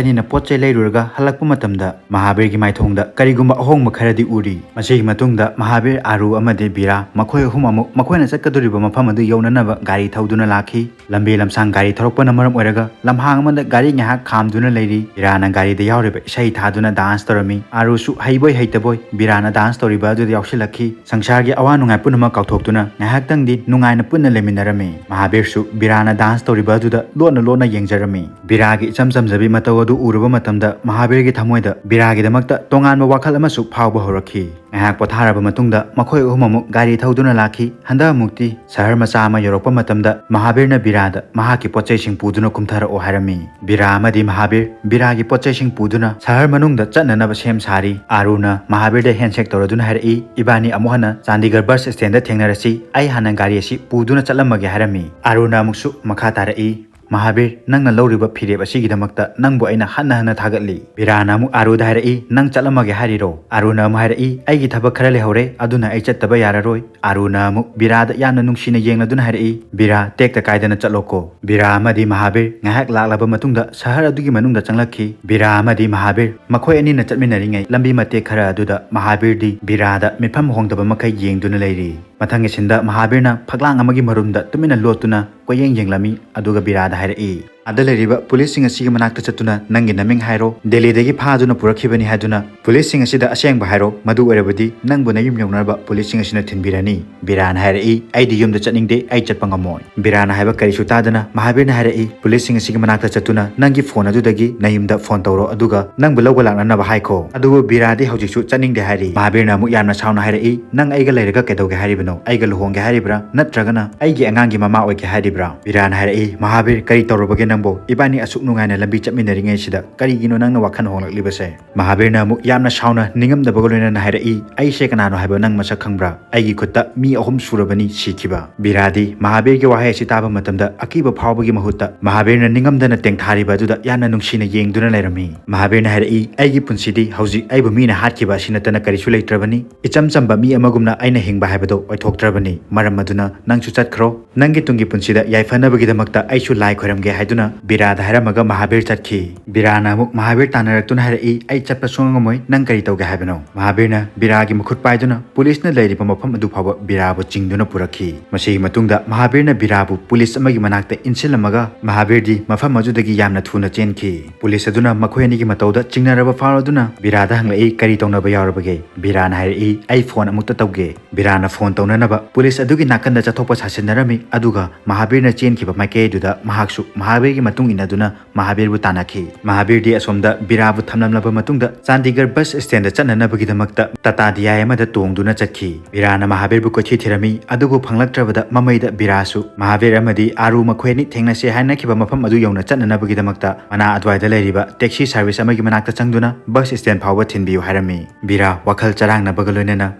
ꯑꯅꯤꯅ ꯄꯣꯠ ꯆꯩ ꯂꯩꯔꯨꯔꯒ ꯍꯜꯂꯛꯄ ꯃꯇꯝꯗ ꯃꯍꯥꯕꯤꯔꯒꯤ ꯃꯥꯏꯊꯣꯡꯗ ꯀꯔꯤꯒꯨꯝꯕ ꯑꯍꯣꯡꯕ ꯈꯔꯗꯤ ꯎꯔꯤ꯫ ꯁꯤꯒꯤ ꯃꯇꯨꯡꯗ ꯃꯍꯥꯕꯤꯔ, ꯑꯥꯔꯨ ꯑꯃꯗꯤ ꯕꯤꯔꯥ ꯃꯈꯣꯏ ꯑꯍꯨꯝ ꯑꯃꯨꯛ ꯃꯈꯣꯏꯅ ꯆꯠꯀꯗꯧꯔꯤꯕ ꯃꯐꯝ ꯑꯗꯨ ꯌꯧꯅꯅꯕ ꯒꯥꯔꯤ ꯊꯧꯗꯨꯅ ꯂꯥꯛꯈꯤ꯫ ꯂꯝꯕꯤ ꯂꯝꯁꯥꯡ ꯒꯥꯔꯤ ꯊꯧꯔꯛꯄꯅ ꯃꯔꯝ ꯑꯣꯏꯔꯒ ꯂꯝꯍꯥꯡ ꯑꯃꯗ ꯒꯥꯔꯤ ꯉꯥꯏꯍꯥꯛ ꯈꯥꯝꯗꯨꯅ ꯂꯩꯔꯤ꯫ ꯕꯤꯔꯥꯅ ꯒꯥꯔꯤꯗ ꯌꯥꯎꯔꯤꯕ ꯏꯁꯩ ꯊꯥꯗꯨꯅ ꯗꯥꯟꯁ ꯇꯧꯔꯝꯃꯤ꯫ ꯑꯥꯔꯨꯁꯨ ꯍꯩꯕꯣꯏ ꯍꯩꯇꯕꯣꯏ ꯕꯤꯔꯥꯅ ꯗꯥꯟꯁ ꯇꯧꯔꯤꯕ ꯑꯗꯨꯗ ꯌꯥꯎꯁꯤꯜꯂꯛꯈꯤ꯫ ꯁꯪꯁꯥꯔꯒꯤ ꯑꯋꯥ ꯅꯨꯡꯉꯥꯏ ꯄꯨꯝꯅꯃꯛ ꯀꯥꯎꯊꯣꯛꯇꯨꯅ ꯉꯥꯏꯍꯥꯛꯇꯪꯗꯤ ꯅꯨꯡꯉꯥꯏꯅ ꯄꯨꯟꯅ ꯂꯩꯃꯤꯟꯅꯔꯝꯃꯤ꯫ ꯃꯍꯥꯕꯤꯔꯁꯨ ꯕꯤꯔꯥꯅ ꯗꯥꯟꯁ ꯇꯧꯔꯤꯕ ꯑꯗꯨꯗ ꯂꯣꯟꯅ ꯂꯣꯟꯅ ꯌꯦꯡꯖꯔꯝꯃꯤ꯫ ꯕꯤꯔꯥꯒꯤ ꯏꯆꯝ ꯆꯝꯖꯕꯤ ꯃꯇꯧ ꯑꯗꯨ ꯎꯔꯨꯕ ꯃꯇꯝꯗ ꯃꯍꯥꯕꯤꯔꯒꯤ ꯊꯃꯣꯏꯗ ꯕꯤꯔꯥꯒꯤꯗꯃꯛꯇ ꯇꯣꯉꯥꯟꯕ ꯋꯥꯈꯜ ꯑꯃꯁꯨ ꯐꯥꯎꯕ ꯍꯧꯔꯛꯈꯤ꯫ ꯉꯥꯏꯍꯥꯛ ꯄꯣꯊꯥꯔꯕ ꯃꯇꯨꯡꯗ ꯃꯈꯣꯏ ꯑꯍꯨꯝ ꯑꯃꯨꯛ ꯒꯥꯔꯤ ꯊꯧꯗꯨꯅ ꯂꯥꯛꯈꯤ꯫ ꯍꯟꯗꯛ ꯑꯃꯨꯛꯇꯤ ꯁꯍꯔ ꯃꯆꯥ ꯑꯃ ꯌꯧꯔꯛꯄ ꯃꯇꯝꯗ ꯃꯍꯥꯕꯤꯔꯅ ꯕꯤꯔꯥꯗ ꯃꯍꯥꯛꯀꯤ ꯄꯣꯠꯆꯩꯁꯤꯡ ꯄꯨꯗꯨꯅ ꯀꯨꯝꯊꯔꯛꯑꯣ ꯍꯥꯏꯔꯝꯃꯤ꯫ ꯕꯤꯔꯥ ꯑꯃꯗꯤ ꯃꯍꯥꯕꯤꯔ ꯕꯤꯔꯥꯒꯤ ꯄꯣꯠꯆꯩꯁꯤꯡ ꯄꯨꯗꯨꯅ ꯁꯍꯔ ꯃꯅꯨꯡꯗ ꯆꯠꯅꯅꯕ ꯁꯦꯝ ꯁꯥꯔꯤ꯫ ꯑꯥꯔꯨꯅ ꯃꯍꯥꯕꯤꯔꯗ ꯍꯦꯟꯁꯦꯛ ꯇꯧꯔꯗꯨꯅ ꯍꯥꯏꯔꯛꯏ, "ꯏꯕꯥꯅꯤ ꯑꯃꯨꯛ ꯍꯟꯅ ꯆꯥꯟꯗꯤꯒꯔ ꯕꯁ ꯁ꯭ꯇꯦꯟꯗ ꯊꯦꯡꯅꯔꯁꯤ꯫ ꯑꯩ ꯍꯥꯟꯅ ꯒꯥꯔꯤ ꯑꯁꯤ ꯄꯨꯗꯨꯅ ꯆꯠꯂꯝꯃꯒꯦ" ꯍꯥꯏꯔꯝꯃꯤ꯫ ꯑꯥꯔꯨꯅ ꯑꯃꯨꯛꯁꯨ ꯃꯈꯥ ꯇꯥꯔꯛꯏ, "ꯃꯍꯥꯕꯤꯔ, ꯅꯪꯅ ꯂꯧꯔꯤꯕ ꯐꯤꯔꯦꯞ ꯑꯁꯤꯒꯤꯗꯃꯛꯇ ꯅꯪꯕꯨ ꯑꯩꯅ ꯍꯟꯅ ꯍꯟꯅ ꯊꯥꯒꯠꯂꯤ꯫" ꯕꯤꯔꯥꯅ ꯑꯃꯨꯛ ꯑꯥꯔꯨꯗ ꯍꯥꯏꯔꯛꯏ, "ꯅꯪ ꯆꯠꯂꯝꯃꯒꯦ ꯍꯥꯏꯔꯤꯔꯣ?" ꯑꯥꯔꯨꯅ ꯑꯃꯨꯛ ꯍꯥꯏꯔꯛꯏ, "ꯑꯩꯒꯤ ꯊꯕꯛ ꯈꯔ ꯂꯩꯍꯧꯔꯦ, ꯑꯗꯨꯅ ꯑꯩ ꯆꯠꯇꯕ ꯌꯥꯔꯔꯣꯏ꯫" ꯑꯥꯔꯨꯅ ꯑꯃꯨꯛ ꯕꯤꯔꯥꯗ ꯌꯥꯝꯅ ꯅꯨꯡꯁꯤꯅ ꯌꯦꯡꯂꯗꯨꯅ ꯍꯥꯏꯔꯛꯏ, "ꯕꯤꯔꯥ, ꯇꯦꯛꯇ ꯀꯥꯏꯗꯅ ꯆꯠꯂꯣꯀꯣ꯫" ꯕꯤꯔꯥ ꯑꯃꯗꯤ ꯃꯍꯥꯕꯤꯔ ꯉꯥꯏꯍꯥꯛ ꯂꯥꯛꯂꯕ ꯃꯇꯨꯡꯗ ꯁꯍꯔ ꯑꯗꯨꯒꯤ ꯃꯅꯨꯡꯗ ꯆꯪꯂꯛꯈꯤ꯫ ꯕꯤꯔꯥ ꯑꯃꯗꯤ ꯃꯍꯥꯕꯤꯔ ꯃꯈꯣꯏ ꯑꯅꯤꯅ ꯆꯠꯃꯤꯟꯅꯔꯤꯉꯩ ꯂꯝꯕꯤ ꯃꯇꯦꯛ ꯈꯔ ꯑꯗꯨꯗ ꯃꯍꯥꯕꯤꯔꯗꯤ ꯕꯤꯔꯥꯗ ꯃꯤꯐꯝ ꯍꯣꯡꯗꯕ ꯃꯈꯩ ꯌꯦꯡꯗꯨꯅ ꯂꯩꯔꯤ꯫ ꯃꯊꯪꯒꯤ ꯁꯤꯟꯗ ꯃꯍꯥꯕꯤꯔꯅ ꯐꯛꯂꯥꯡ ꯑꯃꯒꯤ ꯃꯔꯨꯝꯗ ꯇꯨꯃꯤꯟꯅ ꯂꯣꯠꯇꯨꯅ ꯀꯣꯏꯌꯦꯡ ꯌꯦꯡꯂꯝꯃꯤ, ꯑꯗꯨꯒ ꯕꯤꯔꯥꯗ ꯍꯥꯏꯔꯛꯏ, "ꯑꯥꯗ ꯂꯩꯔꯤꯕ ꯄꯨꯂꯤꯁꯁꯤꯡ ꯑꯁꯤꯒꯤ ꯃꯅꯥꯛꯇ ꯆꯠꯇꯨꯅ ꯅꯪꯒꯤ ꯅꯃꯤꯡ ꯍꯥꯏꯔꯣ, ꯗꯦꯜꯂꯤꯗꯒꯤ ꯐꯥꯗꯨꯅ ꯄꯨꯔꯛꯈꯤꯕꯅꯤ ꯍꯥꯏꯗꯨꯅ ꯄꯨꯂꯤꯁꯁꯤꯡ ꯑꯁꯤꯗ ꯑꯁꯦꯡꯕ ꯍꯥꯏꯔꯣ, ꯃꯗꯨ ꯑꯣꯏꯔꯕꯗꯤ ꯅꯪꯕꯨ ꯅꯌꯨꯝ ꯌꯧꯅꯅꯕ ꯄꯨꯂꯤꯁꯁꯤꯡ ꯑꯁꯤꯅ ꯊꯤꯟꯕꯤꯔꯅꯤ꯫" ꯕꯤꯔꯥꯅ ꯍꯥꯏꯔꯛꯏ, "ꯑꯩꯗꯤ ꯌꯨꯝꯗ ꯆꯠꯅꯤꯡꯗꯦ, ꯑꯩ ꯆꯠꯄ ꯉꯝꯃꯣꯏ꯫" ꯕꯤꯔꯥꯅ ꯍꯥꯏꯕ ꯀꯔꯤꯁꯨ ꯇꯥꯗꯅ ꯃꯍꯥꯕꯤꯔꯅ ꯍꯥꯏꯔꯛꯏ, "ꯄꯨꯂꯤꯁꯁꯤꯡ ꯑꯁꯤꯒꯤ ꯃꯅꯥꯛꯇ ꯆꯠꯇꯨꯅ ꯅꯪꯒꯤ ꯐꯣꯟ ꯑꯗꯨꯗꯒꯤ ꯅꯌꯨꯝꯗ ꯐꯣꯟ ꯇꯧꯔꯣ, ꯑꯗꯨꯒ ꯅꯪꯕꯨ ꯂꯧꯕ ꯂꯥꯛꯅꯅꯕ ꯍꯥꯏꯈꯣ꯫" ꯑꯗꯨꯕꯨ ꯕꯤꯔꯥꯗꯤ ꯍꯧꯖꯤꯛꯁꯨ ꯆꯠꯅꯤꯡꯗꯦ ꯍꯥꯏꯔꯤ꯫ ꯃꯍꯥꯕꯤꯔꯅ ꯑꯃꯨꯛ ꯌꯥꯝꯅ ꯁꯥꯎꯅ ꯍꯥꯏꯔꯛꯏ, "ꯅꯪ ꯑꯩꯒ ꯂꯩꯔꯒ ꯀꯩꯗꯧꯒꯦ ꯍꯥꯏꯔꯤꯕꯅꯣ? ꯑꯩꯒ ꯂꯨꯍꯣꯡꯒꯦ ꯍꯥꯏꯔꯤꯕ꯭ꯔꯥ? ꯅꯠꯇ꯭ꯔꯒꯅ ꯑꯩꯒꯤ ꯑꯉꯥꯡꯒꯤ ꯃꯃꯥ ꯑꯣꯏꯒꯦ ꯍꯥꯏꯔꯤꯕ꯭ꯔꯥ?" ꯕꯤꯔꯥꯅ ꯍꯥꯏꯔꯛꯏ, "ꯃꯍꯥꯕꯤꯔ, ꯀꯔꯤ ꯇꯧꯔꯕꯒꯦ ꯅꯪꯕꯨ? ꯏꯕꯥꯅꯤ ꯑꯁꯨꯛ ꯅꯨꯡꯉꯥꯏꯅ ꯂꯝꯕꯤ ꯆꯠꯃꯤꯟꯅꯔꯤꯉꯩꯁꯤꯗ ꯀꯔꯤꯒꯤꯅꯣ ꯅꯪꯅ ꯋꯥꯈꯜ ꯍꯣꯡꯂꯛꯂꯤꯕꯁꯦ?" ꯃꯍꯥꯕꯤꯔꯅ ꯑꯃꯨꯛ ꯌꯥꯝꯅ ꯁꯥꯎꯅ ꯅꯤꯡꯉꯝꯗꯕꯒ ꯂꯣꯏꯅꯅ ꯍꯥꯏꯔꯛꯏ, "ꯑꯩꯁꯦ ꯀꯅꯥꯅꯣ ꯍꯥꯏꯕ ꯅꯪ ꯃꯁꯛ ꯈꯪꯕ꯭ꯔꯥ? ꯑꯩꯒꯤ ꯈꯨꯠꯇ ꯃꯤ ꯑꯍꯨꯝ ꯁꯨꯔꯕꯅꯤ ꯁꯤꯈꯤꯕ꯫" ꯕꯤꯔꯥꯗꯤ ꯃꯍꯥꯕꯤꯔꯒꯤ ꯋꯥꯍꯩ ꯑꯁꯤ ꯇꯥꯕ ꯃꯇꯝꯗ ꯑꯀꯤꯕ ꯐꯥꯎꯕꯒꯤ ꯃꯍꯨꯠꯇ ꯃꯍꯥꯕꯤꯔꯅ ꯅꯤꯡꯉꯝꯗꯅ ꯇꯦꯡꯊꯥꯔꯤꯕ ꯑꯗꯨꯗ ꯌꯥꯝꯅ ꯅꯨꯡꯁꯤꯅ ꯌꯦꯡꯗꯨꯅ ꯂꯩꯔꯝꯃꯤ꯫ ꯃꯍꯥꯕꯤꯔꯅ ꯍꯥꯏꯔꯛꯏ, "ꯑꯩꯒꯤ ꯄꯨꯟꯁꯤꯗꯤ ꯍꯧꯖꯤꯛ ꯑꯩꯕꯨ ꯃꯤꯅ ꯍꯥꯠꯈꯤꯕ ꯑꯁꯤ ꯅꯠꯇꯅ ꯀꯔꯤꯁꯨ ꯂꯩꯇ꯭ꯔꯕꯅꯤ꯫ ꯏꯆꯝ ꯆꯝꯕ ꯃꯤ ꯑꯃꯒꯨꯝꯅ ꯑꯩꯅ ꯍꯤꯡꯕ ꯍꯥꯏꯕꯗꯨ ꯑꯣꯏꯊꯣꯛꯇ꯭ꯔꯕꯅꯤ꯫ ꯃꯔꯝ ꯑꯗꯨꯅ ꯅꯪꯁꯨ ꯆꯠꯈ꯭ꯔꯣ꯫ ꯅꯪꯒꯤ ꯇꯨꯡꯒꯤ ꯄꯨꯟꯁꯤꯗ ꯌꯥꯏꯐꯅꯕꯒꯤꯗꯃꯛꯇ ꯑꯩꯁꯨ ꯂꯥꯏ ꯈꯣꯏꯔꯝꯒꯦ ꯍꯥꯏꯗꯨꯅ ꯕꯤꯔꯥꯗ ꯍꯥꯏꯔꯝꯃꯒ ꯃꯍꯥꯕꯤꯔ ꯆꯠꯈꯤ꯫ ꯕꯤꯔꯥꯅ ꯑꯃꯨꯛ ꯃꯍꯥꯕꯤꯔ ꯇꯥꯟꯅꯔꯛꯇꯨꯅ ꯍꯥꯏꯔꯛꯏ, "ꯑꯩ ꯆꯠꯄ ꯁꯨꯡꯉꯝ ꯉꯝꯃꯣꯏ, ꯅꯪ ꯀꯔꯤ ꯇꯧꯒꯦ ꯍꯥꯏꯕꯅꯣ?" ꯃꯍꯥꯕꯤꯔꯅ ꯕꯤꯔꯥꯒꯤ ꯃꯈꯨꯠ ꯄꯥꯏꯗꯨꯅ ꯄꯨꯂꯤꯁꯅ ꯂꯩꯔꯤꯕ ꯃꯐꯝ ꯑꯗꯨ ꯐꯥꯎꯕ ꯕꯤꯔꯥꯕꯨ ꯆꯤꯡꯗꯨꯅ ꯄꯨꯔꯛꯈꯤ꯫ ꯃꯁꯤꯒꯤ ꯃꯇꯨꯡꯗ ꯃꯍꯥꯕꯤꯔꯅ ꯕꯤꯔꯥꯕꯨ ꯄꯨꯂꯤꯁ ꯑꯃꯒꯤ ꯃꯅꯥꯛꯇ ꯏꯟꯁꯤꯜꯂꯝꯃꯒ ꯃꯍꯥꯕꯤꯔꯗꯤ ꯃꯐꯝ ꯑꯗꯨꯗꯒꯤ ꯌꯥꯝꯅ ꯊꯨꯅ ꯆꯦꯟꯈꯤ꯫ ꯄꯨꯂꯤꯁ ꯑꯗꯨꯅ ꯃꯈꯣꯏ ꯑꯅꯤꯒꯤ ꯃꯇꯧꯗ ꯆꯤꯡꯅꯔꯕ ꯐꯥꯎꯔꯗꯨꯅ ꯕꯤꯔꯥꯗ ꯍꯪꯂꯛꯏ, "ꯀꯔꯤ ꯇꯧꯅꯕ ꯌꯥꯎꯔꯕꯒꯦ?" ꯕꯤꯔꯥꯅ ꯍꯥꯏꯔꯛꯏ, "ꯑꯩ ꯐꯣꯟ ꯑꯃꯨꯛꯇ ꯇꯧꯒꯦ꯫" ꯕꯤꯔꯥꯅ ꯐꯣꯟ ꯇꯧꯅꯅꯕ ꯄꯨꯂꯤꯁ ꯑꯗꯨꯒꯤ ꯅꯥꯀꯟꯗ ꯆꯠꯊꯣꯛꯄ ꯁꯥꯁꯤꯟꯅꯔꯝꯃꯤ, ꯑꯗꯨꯒ ꯃꯍꯥꯕꯤꯔꯅ ꯆꯦꯟꯈꯤꯕ ꯃꯥꯏꯀꯩꯗꯨꯗ ꯃꯍꯥꯛꯁꯨ ꯃꯍꯥꯕꯤꯔꯒꯤ ꯃꯇꯨꯡ ꯏꯟꯅꯗꯨꯅ ꯃꯍꯥꯕꯤꯔꯕꯨ ꯇꯥꯟꯅꯈꯤ꯫ ꯃꯍꯥꯕꯤꯔꯗꯤ ꯑꯁꯣꯝꯗ ꯕꯤꯔꯥꯕꯨ ꯊꯝꯂꯝꯂꯕ ꯃꯇꯨꯡꯗ ꯆꯥꯟꯗꯤꯒꯔ ꯕꯁ ꯁ꯭ꯇꯦꯟꯗ ꯆꯠꯅꯅꯕꯒꯤꯗꯃꯛꯇ ꯇꯥꯇꯥ ꯗꯤꯌꯥꯏ ꯑꯃꯗ ꯇꯣꯡꯗꯨꯅ ꯆꯠꯈꯤ꯫ ꯕꯤꯔꯥꯅ ꯃꯍꯥꯕꯤꯔꯕꯨ ꯀꯣꯏꯊꯤ ꯊꯤꯔꯝꯃꯤ, ꯑꯗꯨꯕꯨ ꯐꯪꯂꯛꯇ꯭ꯔꯕꯗ ꯃꯃꯩꯗ ꯕꯤꯔꯥꯁꯨ ꯃꯍꯥꯕꯤꯔ ꯑꯃꯗꯤ ꯑꯥꯔꯨ ꯃꯈꯣꯏ ꯑꯅꯤ ꯊꯦꯡꯅꯁꯦ ꯍꯥꯏꯅꯈꯤꯕ ꯃꯐꯝ ꯑꯗꯨ ꯌꯧꯅ ꯆꯠꯅꯅꯕꯒꯤꯗꯃꯛꯇ ꯃꯅꯥ ꯑꯗꯨꯋꯥꯏꯗ ꯂꯩꯔꯤꯕ ꯇꯦꯛꯁꯤ ꯁꯥꯔꯚꯤꯁ ꯑꯃꯒꯤ ꯃꯅꯥꯛꯇ ꯆꯪꯗꯨꯅ ꯕꯁ ꯁ꯭ꯇꯦꯟ ꯐꯥꯎꯕ ꯊꯤꯟꯕꯤꯌꯨ ꯍꯥꯏꯔꯝꯃꯤ꯫ ꯕꯤꯔꯥ ꯋꯥꯈꯜ ꯆꯔꯥꯡꯅꯕꯒ ꯂꯣꯏꯅꯅ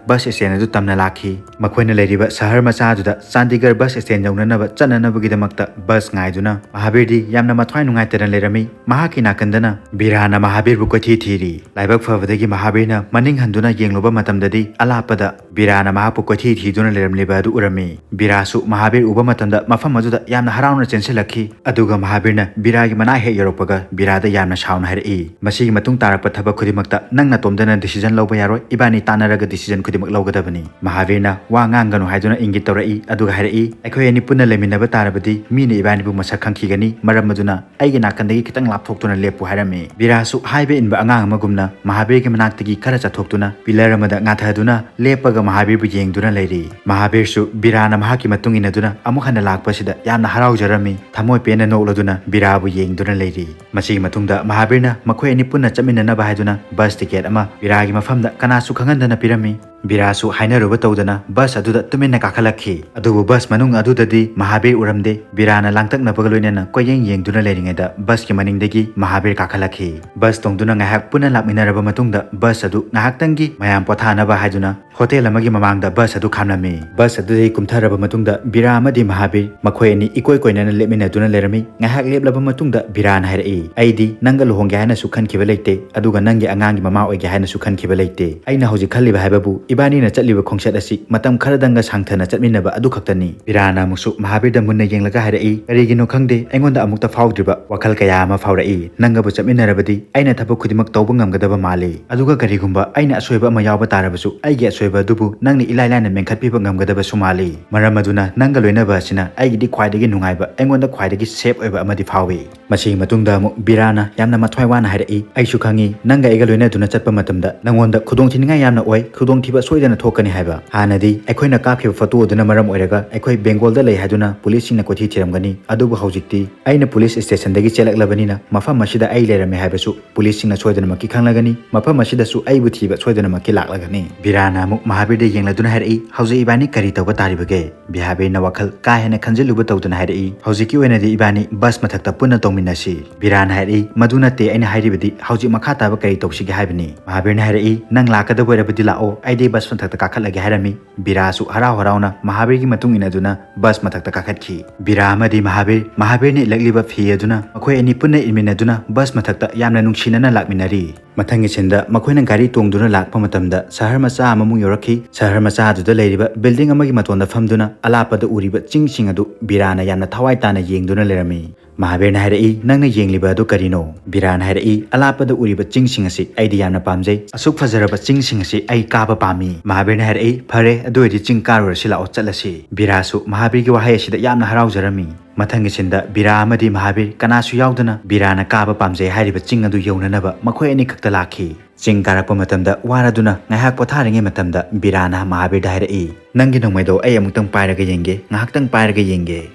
ꯕꯁ ꯁ꯭ꯇꯦꯟ ꯑꯗꯨ ꯇꯝꯅ ꯂꯥꯛꯈꯤ꯫ ꯃꯈꯣꯏꯅ ꯂꯩꯔꯤꯕ ꯁꯍꯔ ꯃꯆꯥ ꯑꯗꯨꯗ ꯆꯥꯟꯗꯤꯒꯔ ꯕꯁ ꯁ꯭ꯇꯦꯟ ꯌꯧꯅꯅꯕ ꯆꯠꯅꯅꯕꯒꯤꯗꯃꯛꯇ ꯕꯁ ꯉꯥꯏꯗꯨꯅ ꯃꯍꯥꯕꯤꯔꯗꯤ ꯌꯥꯝꯅ ꯃꯊ꯭ꯋꯥꯏ ꯅꯨꯡꯉꯥꯏꯇꯅ ꯂꯩꯔꯝꯃꯤ꯫ ꯃꯍꯥꯛꯀꯤ ꯅꯥꯀꯟꯗꯅ ꯕꯤꯔꯥꯅ ꯃꯍꯥꯕꯤꯔꯕꯨ ꯀꯣꯏꯊꯤ ꯊꯤꯔꯤ꯫ ꯂꯥꯏꯕꯛ ꯐꯕꯗꯒꯤ ꯃꯍꯥꯕꯤꯔꯅ ꯃꯅꯤꯡ ꯍꯟꯗꯨꯅ ꯌꯦꯡꯂꯨꯕ ꯃꯇꯝꯗꯗꯤ ꯑꯂꯥꯞꯄꯗ ꯕꯤꯔꯥꯅ ꯃꯍꯥꯛꯄꯨ ꯀꯣꯏꯊꯤ ꯊꯤꯗꯨꯅ ꯂꯩꯔꯝꯂꯤꯕ ꯑꯗꯨ ꯎꯔꯝꯃꯤ꯫ ꯕꯤꯔꯥꯁꯨ ꯃꯍꯥꯕꯤꯔ ꯎꯕ ꯃꯇꯝꯗ ꯃꯐꯝ ꯑꯗꯨꯗ ꯌꯥꯝꯅ ꯍꯔꯥꯎꯅ ꯆꯦꯟꯁꯤꯜꯂꯛꯈꯤ꯫ ꯑꯗꯨꯒ ꯃꯍꯥꯕꯤꯔꯅ ꯕꯤꯔꯥꯒꯤ ꯃꯅꯥꯛ ꯍꯦꯛ ꯌꯧꯔꯛꯄꯒ ꯕꯤꯔꯥꯗ ꯌꯥꯝꯅ ꯁꯥꯎꯅ ꯍꯥꯏꯔꯛꯏ, "ꯃꯁꯤꯒꯤ ꯃꯇꯨꯡ ꯇꯥꯔꯛꯄ ꯊꯕꯛ ꯈꯨꯗꯤꯡꯃꯛꯇ ꯅꯪ ꯅꯇꯣꯝꯗꯅ ꯗꯤꯁꯤꯖꯟ ꯂꯧꯕ ꯌꯥꯔꯣꯏ, ꯏꯕꯥꯅꯤ ꯇꯥꯟꯅꯔꯒ ꯗꯤꯁꯤꯖꯟ ꯈꯨꯗꯤꯡꯃꯛ ꯂꯧꯒꯗꯕꯅꯤ꯫" ꯃꯍꯥꯕꯤꯔꯅ ꯋꯥ ꯉꯥꯡꯒꯅꯨ ꯍꯥꯏꯗꯨꯅ ꯏꯪꯒꯤꯠ ꯇꯧꯔꯛꯏ, ꯑꯗꯨꯒ ꯍꯥꯏꯔꯛꯏ, "ꯑꯩꯈꯣꯏ ꯑꯅꯤ ꯄꯨꯟꯅ ꯂꯩꯃꯤꯟꯅꯕ ꯇꯥꯔꯕꯗꯤ ꯃꯤꯅ ꯏꯕꯥꯅꯤꯕꯨ ꯃꯁꯛ ꯈꯪꯈꯤꯒꯅꯤ, ꯃꯔꯝ ꯑꯗꯨꯅ ꯑꯩꯒꯤ ꯅꯥꯀꯟꯗꯒꯤ ꯈꯤꯇꯪ ꯂꯥꯞꯊꯣꯛꯇꯨꯅ ꯂꯦꯞꯄꯨ" ꯍꯥꯏꯔꯝꯃꯤ꯫ ꯕꯤꯔꯥꯁꯨ ꯍꯥꯏꯕ ꯏꯟꯕ ꯑꯉꯥꯡ ꯑꯃꯒꯨꯝꯅ ꯃꯍꯥꯕꯤꯔꯒꯤ ꯃꯅꯥꯛꯇꯒꯤ ꯈꯔ ꯆꯠꯊꯣꯛꯇꯨꯅ ꯄꯤꯂꯔ ꯑꯃꯗ ꯉꯥꯊꯗꯨꯅ ꯂꯦꯞꯄꯒ ꯃꯍꯥꯕꯤꯔꯕꯨ ꯌꯦꯡꯗꯨꯅ ꯂꯩꯔꯤ꯫ ꯃꯍꯥꯕꯤꯔꯁꯨ ꯕꯤꯔꯥꯅ ꯃꯍꯥꯛꯀꯤ ꯃꯇꯨꯡ ꯏꯟꯅꯗꯨꯅ ꯑꯃꯨꯛ ꯍꯟꯅ ꯂꯥꯛꯄꯁꯤꯗ ꯌꯥꯝꯅ ꯍꯔꯥꯎꯖꯔꯝꯃꯤ, ꯊꯃꯣꯏ ꯄꯦꯟꯅ ꯅꯣꯛꯂꯗꯨꯅ ꯕꯤꯔꯥꯕꯨ ꯌꯦꯡꯗꯨꯅ ꯂꯩꯔꯤ꯫ ꯃꯁꯤꯒꯤ ꯃꯇꯨꯡꯗ ꯃꯍꯥꯕꯤꯔꯅ ꯃꯈꯣꯏ ꯑꯅꯤ ꯄꯨꯟꯅ ꯆꯠꯃꯤꯟꯅꯅꯕ ꯍꯥꯏꯗꯨꯅ ꯕꯁ ꯇꯤꯀꯦꯠ ꯑꯃ ꯕꯤꯔꯥꯒꯤ ꯃꯐꯝꯗ ꯀꯅꯥꯁꯨ ꯈꯪꯍꯟꯗꯅ ꯄꯤꯔꯝꯃꯤ꯫ ꯕꯤꯔꯥꯁꯨ ꯍꯥꯏꯅꯔꯨꯕ ꯇꯧꯗꯅ ꯕꯁ ꯑꯗꯨꯗ ꯇꯨꯃꯤꯟꯅ ꯀꯥꯈꯠꯂꯛꯈꯤ꯫ ꯑꯗꯨꯕꯨ ꯕꯁ ꯃꯅꯨꯡ ꯑꯗꯨꯗꯗꯤ ꯃꯍꯥꯕꯤꯔ ꯎꯔꯝꯗꯦ꯫ ꯕꯤꯔꯥꯅ ꯂꯥꯡꯇꯛꯅꯕꯒ ꯂꯣꯏꯅꯅ ꯀꯣꯏꯌꯦꯡ ꯌꯦꯡꯗꯨꯅ ꯂꯩꯔꯤꯉꯩꯗ ꯕꯁꯀꯤ ꯃꯅꯤꯡꯗꯒꯤ ꯃꯍꯥꯕꯤꯔ ꯀꯥꯈꯠꯂꯛꯈꯤ꯫ ꯕꯁ ꯇꯣꯡꯗꯨꯅ ꯉꯥꯏꯍꯥꯛ ꯄꯨꯟꯅ ꯂꯥꯛꯃꯤꯟꯅꯔꯕ ꯃꯇꯨꯡꯗ ꯕꯁ ꯑꯗꯨ ꯉꯥꯏꯍꯥꯛꯇꯪꯒꯤ ꯃꯌꯥꯝ ꯄꯣꯊꯥꯅꯕ ꯍꯥꯏꯗꯨꯅ ꯍꯣꯇꯦꯜ ꯑꯃꯒꯤ ꯃꯃꯥꯡꯗ ꯕꯁ ꯑꯗꯨ ꯈꯥꯝꯂꯝꯃꯤ꯫ ꯕꯁ ꯑꯗꯨꯗꯒꯤ ꯀꯨꯝꯊꯔꯕ ꯃꯇꯨꯡꯗ ꯕꯤꯔꯥ ꯑꯃꯗꯤ ꯃꯍꯥꯕꯤꯔ ꯃꯈꯣꯏ ꯑꯅꯤ ꯏꯀꯣꯏ ꯀꯣꯏꯅꯅ ꯂꯦꯞꯃꯤꯟꯅꯗꯨꯅ ꯂꯩꯔꯝꯃꯤ꯫ ꯉꯥꯏꯍꯥꯛ ꯂꯦꯞꯂꯕ ꯃꯇꯨꯡꯗ ꯕꯤꯔꯥꯅ ꯍꯥꯏꯔꯛꯏ, "ꯑꯩꯗꯤ ꯅꯪꯒ ꯂꯨꯍꯣꯡꯒꯦ ꯍꯥꯏꯅꯁꯨ ꯈꯟꯈꯤꯕ ꯂꯩꯇꯦ, ꯑꯗꯨꯒ ꯅꯪꯒꯤ ꯑꯉꯥꯡꯒꯤ ꯃꯃꯥ ꯑꯣꯏꯒꯦ ꯍꯥꯏꯅꯁꯨ ꯈꯟꯈꯤꯕ ꯂꯩꯇꯦ꯫ ꯑꯩꯅ ꯍꯧꯖꯤꯛ ꯈꯜꯂꯤꯕ ꯍꯥꯏꯕꯕꯨ ꯏꯕꯥꯅꯤꯅ ꯆꯠꯂꯤꯕ ꯈꯣꯡꯆꯠ ꯑꯁꯤ ꯃꯇꯝ ꯈꯔꯗꯪꯒ ꯁꯥꯡꯊꯅ ꯆꯠꯃꯤꯟꯅꯕ ꯑꯗꯨ ꯈꯛꯇꯅꯤ꯫ ꯕꯤꯔꯥꯅ ꯑꯃꯨꯛꯁꯨ ꯃꯍꯥꯕꯤꯔꯗ ꯃꯨꯟꯅ ꯌꯦꯡꯂꯒ ꯍꯥꯏꯔꯛꯏ, "ꯀꯔꯤꯒꯤꯅꯣ ꯈꯪꯗꯦ, ꯑꯩꯉꯣꯟꯗ ꯑꯃꯨꯛꯇ ꯐꯥꯎꯗ꯭ꯔꯤꯕ ꯋꯥꯈꯜ ꯀꯌꯥ ꯑꯃ ꯐꯥꯎꯔꯛꯏ꯫ ꯅꯪꯒꯕꯨ ꯆꯠꯃꯤꯟꯅꯔꯕꯗꯤ ꯑꯩꯅ ꯊꯕꯛ ꯈꯨꯗꯤꯡꯃꯛ ꯇꯧꯕ ꯉꯝꯒꯗꯕ ꯃꯥꯜꯂꯤ꯫ ꯑꯗꯨꯒ ꯀꯔꯤꯒꯨꯝꯕ ꯑꯩꯅ ꯑꯁꯣꯏꯕ ꯑꯃ ꯌꯥꯎꯕ ꯇꯥꯔꯕꯁꯨ ꯑꯩꯒꯤ ꯑꯁꯣꯏꯕ ꯑꯗꯨꯕꯨ ꯅꯪꯅ ꯏꯂꯥꯏ ꯂꯥꯏꯅ ꯃꯦꯟꯈꯠꯄꯤꯕ ꯉꯝꯒꯗꯕꯁꯨ ꯃꯥꯜꯂꯤ꯫ ꯃꯔꯝ ꯑꯗꯨꯅ ꯅꯪꯒ ꯂꯣꯏꯅꯕ ꯑꯁꯤꯅ ꯑꯩꯒꯤꯗꯤ ꯈ꯭ꯋꯥꯏꯗꯒꯤ ꯅꯨꯡꯉꯥꯏꯕ, ꯑꯩꯉꯣꯟꯗ ꯈ꯭ꯋꯥꯏꯗꯒꯤ ꯁꯦꯐ ꯑꯣꯏꯕ ꯑꯃꯗꯤ ꯐꯥꯎꯏ꯫" ꯃꯁꯤꯒꯤ ꯃꯇꯨꯡꯗ ꯑꯃꯨꯛ ꯕꯤꯔꯥꯅ ꯌꯥꯝꯅ ꯃꯊ꯭ꯋꯥꯏ ꯋꯥꯅ ꯍꯥꯏꯔꯛꯏ, "ꯑꯩꯁꯨ ꯈꯪꯉꯤ, ꯅꯪꯒ ꯑꯩꯒ ꯂꯣꯏꯅꯗꯨꯅ ꯆꯠꯄ ꯃꯇꯝꯗ ꯅꯪꯉꯣꯟꯗ ꯈꯨꯗꯣꯡꯊꯤꯅꯤꯡꯉꯥꯏ ꯌꯥꯝꯅ ꯑꯣꯏ, ꯈꯨꯗꯣꯡꯊꯤꯕ ꯁꯣꯏꯗꯅ ꯊꯣꯛꯀꯅꯤ ꯍꯥꯏꯕ꯫ ꯍꯥꯟꯅꯗꯤ ꯑꯩꯈꯣꯏꯅ ꯀꯥꯞꯈꯤꯕ ꯐꯣꯇꯣ ꯑꯗꯨꯅ ꯃꯔꯝ ꯑꯣꯏꯔꯒ ꯑꯩꯈꯣꯏ ꯕꯦꯡꯒꯣꯜꯗ ꯂꯩ ꯍꯥꯏꯗꯨꯅ ꯄꯨꯂꯤꯁꯁꯤꯡꯅ ꯀꯣꯏꯊꯤ ꯊꯤꯔꯝꯒꯅꯤ, ꯑꯗꯨꯕꯨ ꯍꯧꯖꯤꯛꯇꯤ ꯑꯩꯅ ꯄꯨꯂꯤꯁ ꯁ꯭ꯇꯦꯁꯟꯗꯒꯤ ꯆꯦꯜꯂꯛꯂꯕꯅꯤꯅ ꯃꯐꯝ ꯑꯁꯤꯗ ꯑꯩ ꯂꯩꯔꯝꯃꯦ ꯍꯥꯏꯕꯁꯨ ꯄꯨꯂꯤꯁꯁꯤꯡꯅ ꯁꯣꯏꯗꯅꯃꯛꯀꯤ ꯈꯪꯂꯒꯅꯤ, ꯃꯐꯝ ꯑꯁꯤꯗꯁꯨ ꯑꯩꯕꯨ ꯊꯤꯕ ꯁꯣꯏꯗꯅꯃꯛꯀꯤ ꯂꯥꯛꯂꯒꯅꯤ꯫" ꯕꯤꯔꯥꯅ ꯑꯃꯨꯛ ꯃꯍꯥꯕꯤꯔꯗ ꯌꯦꯡꯂꯗꯨꯅ ꯍꯥꯏꯔꯛꯏ, "ꯍꯧꯖꯤꯛ ꯏꯕꯥꯅꯤ ꯀꯔꯤ ꯇꯧꯕ ꯇꯥꯔꯤꯕꯒꯦ?" ꯃꯍꯥꯕꯤꯔꯅ ꯋꯥꯈꯜ ꯀꯥ ꯍꯦꯟꯅ ꯈꯟꯖꯤꯜꯂꯨꯕ ꯇꯧꯗꯅ ꯍꯥꯏꯔꯛꯏ, "ꯍꯧꯖꯤꯛꯀꯤ ꯑꯣꯏꯅꯗꯤ ꯏꯕꯥꯅꯤ ꯕꯁ ꯃꯊꯛꯇ ꯄꯨꯟꯅ ꯇꯧꯃꯤꯟꯅꯁꯤ꯫" ꯕꯤꯔꯥꯅ ꯍꯥꯏꯔꯛꯏ, "ꯃꯗꯨ ꯅꯠꯇꯦ ꯑꯩꯅ ꯍꯥꯏꯔꯤꯕꯗꯤ, ꯍꯧꯖꯤꯛ ꯃꯈꯥ ꯇꯥꯕ ꯀꯔꯤ ꯇꯧꯁꯤꯒꯦ ꯍꯥꯏꯕꯅꯤ꯫" ꯃꯍꯥꯕꯤꯔꯅ ꯍꯥꯏꯔꯛꯏ, "ꯅꯪ ꯂꯥꯛꯀꯗꯕ ꯑꯣꯏꯔꯕꯗꯤ ꯂꯥꯛꯑꯣ, ꯑꯩꯗꯤ ꯕꯁ ꯃꯊꯛꯇ ꯀꯥꯈꯠꯂꯒꯦ" ꯍꯥꯏꯔꯝꯃꯤ꯫ ꯕꯤꯔꯥꯁꯨ ꯍꯔꯥꯎ ꯍꯔꯥꯎꯅ ꯃꯍꯥꯕꯤꯔꯒꯤ ꯃꯇꯨꯡ ꯏꯟꯅꯗꯨꯅ ꯕꯁ ꯃꯊꯛꯇ ꯀꯥꯈꯠꯈꯤ꯫ ꯕꯤꯔꯥ ꯑꯃꯗꯤ ꯃꯍꯥꯕꯤꯔ, ꯃꯍꯥꯕꯤꯔꯅ ꯏꯜꯂꯛꯂꯤꯕ ꯐꯤ ꯑꯗꯨꯅ ꯃꯈꯣꯏ ꯑꯅꯤ ꯄꯨꯟꯅ ꯏꯟꯃꯤꯟꯅꯗꯨꯅ ꯕꯁ ꯃꯊꯛꯇ ꯌꯥꯝꯅ ꯅꯨꯡꯁꯤꯅꯅ ꯂꯥꯛꯃꯤꯟꯅꯔꯤ꯫ ꯃꯊꯪꯒꯤ ꯁꯤꯟꯗ ꯃꯈꯣꯏꯅ ꯒꯥꯔꯤ ꯇꯣꯡꯗꯨꯅ ꯂꯥꯛꯄ ꯃꯇꯝꯗ ꯁꯍꯔ ꯃꯆꯥ ꯑꯃꯃꯨꯛ ꯌꯧꯔꯛꯈꯤ꯫ ꯁꯍꯔ ꯃꯆꯥ ꯑꯗꯨꯗ ꯂꯩꯔꯤꯕ ꯕꯤꯜꯗꯤꯡ ꯑꯃꯒꯤ ꯃꯇꯣꯟꯗ ꯐꯝꯗꯨꯅ ꯑꯂꯥꯞꯄꯗ ꯎꯔꯤꯕ ꯆꯤꯡꯁꯤꯡ ꯑꯗꯨ ꯕꯤꯔꯥꯅ ꯌꯥꯝꯅ ꯊꯋꯥꯏ ꯇꯥꯅ ꯌꯦꯡꯗꯨꯅ ꯂꯩꯔꯝꯃꯤ꯫ ꯃꯍꯥꯕꯤꯔꯅ ꯍꯥꯏꯔꯛꯏ, "ꯅꯪꯅ ꯌꯦꯡꯂꯤꯕ ꯑꯗꯨ ꯀꯔꯤꯅꯣ?" ꯕꯤꯔꯥꯅ ꯍꯥꯏꯔꯛꯏ, "ꯑꯂꯥꯞꯄꯗ ꯎꯔꯤꯕ ꯆꯤꯡꯁꯤꯡ ꯑꯁꯤ ꯑꯩꯗꯤ ꯌꯥꯝꯅ ꯄꯥꯝꯖꯩ꯫ ꯑꯁꯨꯛ ꯐꯖꯔꯕ ꯆꯤꯡꯁꯤꯡ ꯑꯁꯤ ꯑꯩ ꯀꯥꯕ ꯄꯥꯝꯃꯤ꯫" ꯃꯍꯥꯕꯤꯔꯅ ꯍꯥꯏꯔꯛꯏ, "ꯐꯔꯦ, ꯑꯗꯨ ꯑꯣꯏꯔꯗꯤ ꯆꯤꯡ ꯀꯥꯔꯨꯔꯁꯤ ꯂꯥꯛꯑꯣ, ꯆꯠꯂꯁꯤ꯫" ꯕꯤꯔꯥꯁꯨ ꯃꯍꯥꯕꯤꯔꯒꯤ ꯋꯥꯍꯩ ꯑꯁꯤꯗ ꯌꯥꯝꯅ ꯍꯔꯥꯎꯖꯔꯝꯃꯤ꯫ ꯃꯊꯪꯒꯤ ꯁꯤꯟꯗ ꯕꯤꯔꯥ ꯑꯃꯗꯤ ꯃꯍꯥꯕꯤꯔ ꯀꯅꯥꯁꯨ ꯌꯥꯎꯗꯅ ꯕꯤꯔꯥꯅ ꯀꯥꯕ ꯄꯥꯝꯖꯩ ꯍꯥꯏꯔꯤꯕ ꯆꯤꯡ ꯑꯗꯨ ꯌꯧꯅꯅꯕ ꯃꯈꯣꯏ ꯑꯅꯤ ꯈꯛꯇ ꯂꯥꯛꯈꯤ꯫ ꯆꯤꯡ ꯀꯥꯔꯛꯄ ꯃꯇꯝꯗ ꯋꯥꯔꯗꯨꯅ ꯉꯥꯏꯍꯥꯛ ꯄꯣꯊꯥꯔꯤꯉꯩ ꯃꯇꯝꯗ ꯕꯤꯔꯥꯅ ꯃꯍꯥꯕꯤꯔꯗ ꯍꯥꯏꯔꯛꯏ, "ꯅꯪꯒꯤ ꯅꯣꯡꯃꯩꯗꯣ ꯑꯩ ꯑꯃꯨꯛꯇꯪ ꯄꯥꯏꯔꯒ ꯌꯦꯡꯒꯦ, ꯉꯥꯏꯍꯥꯛꯇꯪ ꯄꯥꯏꯔꯒ ꯌꯦꯡꯒꯦ꯫"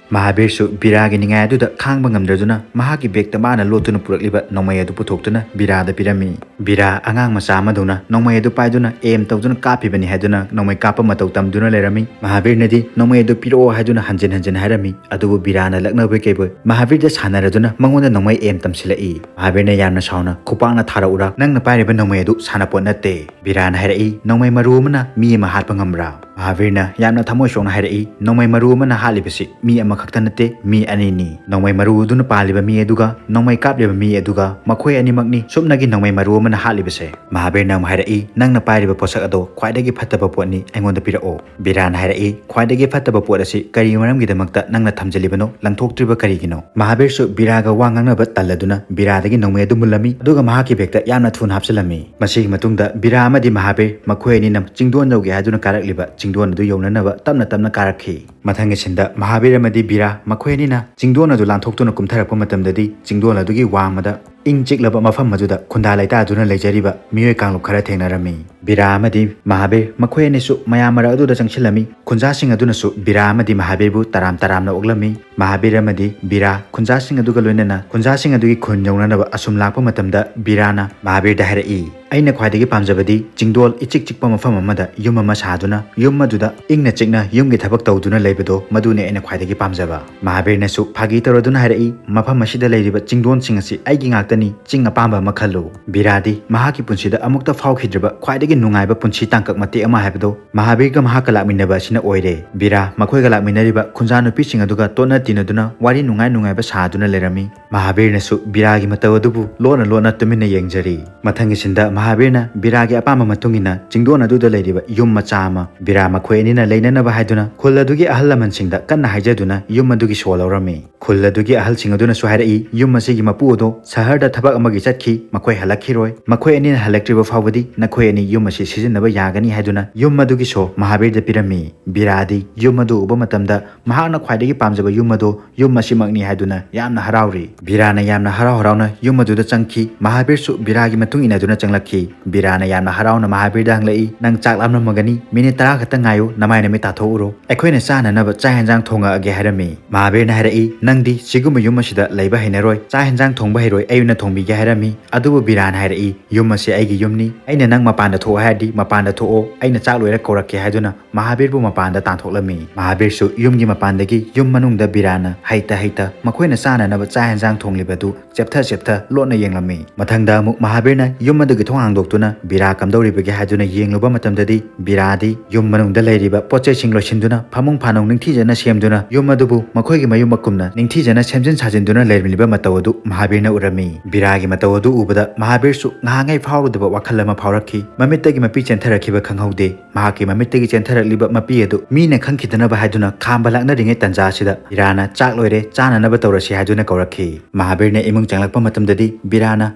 ꯃꯍꯥꯕꯤꯔꯁꯨ ꯕꯤꯔꯥꯒꯤ ꯅꯤꯡꯉꯥꯏ ꯑꯗꯨꯗ ꯈꯥꯡꯕ ꯉꯝꯗ꯭ꯔꯗꯨꯅ ꯃꯍꯥꯛꯀꯤ ꯕꯦꯒꯇ ꯃꯥꯅ ꯂꯣꯠꯇꯨꯅ ꯄꯨꯔꯛꯂꯤꯕ ꯅꯣꯡꯃꯩ ꯑꯗꯨ ꯄꯨꯊꯣꯛꯇꯨꯅ ꯕꯤꯔꯥꯗ ꯄꯤꯔꯝꯃꯤ꯫ ꯕꯤꯔꯥ ꯑꯉꯥꯡ ꯃꯆꯥ ꯑꯃꯗꯧꯅ ꯅꯣꯡꯃꯩ ꯑꯗꯨ ꯄꯥꯏꯗꯨꯅ ꯑꯦꯝ ꯇꯧꯗꯨꯅ ꯀꯥꯞꯄꯤꯕꯅꯤ ꯍꯥꯏꯗꯨꯅ ꯅꯣꯡꯃꯩ ꯀꯥꯞꯄ ꯃꯇꯧ ꯇꯝꯗꯨꯅ ꯂꯩꯔꯝꯃꯤ꯫ ꯃꯍꯥꯕꯤꯔꯅꯗꯤ ꯅꯣꯡꯃꯩ ꯑꯗꯨ ꯄꯤꯔꯛꯑꯣ ꯍꯥꯏꯗꯨꯅ ꯍꯟꯖꯤꯟ ꯍꯟꯖꯤꯟ ꯍꯥꯏꯔꯝꯃꯤ, ꯑꯗꯨꯕꯨ ꯕꯤꯔꯥꯅ ꯂꯛꯅꯕꯣꯏ ꯀꯩꯕꯣꯏ ꯃꯍꯥꯕꯤꯔꯗ ꯁꯥꯟꯅꯔꯗꯨꯅ ꯃꯉꯣꯟꯗ ꯅꯣꯡꯃꯩ ꯑꯦꯝ ꯇꯝꯁꯤꯜꯂꯛꯏ꯫ ꯃꯍꯥꯕꯤꯔꯅ ꯌꯥꯝꯅ ꯁꯥꯎꯅ, "ꯈꯨꯄꯥꯛꯅ ꯊꯥꯔꯛꯎꯔꯥ? ꯅꯪꯅ ꯄꯥꯏꯔꯤꯕ ꯅꯣꯡꯃꯩ ꯑꯗꯨ ꯁꯥꯟꯅꯄꯣꯠ ꯅꯠꯇꯦ꯫" ꯕꯤꯔꯥꯅ ꯍꯥꯏꯔꯛꯏ, "ꯅꯣꯡꯃꯩ ꯃꯔꯨ ꯑꯃꯅ ꯃꯤ ꯑꯃ ꯍꯥꯠꯄ ꯉꯝꯕ꯭ꯔꯥ?" ꯃꯍꯥꯕꯤꯔ ꯕꯤꯔꯅ ꯌꯥꯝꯅ ꯊꯃꯣꯏ ꯁꯣꯛꯅ ꯍꯥꯏꯔꯛꯏ, "ꯅꯣꯡꯃꯩ ꯃꯔꯨ ꯑꯃꯅ ꯍꯥꯠꯂꯤꯕꯁꯤ ꯃꯤ ꯑꯃꯈꯛꯇ ꯅꯠꯇꯦ, ꯃꯤ ꯑꯅꯤꯅꯤ꯫ ꯅꯣꯡꯃꯩ ꯃꯔꯨ ꯑꯗꯨꯅ ꯄꯥꯜꯂꯤꯕ ꯃꯤ ꯑꯗꯨꯒ ꯅꯣꯡꯃꯩ ꯀꯥꯞꯂꯤꯕ ꯃꯤ ꯑꯗꯨꯒ ꯃꯈꯣꯏ ꯑꯅꯤꯃꯛꯅꯤ ꯁꯨꯞꯅꯒꯤ ꯅꯣꯡꯃꯩ ꯃꯔꯨ ꯑꯃꯅ ꯍꯥꯠꯂꯤꯕꯁꯦ꯫" ꯃꯍꯥꯕꯤꯔꯅ ꯑꯃꯨꯛ ꯍꯥꯏꯔꯛꯏ, "ꯅꯪꯅ ꯄꯥꯏꯔꯤꯕ ꯄꯣꯠꯁꯛ ꯑꯗꯣ ꯈ꯭ꯋꯥꯏꯗꯒꯤ ꯐꯠꯇꯕ ꯄꯣꯠꯅꯤ, ꯑꯩꯉꯣꯟꯗ ꯄꯤꯔꯛꯑꯣ꯫" ꯕꯤꯔꯥꯅ ꯍꯥꯏꯔꯛꯏ, "ꯈ꯭ꯋꯥꯏꯗꯒꯤ ꯐꯠꯇꯕ ꯄꯣꯠ ꯑꯁꯤ ꯀꯔꯤ ꯃꯔꯝꯒꯤꯗꯃꯛꯇ ꯅꯪꯅ ꯊꯝꯖꯤꯜꯂꯤꯕꯅꯣ? ꯂꯪꯊꯣꯛꯇ꯭ꯔꯤꯕ ꯀꯔꯤꯒꯤꯅꯣ?" ꯃꯍꯥꯕꯤꯔꯁꯨ ꯕꯤꯔꯥꯒ ꯋꯥ ꯉꯥꯡꯅꯕ ꯇꯜꯂꯗꯨꯅ ꯕꯤꯔꯥꯗꯒꯤ ꯅꯣꯡꯃꯩ ꯑꯗꯨ ꯃꯨꯜꯂꯝꯃꯤ, ꯑꯗꯨꯒ ꯃꯍꯥꯛꯀꯤ ꯕꯦꯒꯇ ꯌꯥꯝꯅ ꯊꯨꯅ ꯍꯥꯞꯆꯤꯜꯂꯝꯃꯤ꯫ ꯃꯁꯤꯒꯤ ꯃꯇꯨꯡꯗ ꯕꯤꯔꯥ ꯑꯃꯗꯤ ꯃꯍꯥꯕꯤꯔ ꯃꯈꯣꯏ ꯑꯅꯤꯅ ꯆꯤꯡꯗꯣꯟ ꯌꯧꯒꯦ ꯍꯥꯏꯗꯨꯅ ꯀꯥꯔꯛꯂꯤꯕ ꯆꯤꯡꯗꯣꯟ ꯑꯗꯨ ꯌꯧꯅꯅꯕ ꯇꯞꯅ ꯇꯞꯅ ꯀꯥꯔꯛꯈꯤ꯫ ꯃꯊꯪꯒꯤ ꯁꯤꯟꯗ ꯃꯍꯥꯕꯤꯔ ꯑꯃꯗꯤ ꯕꯤꯔꯥ ꯃꯈꯣꯏ ꯑꯅꯤꯅ ꯆꯤꯡꯗꯣꯟ ꯑꯗꯨ ꯂꯥꯟꯊꯣꯛꯇꯨꯅ ꯀꯨꯝꯊꯔꯛꯄ ꯃꯇꯝꯗꯗꯤ, ꯆꯤꯡꯗꯣꯟ ꯑꯗꯨꯒꯤ ꯋꯥꯡꯃꯗ ꯏꯪ ꯆꯤꯛꯂꯕ ꯃꯐꯝ ꯑꯗꯨꯗ ꯈꯨꯟꯗꯥ ꯂꯩꯇꯥꯗꯨꯅ ꯂꯩꯖꯔꯤꯕ ꯃꯤꯑꯣꯏ ꯀꯥꯡꯂꯨꯞ ꯈꯔ ꯊꯦꯡꯅꯔꯝꯃꯤ꯫ ꯕꯤꯔꯥ ꯑꯃꯗꯤ ꯃꯍꯥꯕꯤꯔ ꯃꯈꯣꯏ ꯑꯅꯤꯁꯨ ꯃꯌꯥꯝ ꯃꯔꯛ ꯑꯗꯨꯗ ꯆꯪꯁꯤꯜꯂꯝꯃꯤ꯫ ꯈꯨꯟꯖꯥꯁꯤꯡ ꯑꯗꯨꯅꯁꯨ ꯕꯤꯔꯥ ꯑꯃꯗꯤ ꯃꯍꯥꯕꯤꯔꯕꯨ ꯇꯔꯥꯝ ꯇꯔꯥꯝꯅ ꯑꯣꯛꯂꯝꯃꯤ꯫ ꯃꯍꯥꯕꯤꯔ ꯑꯃꯗꯤ ꯕꯤꯔꯥ ꯈꯨꯟꯖꯥꯁꯤꯡ ꯑꯗꯨꯒ ꯂꯣꯏꯅꯅ ꯈꯨꯟꯖꯥꯁꯤꯡ ꯑꯗꯨꯒꯤ ꯈꯨꯟ ꯌꯧꯅꯅꯕ ꯑꯁꯨꯝ ꯂꯥꯛꯄ ꯃꯇꯝꯗ, ꯕꯤꯔꯥꯅ ꯃꯍꯥꯕꯤꯔꯗ ꯍꯥꯏꯔꯛꯏ, "ꯑꯩꯅ ꯈ꯭ꯋꯥꯏꯗꯒꯤ ꯄꯥꯝꯖꯕꯗꯤ ꯆꯤꯡꯗꯣꯜ ꯏꯆꯤꯛ ꯆꯤꯛꯄ ꯃꯐꯝ ꯑꯃꯗ ꯌꯨꯝ ꯑꯃ ꯁꯥꯗꯨꯅ ꯌꯨꯝ ꯑꯗꯨꯗ ꯏꯪꯅ ꯆꯤꯛꯅ ꯌꯨꯝꯒꯤ ꯊꯕꯛ ꯇꯧꯗꯨꯅ ꯂꯩꯕꯗꯣ, ꯃꯗꯨꯅꯦ ꯑꯩꯅ ꯈ꯭ꯋꯥꯏꯗꯒꯤ ꯄꯥꯝꯖꯕ꯫" ꯃꯍꯥꯕꯤꯔꯅꯁꯨ ꯐꯥꯒꯤ ꯇꯧꯔꯗꯨꯅ ꯍꯥꯏꯔꯛꯏ, "ꯃꯐꯝ ꯑꯁꯤꯗ ꯂꯩꯔꯤꯕ ꯆꯤꯡꯗꯣꯟꯁꯤꯡ ꯑꯁꯤ ꯑꯩꯒꯤ ꯉꯥꯛꯇꯅꯤ, ꯆꯤꯡ ꯑꯄꯥꯝꯕ ꯑꯃ ꯈꯜꯂꯨ꯫" ꯕꯤꯔꯥꯗꯤ ꯃꯍꯥꯛꯀꯤ ꯄꯨꯟꯁꯤꯗ ꯑꯃꯨꯛꯇ ꯐꯥꯎꯈꯤꯗ꯭ꯔꯤꯕ ꯈ꯭ꯋꯥꯏꯗꯒꯤ ꯅꯨꯡꯉꯥꯏꯕ ꯄꯨꯟꯁꯤ ꯇꯥꯡꯀꯛ ꯃꯇꯦꯛ ꯑꯃ ꯍꯥꯏꯕꯗꯣ ꯃꯍꯥꯕꯤꯔꯒ ꯃꯍꯥꯛꯀ ꯂꯥꯛꯃꯤꯟꯅꯕ ꯑꯁꯤꯅ ꯑꯣꯏꯔꯦ꯫ ꯕꯤꯔꯥ ꯃꯈꯣꯏꯒ ꯂꯥꯛꯃꯤꯟꯅꯔꯤꯕ ꯈꯨꯟꯖꯥ ꯅꯨꯄꯤꯁꯤꯡ ꯑꯗꯨꯒ ꯇꯣꯠꯅ ꯇꯤꯟꯅꯗꯨꯅ ꯋꯥꯔꯤ ꯅꯨꯡꯉꯥꯏ ꯅꯨꯡꯉꯥꯏꯕ ꯁꯥꯗꯨꯅ ꯂꯩꯔꯝꯃꯤ꯫ ꯃꯍꯥꯕꯤꯔꯅꯁꯨ ꯕꯤꯔꯥꯒꯤ ꯃꯇꯧ ꯑꯗꯨꯕꯨ ꯂꯣꯟꯅ ꯂꯣꯟꯅ ꯇꯨꯃꯤꯟꯅ ꯌꯦꯡꯖꯔꯤ꯫ ꯃꯊꯪꯒꯤ ꯁꯤꯟꯗ ꯃꯍꯥꯕꯤꯔꯅ ꯕꯤꯔꯥꯒꯤ ꯑꯄꯥꯝꯕ ꯃꯇꯨꯡ ꯏꯟꯅ ꯆꯤꯡꯗꯣꯟ ꯑꯗꯨꯗ ꯂꯩꯔꯤꯕ ꯌꯨꯝ ꯃꯆꯥ ꯑꯃ ꯕꯤꯔꯥ ꯃꯈꯣꯏ ꯑꯅꯤꯅ ꯂꯩꯅꯅꯕ ꯍꯥꯏꯗꯨꯅ ꯈꯨꯜ ꯑꯗꯨꯒꯤ ꯑꯍꯜ ꯂꯃꯟꯁꯤꯡꯗ ꯀꯟꯅ ꯍꯥꯏꯖꯗꯨꯅ ꯌꯨꯝ ꯑꯗꯨꯒꯤ ꯁꯣ ꯂꯧꯔꯝꯃꯤ꯫ ꯈꯨꯜ ꯑꯗꯨꯒꯤ ꯑꯍꯜꯁꯤꯡ ꯑꯗꯨꯅꯁꯨ ꯍꯥꯏꯔꯛꯏ, "ꯌꯨꯝ ꯑꯁꯤꯒꯤ ꯃꯄꯨ ꯑꯗꯣ ꯁꯍꯔꯗ ꯊꯕꯛ ꯑꯃꯒꯤ ꯆꯠꯈꯤ, ꯃꯈꯣꯏ ꯍꯜꯂꯛꯈꯤꯔꯣꯏ꯫ ꯃꯈꯣꯏ ꯑꯅꯤꯅ ꯍꯜꯂꯛꯇ꯭ꯔꯤꯕ ꯐꯥꯎꯕꯗꯤ ꯅꯈꯣꯏ ꯑꯅꯤ ꯌꯨꯝ ꯑꯁꯤ ꯁꯤꯖꯤꯟꯅꯕ ꯌꯥꯒꯅꯤ" ꯍꯥꯏꯗꯨꯅ ꯌꯨꯝ ꯑꯗꯨꯒꯤ ꯁꯣ ꯃꯍꯥꯕꯤꯔꯗ ꯄꯤꯔꯝꯃꯤ꯫ ꯕꯤꯔꯥꯗꯤ ꯌꯨꯝ ꯑꯗꯨ ꯎꯕ ꯃꯇꯝꯗ ꯃꯍꯥꯛꯅ ꯈ꯭ꯋꯥꯏꯗꯒꯤ ꯄꯥꯝꯖꯕ ꯌꯨꯝ ꯑꯗꯣ ꯌꯨꯝ ꯑꯁꯤꯃꯛꯅꯤ ꯍꯥꯏꯗꯨꯅ ꯌꯥꯝꯅ ꯍꯔꯥꯎꯔꯤ꯫ ꯕꯤꯔꯥꯅ ꯌꯥꯝꯅ ꯍꯔꯥꯎ ꯍꯔꯥꯎꯅ ꯌꯨꯝ ꯑꯗꯨꯗ ꯆꯪꯈꯤ꯫ ꯃꯍꯥꯕꯤꯔꯁꯨ ꯕꯤꯔꯥꯒꯤ ꯃꯇꯨꯡ ꯏꯟꯅꯗꯨꯅ ꯆꯪꯂꯛꯈꯤ꯫ ꯕꯤꯔꯥꯅ ꯌꯥꯝꯅ ꯍꯔꯥꯎꯅ ꯃꯍꯥꯕꯤꯔꯗ ꯍꯪꯂꯛꯏ, "ꯅꯪ ꯆꯥꯛ ꯂꯥꯝꯂꯝꯃꯒꯅꯤ, ꯃꯤꯅꯤꯠ ꯇꯔꯥ ꯈꯛꯇ ꯉꯥꯏꯌꯨ, ꯅꯃꯥꯏ ꯅꯃꯤꯠ ꯇꯥꯊꯣꯛꯎꯔꯣ, ꯑꯩꯈꯣꯏꯅ ꯆꯥꯅꯅꯕ ꯆꯥꯛ ꯍꯦꯟꯖꯥꯡ ꯊꯣꯡꯉꯛꯑꯒꯦ" ꯍꯥꯏꯔꯝꯃꯤ꯫ ꯃꯍꯥꯕꯤꯔꯅ ꯍꯥꯏꯔꯛꯏ, "ꯅꯪꯗꯤ ꯁꯤꯒꯨꯝꯕ ꯌꯨꯝ ꯑꯁꯤꯗ ꯂꯩꯕ ꯍꯩꯅꯔꯣꯏ, ꯆꯥꯛ ꯍꯦꯟꯖꯥꯡ ꯊꯣꯡꯕ ꯍꯩꯔꯣꯏ, ꯑꯩ ꯑꯣꯏꯅ ꯊꯣꯡꯕꯤꯒꯦ ꯍꯥꯏꯔꯝꯃꯤ꯫ ꯑꯗꯨꯕꯨ ꯕꯤꯔꯥꯅ ꯍꯥꯏꯔꯛꯏ, "ꯌꯨꯝ ꯑꯁꯤ ꯑꯩꯒꯤ ꯌꯨꯝꯅꯤ, ꯑꯩꯅ ꯅꯪ ꯃꯄꯥꯟꯗ ꯊꯣꯛꯑꯣ ꯍꯥꯏꯔꯗꯤ ꯃꯄꯥꯟꯗ ꯊꯣꯛꯑꯣ, ꯑꯩꯅ ꯆꯥꯛ ꯂꯣꯏꯔ ꯀꯧꯔꯛꯀꯦ" ꯍꯥꯏꯗꯨꯅ ꯃꯍꯥꯕꯤꯔꯕꯨ ꯃꯄꯥꯟꯗ ꯇꯥꯟꯊꯣꯛꯂꯝꯃꯤ꯫ ꯃꯍꯥꯕꯤꯔꯁꯨ ꯌꯨꯝꯒꯤ ꯃꯄꯥꯟꯗꯒꯤ ꯌꯨꯝ ꯃꯅꯨꯡꯗ ꯕꯤꯔꯥꯅ ꯍꯩꯇ ꯍꯩꯇ ꯃꯈꯣꯏꯅ ꯆꯥꯅꯅꯕ ꯆꯥꯛ ꯍꯦꯟꯖꯥꯡ ꯊꯣꯡꯂꯤꯕ ꯑꯗꯨ ꯆꯦꯞꯊ ꯆꯦꯞꯊ ꯂꯣꯠꯅ ꯌꯦꯡꯂꯝꯃꯤ꯫ ꯃꯊꯪꯗ ꯑꯃꯨꯛ ꯃꯍꯥꯕꯤꯔꯅ ꯌꯨꯝ ꯑꯗꯨꯒꯤ ꯊꯣꯡ ꯍꯥꯡꯗꯣꯛꯇꯨꯅ ꯕꯤꯔꯥ ꯀꯝꯗꯧꯔꯤꯕꯒꯦ ꯍꯥꯏꯗꯨꯅ ꯌꯦꯡꯂꯨꯕ ꯃꯇꯝꯗꯗꯤ, ꯕꯤꯔꯥꯗꯤ ꯌꯨꯝ ꯃꯅꯨꯡꯗ ꯂꯩꯔꯤꯕ ꯄꯣꯠ ꯆꯩꯁꯤꯡ ꯂꯣꯏꯁꯤꯟꯗꯨꯅ, ꯐꯃꯨꯡ ꯐꯥꯅꯨꯡ ꯅꯤꯡꯊꯤꯖꯅ ꯁꯦꯝꯗꯨꯅ, ꯌꯨꯝ ꯑꯗꯨꯕꯨ ꯃꯈꯣꯏꯒꯤ ꯃꯌꯨꯝ ꯑꯀꯨꯝꯅ ꯅꯤꯡꯊꯤꯖꯅ ꯁꯦꯝꯖꯤꯟ ꯁꯥꯖꯤꯟꯗꯨꯅ ꯂꯩꯔꯝꯂꯤꯕ ꯃꯇꯧ ꯑꯗꯨ ꯃꯍꯥꯕꯤꯔꯅ ꯎꯔꯝꯃꯤ꯫ ꯕꯤꯔꯥꯒꯤ ꯃꯇꯧ ꯑꯗꯨ ꯎꯕꯗ ꯃꯍꯥꯕꯤꯔꯁꯨ ꯉꯍꯥꯟꯉꯩ ꯐꯥꯎꯔꯨꯗꯕ ꯋꯥꯈꯜ ꯑꯃ ꯐꯥꯎꯔꯛꯈꯤ꯫ ꯃꯃꯤꯠꯇꯒꯤ ꯃꯄꯤ ꯆꯦꯟꯊꯔꯛꯈꯤꯕ ꯈꯪꯍꯧꯗꯦ꯫ ꯃꯍꯥꯛꯀꯤ ꯃꯃꯤꯠꯇꯒꯤ ꯆꯦꯟꯊꯔꯛꯂꯤꯕ ꯃꯄꯤ ꯑꯗꯨ ꯃꯤꯅ ꯈꯪꯈꯤꯗꯅꯕ ꯍꯥꯏꯗꯨꯅ ꯈꯥꯝꯕ ꯂꯥꯛꯅꯔꯤꯉꯩ ꯇꯟꯖꯥ ꯑꯁꯤꯗ ꯕꯤꯔꯥꯅ, "ꯆꯥꯛ ꯂꯣꯏꯔꯦ, ꯆꯥꯅꯅꯕ ꯇꯧꯔꯁꯤ" ꯍꯥꯏꯗꯨꯅ ꯀꯧꯔꯛꯈꯤ꯫ ꯃꯍꯥꯕꯤꯔꯅ ꯏꯃꯨꯡ ꯆꯪꯂꯛꯄ ꯃꯇꯝꯗꯗꯤ ꯕꯤꯔꯥꯅ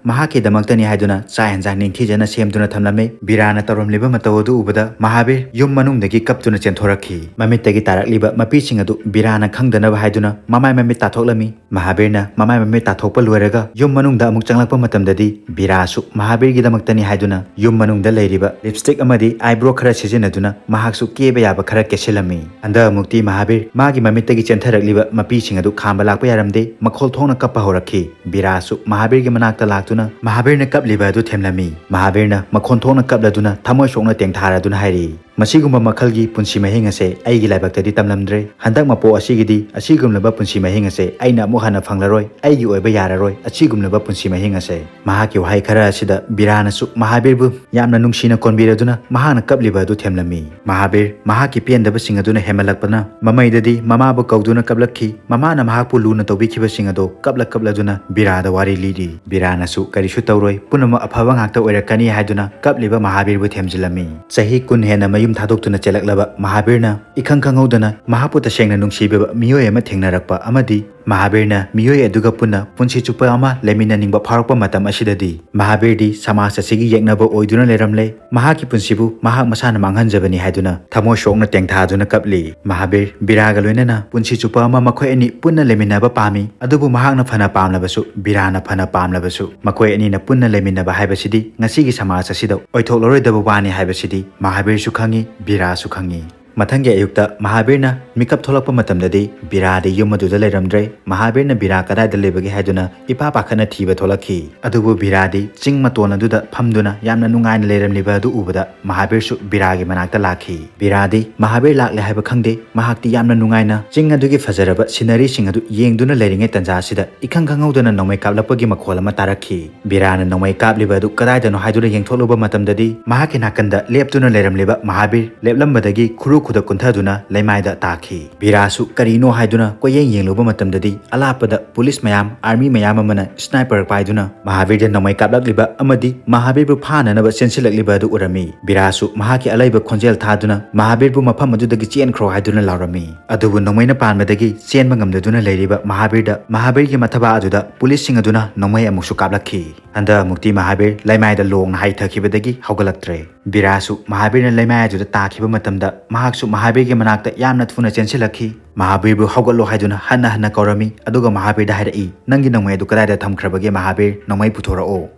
ꯃꯍꯥꯛꯀꯤꯗꯃꯛꯇꯅꯤ ꯍꯥꯏꯗꯨꯅ ꯆꯥꯛ ꯌꯦꯟꯁꯥꯡ ꯅꯤꯡꯊꯤꯖꯅ ꯁꯦꯝꯗꯨꯅ ꯊꯝꯂꯝꯃꯤ꯫ ꯕꯤꯔꯥꯅ ꯇꯧꯔꯝꯂꯤꯕ ꯃꯇꯧ ꯑꯗꯨ ꯎꯕꯗ ꯃꯍꯥꯕꯤꯔ ꯌꯨꯝ ꯃꯅꯨꯡꯗꯒꯤ ꯀꯞꯇꯨꯅ ꯆꯦꯟꯊꯣꯔꯛꯈꯤ꯫ ꯃꯃꯤꯠꯇꯒꯤ ꯇꯥꯔꯛꯂꯤꯕ ꯃꯄꯤꯁꯤꯡ ꯑꯗꯨ ꯕꯤꯔꯥꯅ ꯈꯪꯗꯅꯕ ꯍꯥꯏꯗꯨꯅ ꯃꯃꯥꯏ ꯃꯃꯤꯠ ꯇꯥꯊꯣꯛꯂꯝꯃꯤ꯫ ꯃꯍꯥꯕꯤꯔꯅ ꯃꯃꯥꯏ ꯃꯃꯤꯠ ꯇꯥꯊꯣꯛꯄ ꯂꯣꯏꯔꯒ ꯌꯨꯝ ꯃꯅꯨꯡꯗ ꯑꯃꯨꯛ ꯆꯪꯂꯛꯄ ꯃꯇꯝꯗꯗꯤ ꯕꯤꯔꯥꯁꯨ ꯃꯍꯥꯕꯤꯔꯒꯤꯗꯃꯛꯇꯅꯤ ꯍꯥꯏꯗꯨꯅ ꯌꯨꯝ ꯃꯅꯨꯡꯗ ꯂꯩꯔꯤꯕ lipstick ꯑꯃꯗꯤ eyebrow ꯈꯔ ꯁꯤꯖꯤꯟꯅꯗꯨꯅ ꯃꯍꯥꯛꯁꯨ ꯀꯦꯕ ꯌꯥꯕ ꯈꯔ ꯀꯦꯁꯤꯜꯂꯝꯃꯤ꯫ ꯍꯟꯗꯛ ꯑꯃꯨꯛꯇꯤ ꯃꯍꯥꯕꯤꯔ ꯃꯥꯒꯤ ꯃꯃꯤꯠꯇꯒꯤ ꯆꯦꯟꯊꯔꯛꯂꯤꯕ ꯃꯄꯤꯁꯤꯡ ꯑꯗꯨ ꯈꯥꯝꯕ ꯂꯥꯛꯄ ꯌꯥꯔꯝꯗꯦ, ꯃꯈꯣꯜ ꯊꯣꯛꯅ ꯀꯞꯄ ꯍꯧꯔꯛꯈꯤ꯫ ꯕꯤꯔꯥꯁꯨ ꯃꯍꯥꯕꯤꯔꯒꯤ ꯃꯅꯥꯛꯇ ꯂꯥꯛꯇꯨꯅ ꯃꯍꯥꯕꯤꯔꯅ ꯀꯞꯂꯤꯕ ꯑꯗꯨ ꯊꯦꯝꯂꯝꯃꯤ꯫ ꯃꯍꯥꯕꯤꯔꯅ ꯃꯈꯣꯟ ꯊꯣꯛꯅ ꯀꯞꯂꯗꯨꯅ ꯊꯃꯣꯏ ꯁꯣꯛꯅ ꯇꯦꯡꯊꯥꯔꯗꯨꯅ ꯍꯥꯏꯔꯤ, "ꯃꯁꯤꯒꯨꯝꯕ ꯃꯈꯜꯒꯤ ꯄꯨꯟꯁꯤ ꯃꯍꯤꯡ ꯑꯁꯦ ꯑꯩꯒꯤ ꯂꯥꯏꯕꯛꯇꯗꯤ ꯇꯝꯂꯝꯗ꯭ꯔꯦ꯫ ꯍꯟꯗꯛ ꯃꯄꯣꯛ ꯑꯁꯤꯒꯤꯗꯤ ꯑꯁꯤꯒꯨꯝꯂꯕ ꯄꯨꯟꯁꯤ ꯃꯍꯤꯡ ꯑꯁꯦ ꯑꯩꯅ ꯑꯃꯨꯛ ꯍꯟꯅ ꯐꯪꯂꯔꯣꯏ꯫ ꯑꯩꯒꯤ ꯑꯣꯏꯕ ꯌꯥꯔꯔꯣꯏ ꯑꯁꯤꯒꯨꯝꯂꯕ ꯄꯨꯟꯁꯤ ꯃꯍꯤꯡ ꯑꯁꯦ"꯫ ꯃꯍꯥꯛꯀꯤ ꯋꯥꯍꯩ ꯈꯔ ꯑꯁꯤꯗ ꯕꯤꯔꯥꯅꯁꯨ ꯃꯍꯥꯕꯤꯔꯕꯨ ꯌꯥꯝꯅ ꯅꯨꯡꯁꯤꯅ ꯀꯣꯟꯕꯤꯔꯗꯨꯅ ꯃꯍꯥꯛꯅ ꯀꯞꯂꯤꯕ ꯑꯗꯨ ꯊꯦꯝꯂꯝꯃꯤ꯫ ꯃꯍꯥꯕꯤꯔ ꯃꯍꯥꯛꯀꯤ ꯄꯦꯟꯗꯕꯁꯤꯡ ꯑꯗꯨꯅ ꯍꯦꯟꯃꯜꯂꯛꯄꯅ ꯃꯃꯩꯗꯗꯤ ꯃꯃꯥꯕꯨ ꯀꯧꯗꯨꯅ ꯀꯞꯂꯛꯈꯤ꯫ ꯃꯃꯥꯅ ꯃꯍꯥꯛꯄꯨ ꯂꯨꯅ ꯇꯧꯕꯤꯈꯤꯕꯁꯤꯡ ꯑꯗꯨ ꯀꯞꯂ ꯀꯞꯂꯗꯨꯅ ꯕꯤꯔꯥꯗ ꯋꯥꯔꯤ ꯂꯤꯔꯤ꯫ ꯕꯤꯔꯥꯅꯁꯨ "ꯀꯔꯤꯁꯨ ꯇꯧꯔꯣꯏ, ꯄꯨꯝꯅꯃꯛ ꯑꯐꯕ ꯉꯥꯛꯇ ꯑꯣꯏꯔꯛꯀꯅꯤ" ꯍꯥꯏꯗꯨꯅ ꯀꯞꯂꯤꯕ ꯃꯍꯥꯕꯤꯔꯕꯨ ꯊꯦꯝꯖꯤꯜꯂꯝꯃꯤ꯫ ꯆꯍꯤ ꯀꯨꯟ ꯍꯦꯟꯅ ꯃꯌꯨꯝ ꯊꯥꯗꯣꯛꯇꯨꯅ ꯆꯦꯜꯂꯛꯂꯕ ꯃꯍꯥꯕꯤꯔꯅ ꯏꯈꯪ ꯈꯪꯍꯧꯗꯅ ꯃꯍꯥꯛꯄꯨ ꯇꯁꯦꯡꯅ ꯅꯨꯡꯁꯤꯕꯤꯕ ꯃꯤꯑꯣꯏ ꯑꯃ ꯊꯦꯡꯅꯔꯛꯄ ꯑꯃꯗꯤ ꯃꯍꯥꯕꯤꯔꯅ ꯃꯤꯑꯣꯏ ꯑꯗꯨꯒ ꯄꯨꯟꯅ ꯄꯨꯟꯁꯤ ꯆꯨꯞꯄ ꯑꯃ ꯂꯩꯃꯤꯟꯅꯅꯤꯡꯕ ꯐꯥꯎꯔꯛꯄ ꯃꯇꯝ ꯑꯁꯤꯗꯗꯤ ꯃꯍꯥꯕꯤꯔꯗꯤ ꯁꯃꯥꯖ ꯑꯁꯤꯒꯤ ꯌꯦꯛꯅꯕ ꯑꯣꯏꯗꯨꯅ ꯂꯩꯔꯝꯂꯦ꯫ ꯃꯍꯥꯛꯀꯤ ꯄꯨꯟꯁꯤꯕꯨ ꯃꯍꯥꯛ ꯃꯁꯥꯅ ꯃꯥꯡꯍꯟꯖꯕꯅꯤ ꯍꯥꯏꯗꯨꯅ ꯊꯃꯣꯏ ꯁꯣꯛꯅ ꯇꯦꯡꯊꯥꯗꯨꯅ ꯀꯞꯂꯤ꯫ ꯃꯍꯥꯕꯤꯔ ꯕꯤꯔꯥꯒ ꯂꯣꯏꯅꯅ ꯄꯨꯟꯁꯤ ꯆꯨꯞꯄ ꯑꯃ ꯃꯈꯣꯏ ꯑꯅꯤ ꯄꯨꯟꯅ ꯂꯩꯃꯤꯟꯅꯕ ꯄꯥꯝꯃꯤ꯫ ꯑꯗꯨꯕꯨ ꯃꯍꯥꯛꯅ ꯐꯅ ꯄꯥꯝꯂꯕꯁꯨ, ꯕꯤꯔꯥꯅ ꯐꯅ ꯄꯥꯝꯂꯕꯁꯨ, ꯃꯈꯣꯏ ꯑꯅꯤꯅ ꯄꯨꯟꯅ ꯂꯩꯃꯤꯟꯅꯕ ꯍꯥꯏꯕꯁꯤꯗꯤ ꯉꯁꯤꯒꯤ ꯁꯃꯥꯖ ꯑꯁꯤꯗ ꯑꯣꯏꯊꯣꯛꯂꯔꯣꯏꯗꯕ ꯋꯥꯅꯤ ꯍꯥꯏꯕꯁꯤꯗꯤ ꯃꯍꯥꯕꯤꯔꯁꯨ ꯈꯪꯉꯤ, ꯕꯤꯔꯥꯁꯨ ꯈꯪꯉꯤ꯫ ꯃꯊꯪꯒꯤ ꯑꯌꯨꯛꯇ ꯃꯍꯥꯕꯤꯔꯅ ꯃꯤꯀꯞ ꯊꯣꯛꯂꯛꯄ ꯃꯇꯝꯗꯗꯤ ꯕꯤꯔꯥꯗꯤ ꯌꯨꯝ ꯑꯗꯨꯗ ꯂꯩꯔꯝꯗ꯭ꯔꯦ꯫ ꯃꯍꯥꯕꯤꯔꯅ ꯕꯤꯔꯥ ꯀꯗꯥꯏꯗ ꯂꯩꯕꯒꯦ ꯍꯥꯏꯗꯨꯅ ꯏꯄꯥ ꯄꯥꯈꯠꯅ ꯊꯤꯕ ꯊꯣꯛꯂꯛꯈꯤ꯫ ꯑꯗꯨꯕꯨ ꯕꯤꯔꯥꯗꯤ ꯆꯤꯡ ꯃꯇꯣꯟ ꯑꯗꯨꯗ ꯐꯝꯗꯨꯅ ꯌꯥꯝꯅ ꯅꯨꯡꯉꯥꯏꯅ ꯂꯩꯔꯝꯂꯤꯕ ꯑꯗꯨ ꯎꯕꯗ ꯃꯍꯥꯕꯤꯔꯁꯨ ꯕꯤꯔꯥꯒꯤ ꯃꯅꯥꯛꯇ ꯂꯥꯛꯈꯤ꯫ ꯕꯤꯔꯥꯗꯤ ꯃꯍꯥꯕꯤꯔ ꯂꯥꯛꯂꯦ ꯍꯥꯏꯕ ꯈꯪꯗꯦ꯫ ꯃꯍꯥꯛꯇꯤ ꯌꯥꯝꯅ ꯅꯨꯡꯉꯥꯏꯅ ꯆꯤꯡ ꯑꯗꯨꯒꯤ ꯐꯖꯔꯕ ꯁꯤꯅꯔꯤꯁꯤꯡ ꯑꯗꯨ ꯌꯦꯡꯗꯨꯅ ꯂꯩꯔꯤꯉꯩ ꯇꯟꯖꯥ ꯑꯁꯤꯗ ꯏꯈꯪ ꯈꯪꯍꯧꯗꯅ ꯅꯣꯡꯃꯩ ꯀꯥꯞꯂꯛꯄꯒꯤ ꯃꯈꯣꯜ ꯑꯃ ꯇꯥꯔꯛꯈꯤ꯫ ꯕꯤꯔꯥꯅ ꯅꯣꯡꯃꯩ ꯀꯥꯞꯂꯤꯕ ꯑꯗꯨ ꯀꯗꯥꯏꯗꯅꯣ ꯍꯥꯏꯗꯨꯅ ꯌꯦꯡꯊꯣꯛꯂꯨꯕ ꯃꯇꯝꯗꯗꯤ ꯃꯍꯥꯛꯀꯤ ꯅꯥꯀꯟꯗ ꯂꯦꯞꯇꯨꯅ ꯂꯩꯔꯝꯂꯤꯕ ꯃꯍꯥꯕꯤꯔ ꯂꯦꯞꯂꯝꯕꯗꯒꯤ ꯈꯨꯔꯨ ꯈꯨꯗ ꯀꯨꯟꯊꯗꯨꯅ ꯂꯩꯃꯥꯏꯗ ꯇꯥꯈꯤ꯫ ꯕꯤꯔꯥꯁꯨ ꯀꯔꯤꯅꯣ ꯍꯥꯏꯗꯨꯅ ꯀꯣꯏꯌꯦꯡ ꯌꯦꯡꯂꯨꯕ ꯃꯇꯝꯗꯗꯤ ꯑꯂꯥꯞꯄꯗ ꯄꯨꯂꯤꯁ ꯃꯌꯥꯝ, ꯑꯥꯔꯃꯤ ꯃꯌꯥꯝ ꯑꯃꯅ ꯁ꯭ꯅꯥꯏꯄꯔ ꯄꯥꯏꯗꯨꯅ ꯃꯍꯥꯕꯤꯔꯗ ꯅꯣꯡꯃꯩ ꯀꯥꯞꯂꯛꯂꯤꯕ ꯑꯃꯗꯤ ꯃꯍꯥꯕꯤꯔꯕꯨ ꯐꯥꯅꯅꯕ ꯆꯦꯟꯁꯤꯜꯂꯛꯂꯤꯕ ꯑꯗꯨ ꯎꯔꯝꯃꯤ꯫ ꯕꯤꯔꯥꯁꯨ ꯃꯍꯥꯛꯀꯤ ꯑꯂꯩꯕ ꯈꯣꯟꯖꯦꯜ ꯊꯥꯗꯨꯅ ꯃꯍꯥꯕꯤꯔꯕꯨ ꯃꯐꯝ ꯑꯗꯨꯗꯒꯤ ꯆꯦꯟꯈ꯭ꯔꯣ ꯍꯥꯏꯗꯨꯅ ꯂꯥꯎꯔꯝꯃꯤ꯫ ꯑꯗꯨꯕꯨ ꯅꯣꯡꯃꯩꯅ ꯄꯥꯟꯕꯗꯒꯤ ꯆꯦꯟꯕ ꯉꯝꯗꯗꯨꯅ ꯂꯩꯔꯤꯕ ꯃꯍꯥꯕꯤꯔꯗ ꯃꯍꯥꯕꯤꯔꯒꯤ ꯃꯊꯕꯥꯛ ꯑꯗꯨꯗ ꯄꯨꯂꯤꯁꯁꯤꯡ ꯑꯗꯨꯅ ꯅꯣꯡꯃꯩ ꯑꯃꯨꯛꯁꯨ ꯀꯥꯞꯂꯛꯈꯤ꯫ ꯍꯟꯗꯛ ꯑꯃꯨꯛꯇꯤ ꯃꯍꯥꯕꯤꯔ ꯂꯩꯃꯥꯏꯗ ꯂꯣꯡꯅ ꯍꯥꯏꯊꯈꯤꯕꯗꯒꯤ ꯍꯧꯒꯠꯂꯛꯇ꯭ꯔꯦ꯫ ꯕꯤꯔꯥꯁꯨ ꯃꯍꯥꯕꯤꯔꯅ ꯂꯩꯃꯥꯏ ꯑꯗꯨꯗ ꯇꯥꯈꯤꯕ ꯃꯇꯝꯗ ꯃꯍꯥꯛꯁꯨ ꯃꯍꯥꯕꯤꯔꯒꯤ ꯃꯅꯥꯛꯇ ꯌꯥꯝꯅ ꯊꯨꯅ ꯆꯦꯟꯁꯤꯜꯂꯛꯈꯤ꯫ ꯃꯍꯥꯕꯤꯔꯕꯨ ꯍꯧꯒꯠꯂꯣ ꯍꯥꯏꯗꯨꯅ ꯍꯟꯅ ꯍꯟꯅ ꯀꯧꯔꯝꯃꯤ꯫ ꯑꯗꯨꯒ ꯃꯍꯥꯕꯤꯔꯗ ꯍꯥꯏꯔꯛꯏ, "ꯅꯪꯒꯤ ꯅꯣꯡꯃꯩ ꯑꯗꯨ ꯀꯗꯥꯏꯗ ꯊꯝꯈ꯭ꯔꯕꯒꯦ ꯃꯍꯥꯕꯤꯔ? ꯅꯣꯡꯃꯩ ꯄꯨꯊꯣꯔꯛꯑꯣ꯫"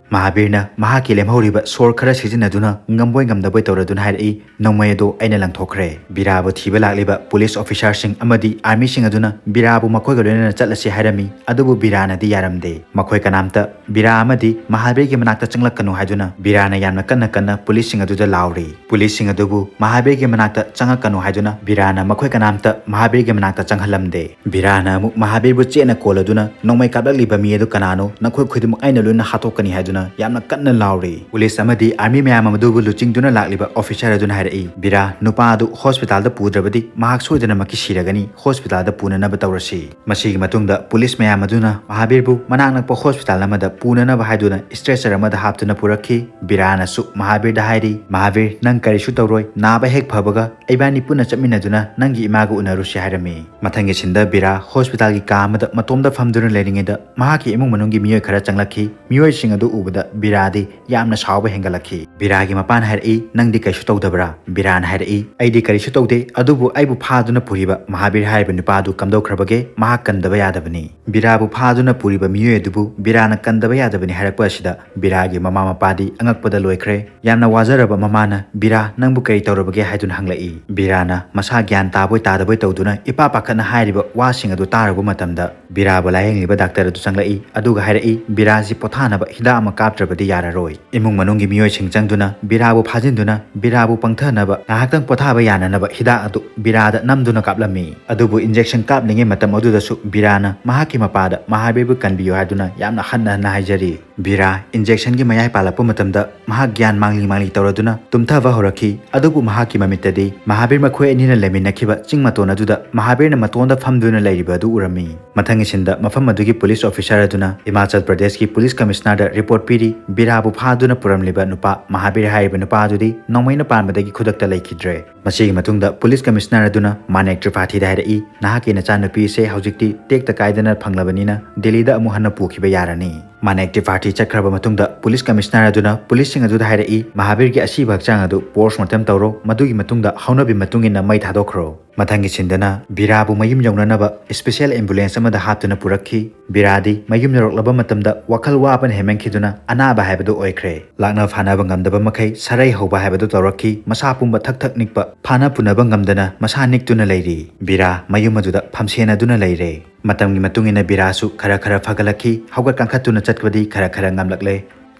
ꯃꯍꯥꯕꯤꯔꯅ ꯃꯍꯥꯛꯀꯤ ꯂꯦꯝꯍꯧꯔꯤꯕ ꯁꯣꯔ ꯈꯔ ꯁꯤꯖꯤꯟꯅꯗꯨꯅ ꯉꯝꯕꯣꯏ ꯉꯝꯗꯕꯣꯏ ꯇꯧꯔꯗꯨꯅ ꯍꯥꯏꯔꯛꯏ, "ꯅꯣꯡꯃꯩ ꯑꯗꯨ ꯑꯩꯅ ꯂꯪꯊꯣꯛꯈ꯭ꯔꯦ꯫" ꯕꯤꯔꯥꯕꯨ ꯊꯤꯕ ꯂꯥꯛꯂꯤꯕ ꯄꯨꯂꯤꯁ ꯑꯣꯐꯤꯁꯥꯔꯁꯤꯡ ꯑꯃꯗꯤ ꯑꯥꯔꯃꯤꯁꯤꯡ ꯑꯗꯨꯅ ꯕꯤꯔꯥꯕꯨ ꯃꯈꯣꯏꯒ ꯂꯣꯏꯅꯅ ꯆꯠꯂꯁꯤ ꯍꯥꯏꯔꯝꯃꯤ꯫ ꯑꯗꯨꯕꯨ ꯕꯤꯔꯥꯅꯗꯤ ꯌꯥꯔꯝꯗꯦ꯫ ꯃꯈꯣꯏ ꯀꯅꯥꯝꯇ ꯕꯤꯔꯥ ꯑꯃꯗꯤ ꯃꯍꯥꯕꯤꯔꯒꯤ ꯃꯅꯥꯛꯇ ꯆꯪꯂꯛꯀꯅꯨ ꯍꯥꯏꯗꯨꯅ ꯕꯤꯔꯥꯅ ꯌꯥꯝꯅ ꯀꯟꯅ ꯀꯟꯅ ꯄꯨꯂꯤꯁꯁꯤꯡ ꯑꯗꯨꯗ ꯂꯥꯎꯔꯤ꯫ ꯄꯨꯂꯤꯁꯁꯤꯡ ꯑꯗꯨꯕꯨ ꯃꯍꯥꯕꯤꯔꯒꯤ ꯃꯅꯥꯛꯇ ꯆꯪꯉꯛꯀꯅꯨ ꯍꯥꯏꯗꯨꯅ ꯕꯤꯔꯥꯅ ꯃꯈꯣꯏ ꯀꯅꯥꯝꯇ ꯃꯍꯥꯕꯤꯔꯒꯤ ꯃꯅꯥꯛꯇ ꯆꯪꯍꯜꯂꯝꯗꯦ꯫ ꯕꯤꯔꯥꯅ ꯑꯃꯨꯛ ꯃꯍꯥꯕꯤꯔꯕꯨ ꯆꯦꯠꯅ ꯀꯣꯜꯂꯗꯨꯅ, "ꯅꯣꯡꯃꯩ ꯀꯥꯞꯂꯛꯂꯤꯕ ꯃꯤ ꯑꯗꯨ ꯀꯅꯥꯅꯣ? ꯅꯈꯣꯏ ꯈꯨꯗꯤꯡꯃꯛ ꯑꯩꯅ ꯂꯣꯏꯅ ꯍꯥꯠꯇꯣꯛꯀꯅꯤ" ꯍꯥꯏꯗꯨꯅ ꯌꯥꯝꯅ ꯀꯟꯅ ꯂꯥꯎꯔꯤ꯫ ꯄꯨꯂꯤꯁ ꯑꯃꯗꯤ ꯑꯥꯔꯃꯤ ꯃꯌꯥꯝ ꯑꯗꯨꯕꯨ ꯂꯨꯆꯤꯡꯗꯨꯅ ꯂꯥꯛꯂꯤꯕ ꯑꯣꯐꯤꯁꯥꯔ ꯑꯗꯨꯅ ꯍꯥꯏꯔꯛꯏ, "ꯕꯤꯔꯥ, ꯅꯨꯄꯥ ꯑꯗꯨ ꯍꯣꯁꯄꯤꯇꯥꯜꯗ ꯄꯨꯗ꯭ꯔꯕꯗꯤ ꯃꯍꯥꯛ ꯁꯣꯏꯗꯅꯃꯛꯀꯤ ꯁꯤꯔꯒꯅꯤ꯫ ꯍꯣꯁꯄꯤꯇꯥꯜꯗ ꯄꯨꯅꯅꯕ ꯇꯧꯔꯁꯤ꯫" ꯃꯁꯤꯒꯤ ꯃꯇꯨꯡꯗ ꯄꯨꯂꯤꯁ ꯃꯌꯥꯝ ꯑꯗꯨꯅ ꯃꯍꯥꯕꯤꯔꯕꯨ ꯃꯅꯥꯛ ꯅꯛꯄ ꯍꯣꯁꯄꯤꯇꯥꯜ ꯑꯃꯗ ꯄꯨꯅꯅꯕ ꯍꯥꯏꯗꯨꯅ ꯏꯁꯇ꯭ꯔꯦꯆꯔ ꯑꯃꯗ ꯍꯥꯞꯇꯨꯅ ꯄꯨꯔꯛꯈꯤ꯫ ꯕꯤꯔꯥꯅꯁꯨ ꯃꯍꯥꯕꯤꯔꯗ ꯍꯥꯏꯔꯤ, "ꯃꯍꯥꯕꯤꯔ, ꯅꯪ ꯀꯔꯤꯁꯨ ꯇꯧꯔꯣꯏ꯫ ꯅꯥꯕ ꯍꯦꯛ ꯐꯕꯒ ꯏꯕꯥꯅꯤ ꯄꯨꯟꯅ ꯆꯠꯃꯤꯟꯅꯗꯨꯅ ꯅꯪꯒꯤ ꯏꯃꯥꯒ ꯎꯅꯔꯨꯁꯤ" ꯍꯥꯏꯔꯝꯃꯤ꯫ ꯃꯊꯪꯒꯤ ꯁꯤꯟꯗ ꯕꯤꯔꯥ ꯍꯣꯁꯄꯤꯇꯥꯜꯒꯤ ꯀꯥ ꯑꯃꯗ ꯃꯇꯣꯝꯇ ꯐꯝꯗꯨꯅ ꯂꯩꯔꯤꯉꯩꯗ ꯃꯍꯥꯛꯀꯤ ꯏꯃꯨꯡ ꯃꯅꯨꯡꯒꯤ ꯃꯤꯑꯣꯏ ꯈꯔ ꯆꯪꯂꯛꯈꯤ꯫ ꯃꯤꯑꯣꯏꯁꯤꯡ ꯑꯗꯨ ꯎꯕꯗ ꯕꯤꯔꯥꯗꯤ ꯌꯥꯝꯅ ꯁꯥꯎꯕ ꯍꯦꯟꯒꯠꯂꯛꯈꯤ꯫ ꯕꯤꯔꯥꯒꯤ ꯃꯄꯥꯅ ꯍꯥꯏꯔꯛꯏ, "ꯅꯪꯗꯤ ꯀꯩꯁꯨ ꯇꯧꯗꯕ꯭ꯔꯥ?" ꯕꯤꯔꯥꯅ ꯍꯥꯏꯔꯛꯏ, "ꯑꯩꯗꯤ ꯀꯔꯤꯁꯨ ꯇꯧꯗꯦ, ꯑꯗꯨꯕꯨ ꯑꯩꯕꯨ ꯐꯥꯗꯨꯅ ꯄꯨꯔꯤꯕ ꯃꯍꯥꯕꯤꯔ ꯍꯥꯏꯔꯤꯕ ꯅꯨꯄꯥ ꯑꯗꯨ ꯀꯝꯗꯧꯈ꯭ꯔꯕꯒꯦ? ꯃꯍꯥꯛ ꯀꯟꯗꯕ ꯌꯥꯗꯕꯅꯤ꯫ ꯕꯤꯔꯥꯕꯨ ꯐꯥꯗꯨꯅ ꯄꯨꯔꯤꯕ ꯃꯤꯑꯣꯏ ꯑꯗꯨꯕꯨ ꯕꯤꯔꯥꯅ ꯀꯟꯗꯕ ꯌꯥꯗꯕꯅꯤ" ꯍꯥꯏꯔꯛꯄ ꯑꯁꯤꯗ ꯕꯤꯔꯥꯒꯤ ꯃꯃꯥ ꯃꯄꯥꯗꯤ ꯑꯉꯛꯄꯗ ꯂꯣꯏꯈ꯭ꯔꯦ꯫ ꯌꯥꯝꯅ ꯋꯥꯖꯔꯕ ꯃꯃꯥꯅ, "ꯕꯤꯔꯥ, ꯅꯪꯕꯨ ꯀꯔꯤ ꯇꯧꯔꯕꯒꯦ?" ꯍꯥꯏꯗꯨꯅ ꯍꯪꯂꯛꯏ꯫ ꯕꯤꯔꯥꯅ ꯃꯁꯥ ꯒ꯭ꯌꯥꯟ ꯇꯥꯕꯣꯏ ꯇꯥꯗꯕꯣꯏ ꯇꯧꯗꯨꯅ ꯏꯄꯥ ꯄꯥꯈꯠꯅ ꯍꯥꯏꯔꯤꯕ ꯋꯥꯁꯤꯡ ꯑꯗꯨ ꯇꯥꯔꯨꯕ ꯃꯇꯝꯗ, ꯕꯤꯔꯥꯕꯨ ꯂꯥꯌꯦꯡꯂꯤꯕ ꯗꯥꯛꯇꯔ ꯑꯗꯨ ꯆꯪꯂꯛꯏ, ꯑꯗꯨꯒ ꯍꯥꯏꯔꯛꯏ, "ꯕꯤꯔꯥꯁꯤ ꯄꯣꯊꯥꯅꯕ ꯍꯤꯗꯥꯛ ꯑꯃ ꯀꯥꯞꯇ꯭ꯔꯕꯗꯤ ꯌꯥꯔꯔꯣꯏ"꯫ ꯏꯃꯨꯡ ꯃꯅꯨꯡꯒꯤ ꯃꯤꯑꯣꯏꯁꯤꯡ ꯆꯪꯗꯨꯅ ꯕꯤꯔꯥꯕꯨ ꯐꯥꯖꯤꯟꯗꯨꯅ ꯕꯤꯔꯥꯕꯨ ꯄꯪꯊꯅꯕ, ꯉꯥꯏꯍꯥꯛꯇꯪ ꯄꯣꯊꯥꯕ ꯌꯥꯅꯅꯕ ꯍꯤꯗꯥꯛ ꯑꯗꯨ ꯕꯤꯔꯥꯗ ꯅꯝꯗꯨꯅ ꯀꯥꯞꯂꯝꯃꯤ꯫ ꯑꯗꯨꯕꯨ injection ꯀꯥꯞꯂꯤꯉꯩ ꯃꯇꯝ ꯑꯗꯨꯗꯁꯨ ꯕꯤꯔꯥꯅ ꯃꯍꯥꯛꯀꯤ ꯃꯄꯥꯗ ꯃꯍꯥꯕꯤꯔꯕꯨ ꯀꯟꯕꯤꯌꯨ ꯍꯥꯏꯗꯨꯅ ꯌꯥꯝꯅ ꯍꯟꯅ ꯍꯟꯅ ꯍꯥꯏꯖꯔꯤ꯫ ꯕꯤꯔꯥ injectionꯒꯤ ꯃꯌꯥꯏ ꯄꯥꯜꯂꯛꯄ ꯃꯇꯝꯗ ꯃꯍꯥꯛ ꯒ꯭ꯌꯥꯟ ꯃꯥꯡꯂꯤ ꯃꯥꯡꯂꯤ ꯇꯧꯔꯗꯨꯅ ꯇꯨꯝꯊꯕ ꯍꯧꯔꯛꯈꯤ꯫ ꯑꯗꯨꯕꯨ ꯃꯍꯥꯛꯀꯤ ꯃꯃꯤꯠꯇꯗꯤ ꯃꯍꯥꯕꯤꯔ ꯃꯈꯣꯏ ꯑꯅꯤꯅ ꯂꯩꯃꯤꯟꯅꯈꯤꯕ ꯆꯤꯡ ꯃꯇꯣꯟ ꯑꯗꯨꯗ ꯃꯍꯥꯕꯤꯔꯅ ꯃꯇꯣꯟꯗ ꯐꯝꯗꯨꯅ ꯂꯩꯔꯤꯕ ꯑꯗꯨ ꯎꯔꯝꯃꯤ꯫ ꯃꯊꯪꯒꯤ ꯁꯤꯟꯗ ꯃꯐꯝ ꯑꯗꯨꯒꯤ ꯄꯨꯂꯤꯁ ꯑꯣꯐꯤꯁꯥꯔ ꯑꯗꯨꯅ ꯍꯤꯃꯥꯆꯜ ꯄ꯭ꯔꯗꯦꯁꯀꯤ ꯄꯨꯂꯤꯁ ꯀꯃꯤꯁꯅꯔꯗ ꯔꯤꯄꯣꯔꯠ ꯄꯤꯔꯤ꯫ ꯕꯤꯔꯥꯕꯨ ꯐꯥꯗꯨꯅ ꯄꯨꯔꯝꯂꯤꯕ ꯅꯨꯄꯥ ꯃꯍꯥꯕꯤꯔ ꯍꯥꯏꯔꯤꯕ ꯅꯨꯄꯥ ꯑꯗꯨꯗꯤ ꯅꯣꯡꯃꯩꯅ ꯄꯥꯟꯕꯗꯒꯤ ꯈꯨꯗꯛꯇ ꯂꯩꯈꯤꯗ꯭ꯔꯦ꯫ ꯃꯁꯤꯒꯤ ꯃꯇꯨꯡꯗ ꯄꯨꯂꯤꯁ ꯀꯃꯤꯁꯅꯔ ꯑꯗꯨꯅ ꯃꯥꯅꯦꯛ ꯇ꯭ꯔꯤꯄꯥꯊꯤꯗ ꯍꯥꯏꯔꯛꯏ, "ꯅꯍꯥꯛꯀꯤ ꯅꯆꯥꯅꯨꯄꯤ ꯑꯁꯦ ꯍꯧꯖꯤꯛꯇꯤ ꯇꯦꯛꯇ ꯀꯥꯏꯗꯅ ꯐꯪꯂꯕꯅꯤꯅ ꯗꯤꯜꯂꯤꯗ ꯑꯃꯨꯛ ꯍꯟꯅ ꯄꯨꯈꯤꯕ ꯌꯥꯔꯅꯤ"꯫ ꯃꯥꯅꯦꯛ ꯇ꯭ꯔꯤꯄꯥꯊꯤ ꯆꯠꯈ꯭ꯔꯕ ꯃꯇꯨꯡꯗ ꯄꯨꯂꯤꯁ ꯀꯃꯤꯁꯅꯔ ꯑꯗꯨꯅ ꯄꯨꯂꯤꯁꯁꯤꯡ ꯑꯗꯨꯗ ꯍꯥꯏꯔꯛꯏ, "ꯃꯍꯥꯕꯤꯔꯒꯤ ꯑꯁꯤꯕ ꯍꯛꯆꯥꯡ ꯑꯗꯨ post mortem ꯇꯧꯔꯣ, ꯃꯗꯨꯒꯤ ꯃꯇꯨꯡꯗ ꯍꯧꯅꯕꯤ ꯃꯇꯨꯡ ꯏꯟꯅ ꯃꯩ ꯊꯥꯗꯣꯛꯈ꯭ꯔꯣ"꯫ ꯃꯊꯪꯒꯤ ꯁꯤꯟꯗꯅ ꯕꯤꯔꯥꯕꯨ ꯃꯌꯨꯝ ꯌꯧꯅꯅꯕ special ambulance ꯑꯃꯗ ꯍꯥꯞꯇꯨꯅ ꯄꯨꯔꯛꯈꯤ꯫ ꯕꯤꯔꯥꯗꯤ ꯃꯌꯨꯝ ꯌꯧꯔꯛꯂꯕ ꯃꯇꯝꯗ ꯋꯥꯈꯜ ꯋꯥꯕꯅ ꯍꯦꯟꯃꯟꯈꯤꯗꯨꯅ ꯑꯅꯥꯕ ꯍꯥꯏꯕꯗꯨ ꯑꯣꯏꯈ꯭ꯔꯦ꯫ ꯂꯥꯛꯅ ꯐꯥꯅꯕ ꯉꯝꯗꯕ ꯃꯈꯩ ꯁꯔꯩ ꯍꯧꯕ ꯍꯥꯏꯕꯗꯨ ꯇꯧꯔꯛꯈꯤ꯫ ꯃꯁꯥ ꯄꯨꯝꯕ ꯊꯛ ꯊꯛ ꯅꯤꯛꯄ, ꯐꯥꯅ ꯄꯨꯅꯕ ꯉꯝꯗꯅ ꯃꯁꯥ ꯅꯤꯛꯇꯨꯅ ꯂꯩꯔꯤ꯫ ꯕꯤꯔꯥ ꯃꯌꯨꯝ ꯑꯗꯨꯗ ꯐꯝꯁꯦꯟꯅꯗꯨꯅ ꯂꯩꯔꯦ꯫ ꯃꯇꯝꯒꯤ ꯃꯇꯨꯡ ꯏꯟꯅ ꯕꯤꯔꯥꯁꯨ ꯈꯔ ꯈꯔ ꯐꯒꯠꯂꯛꯈꯤ꯫ ꯍꯧꯒꯠ ꯀꯥꯡꯈꯠꯇꯨꯅ ꯆꯠꯄꯗꯤ ꯈꯔ ꯈꯔ ꯉꯝꯂꯛꯂꯦ꯫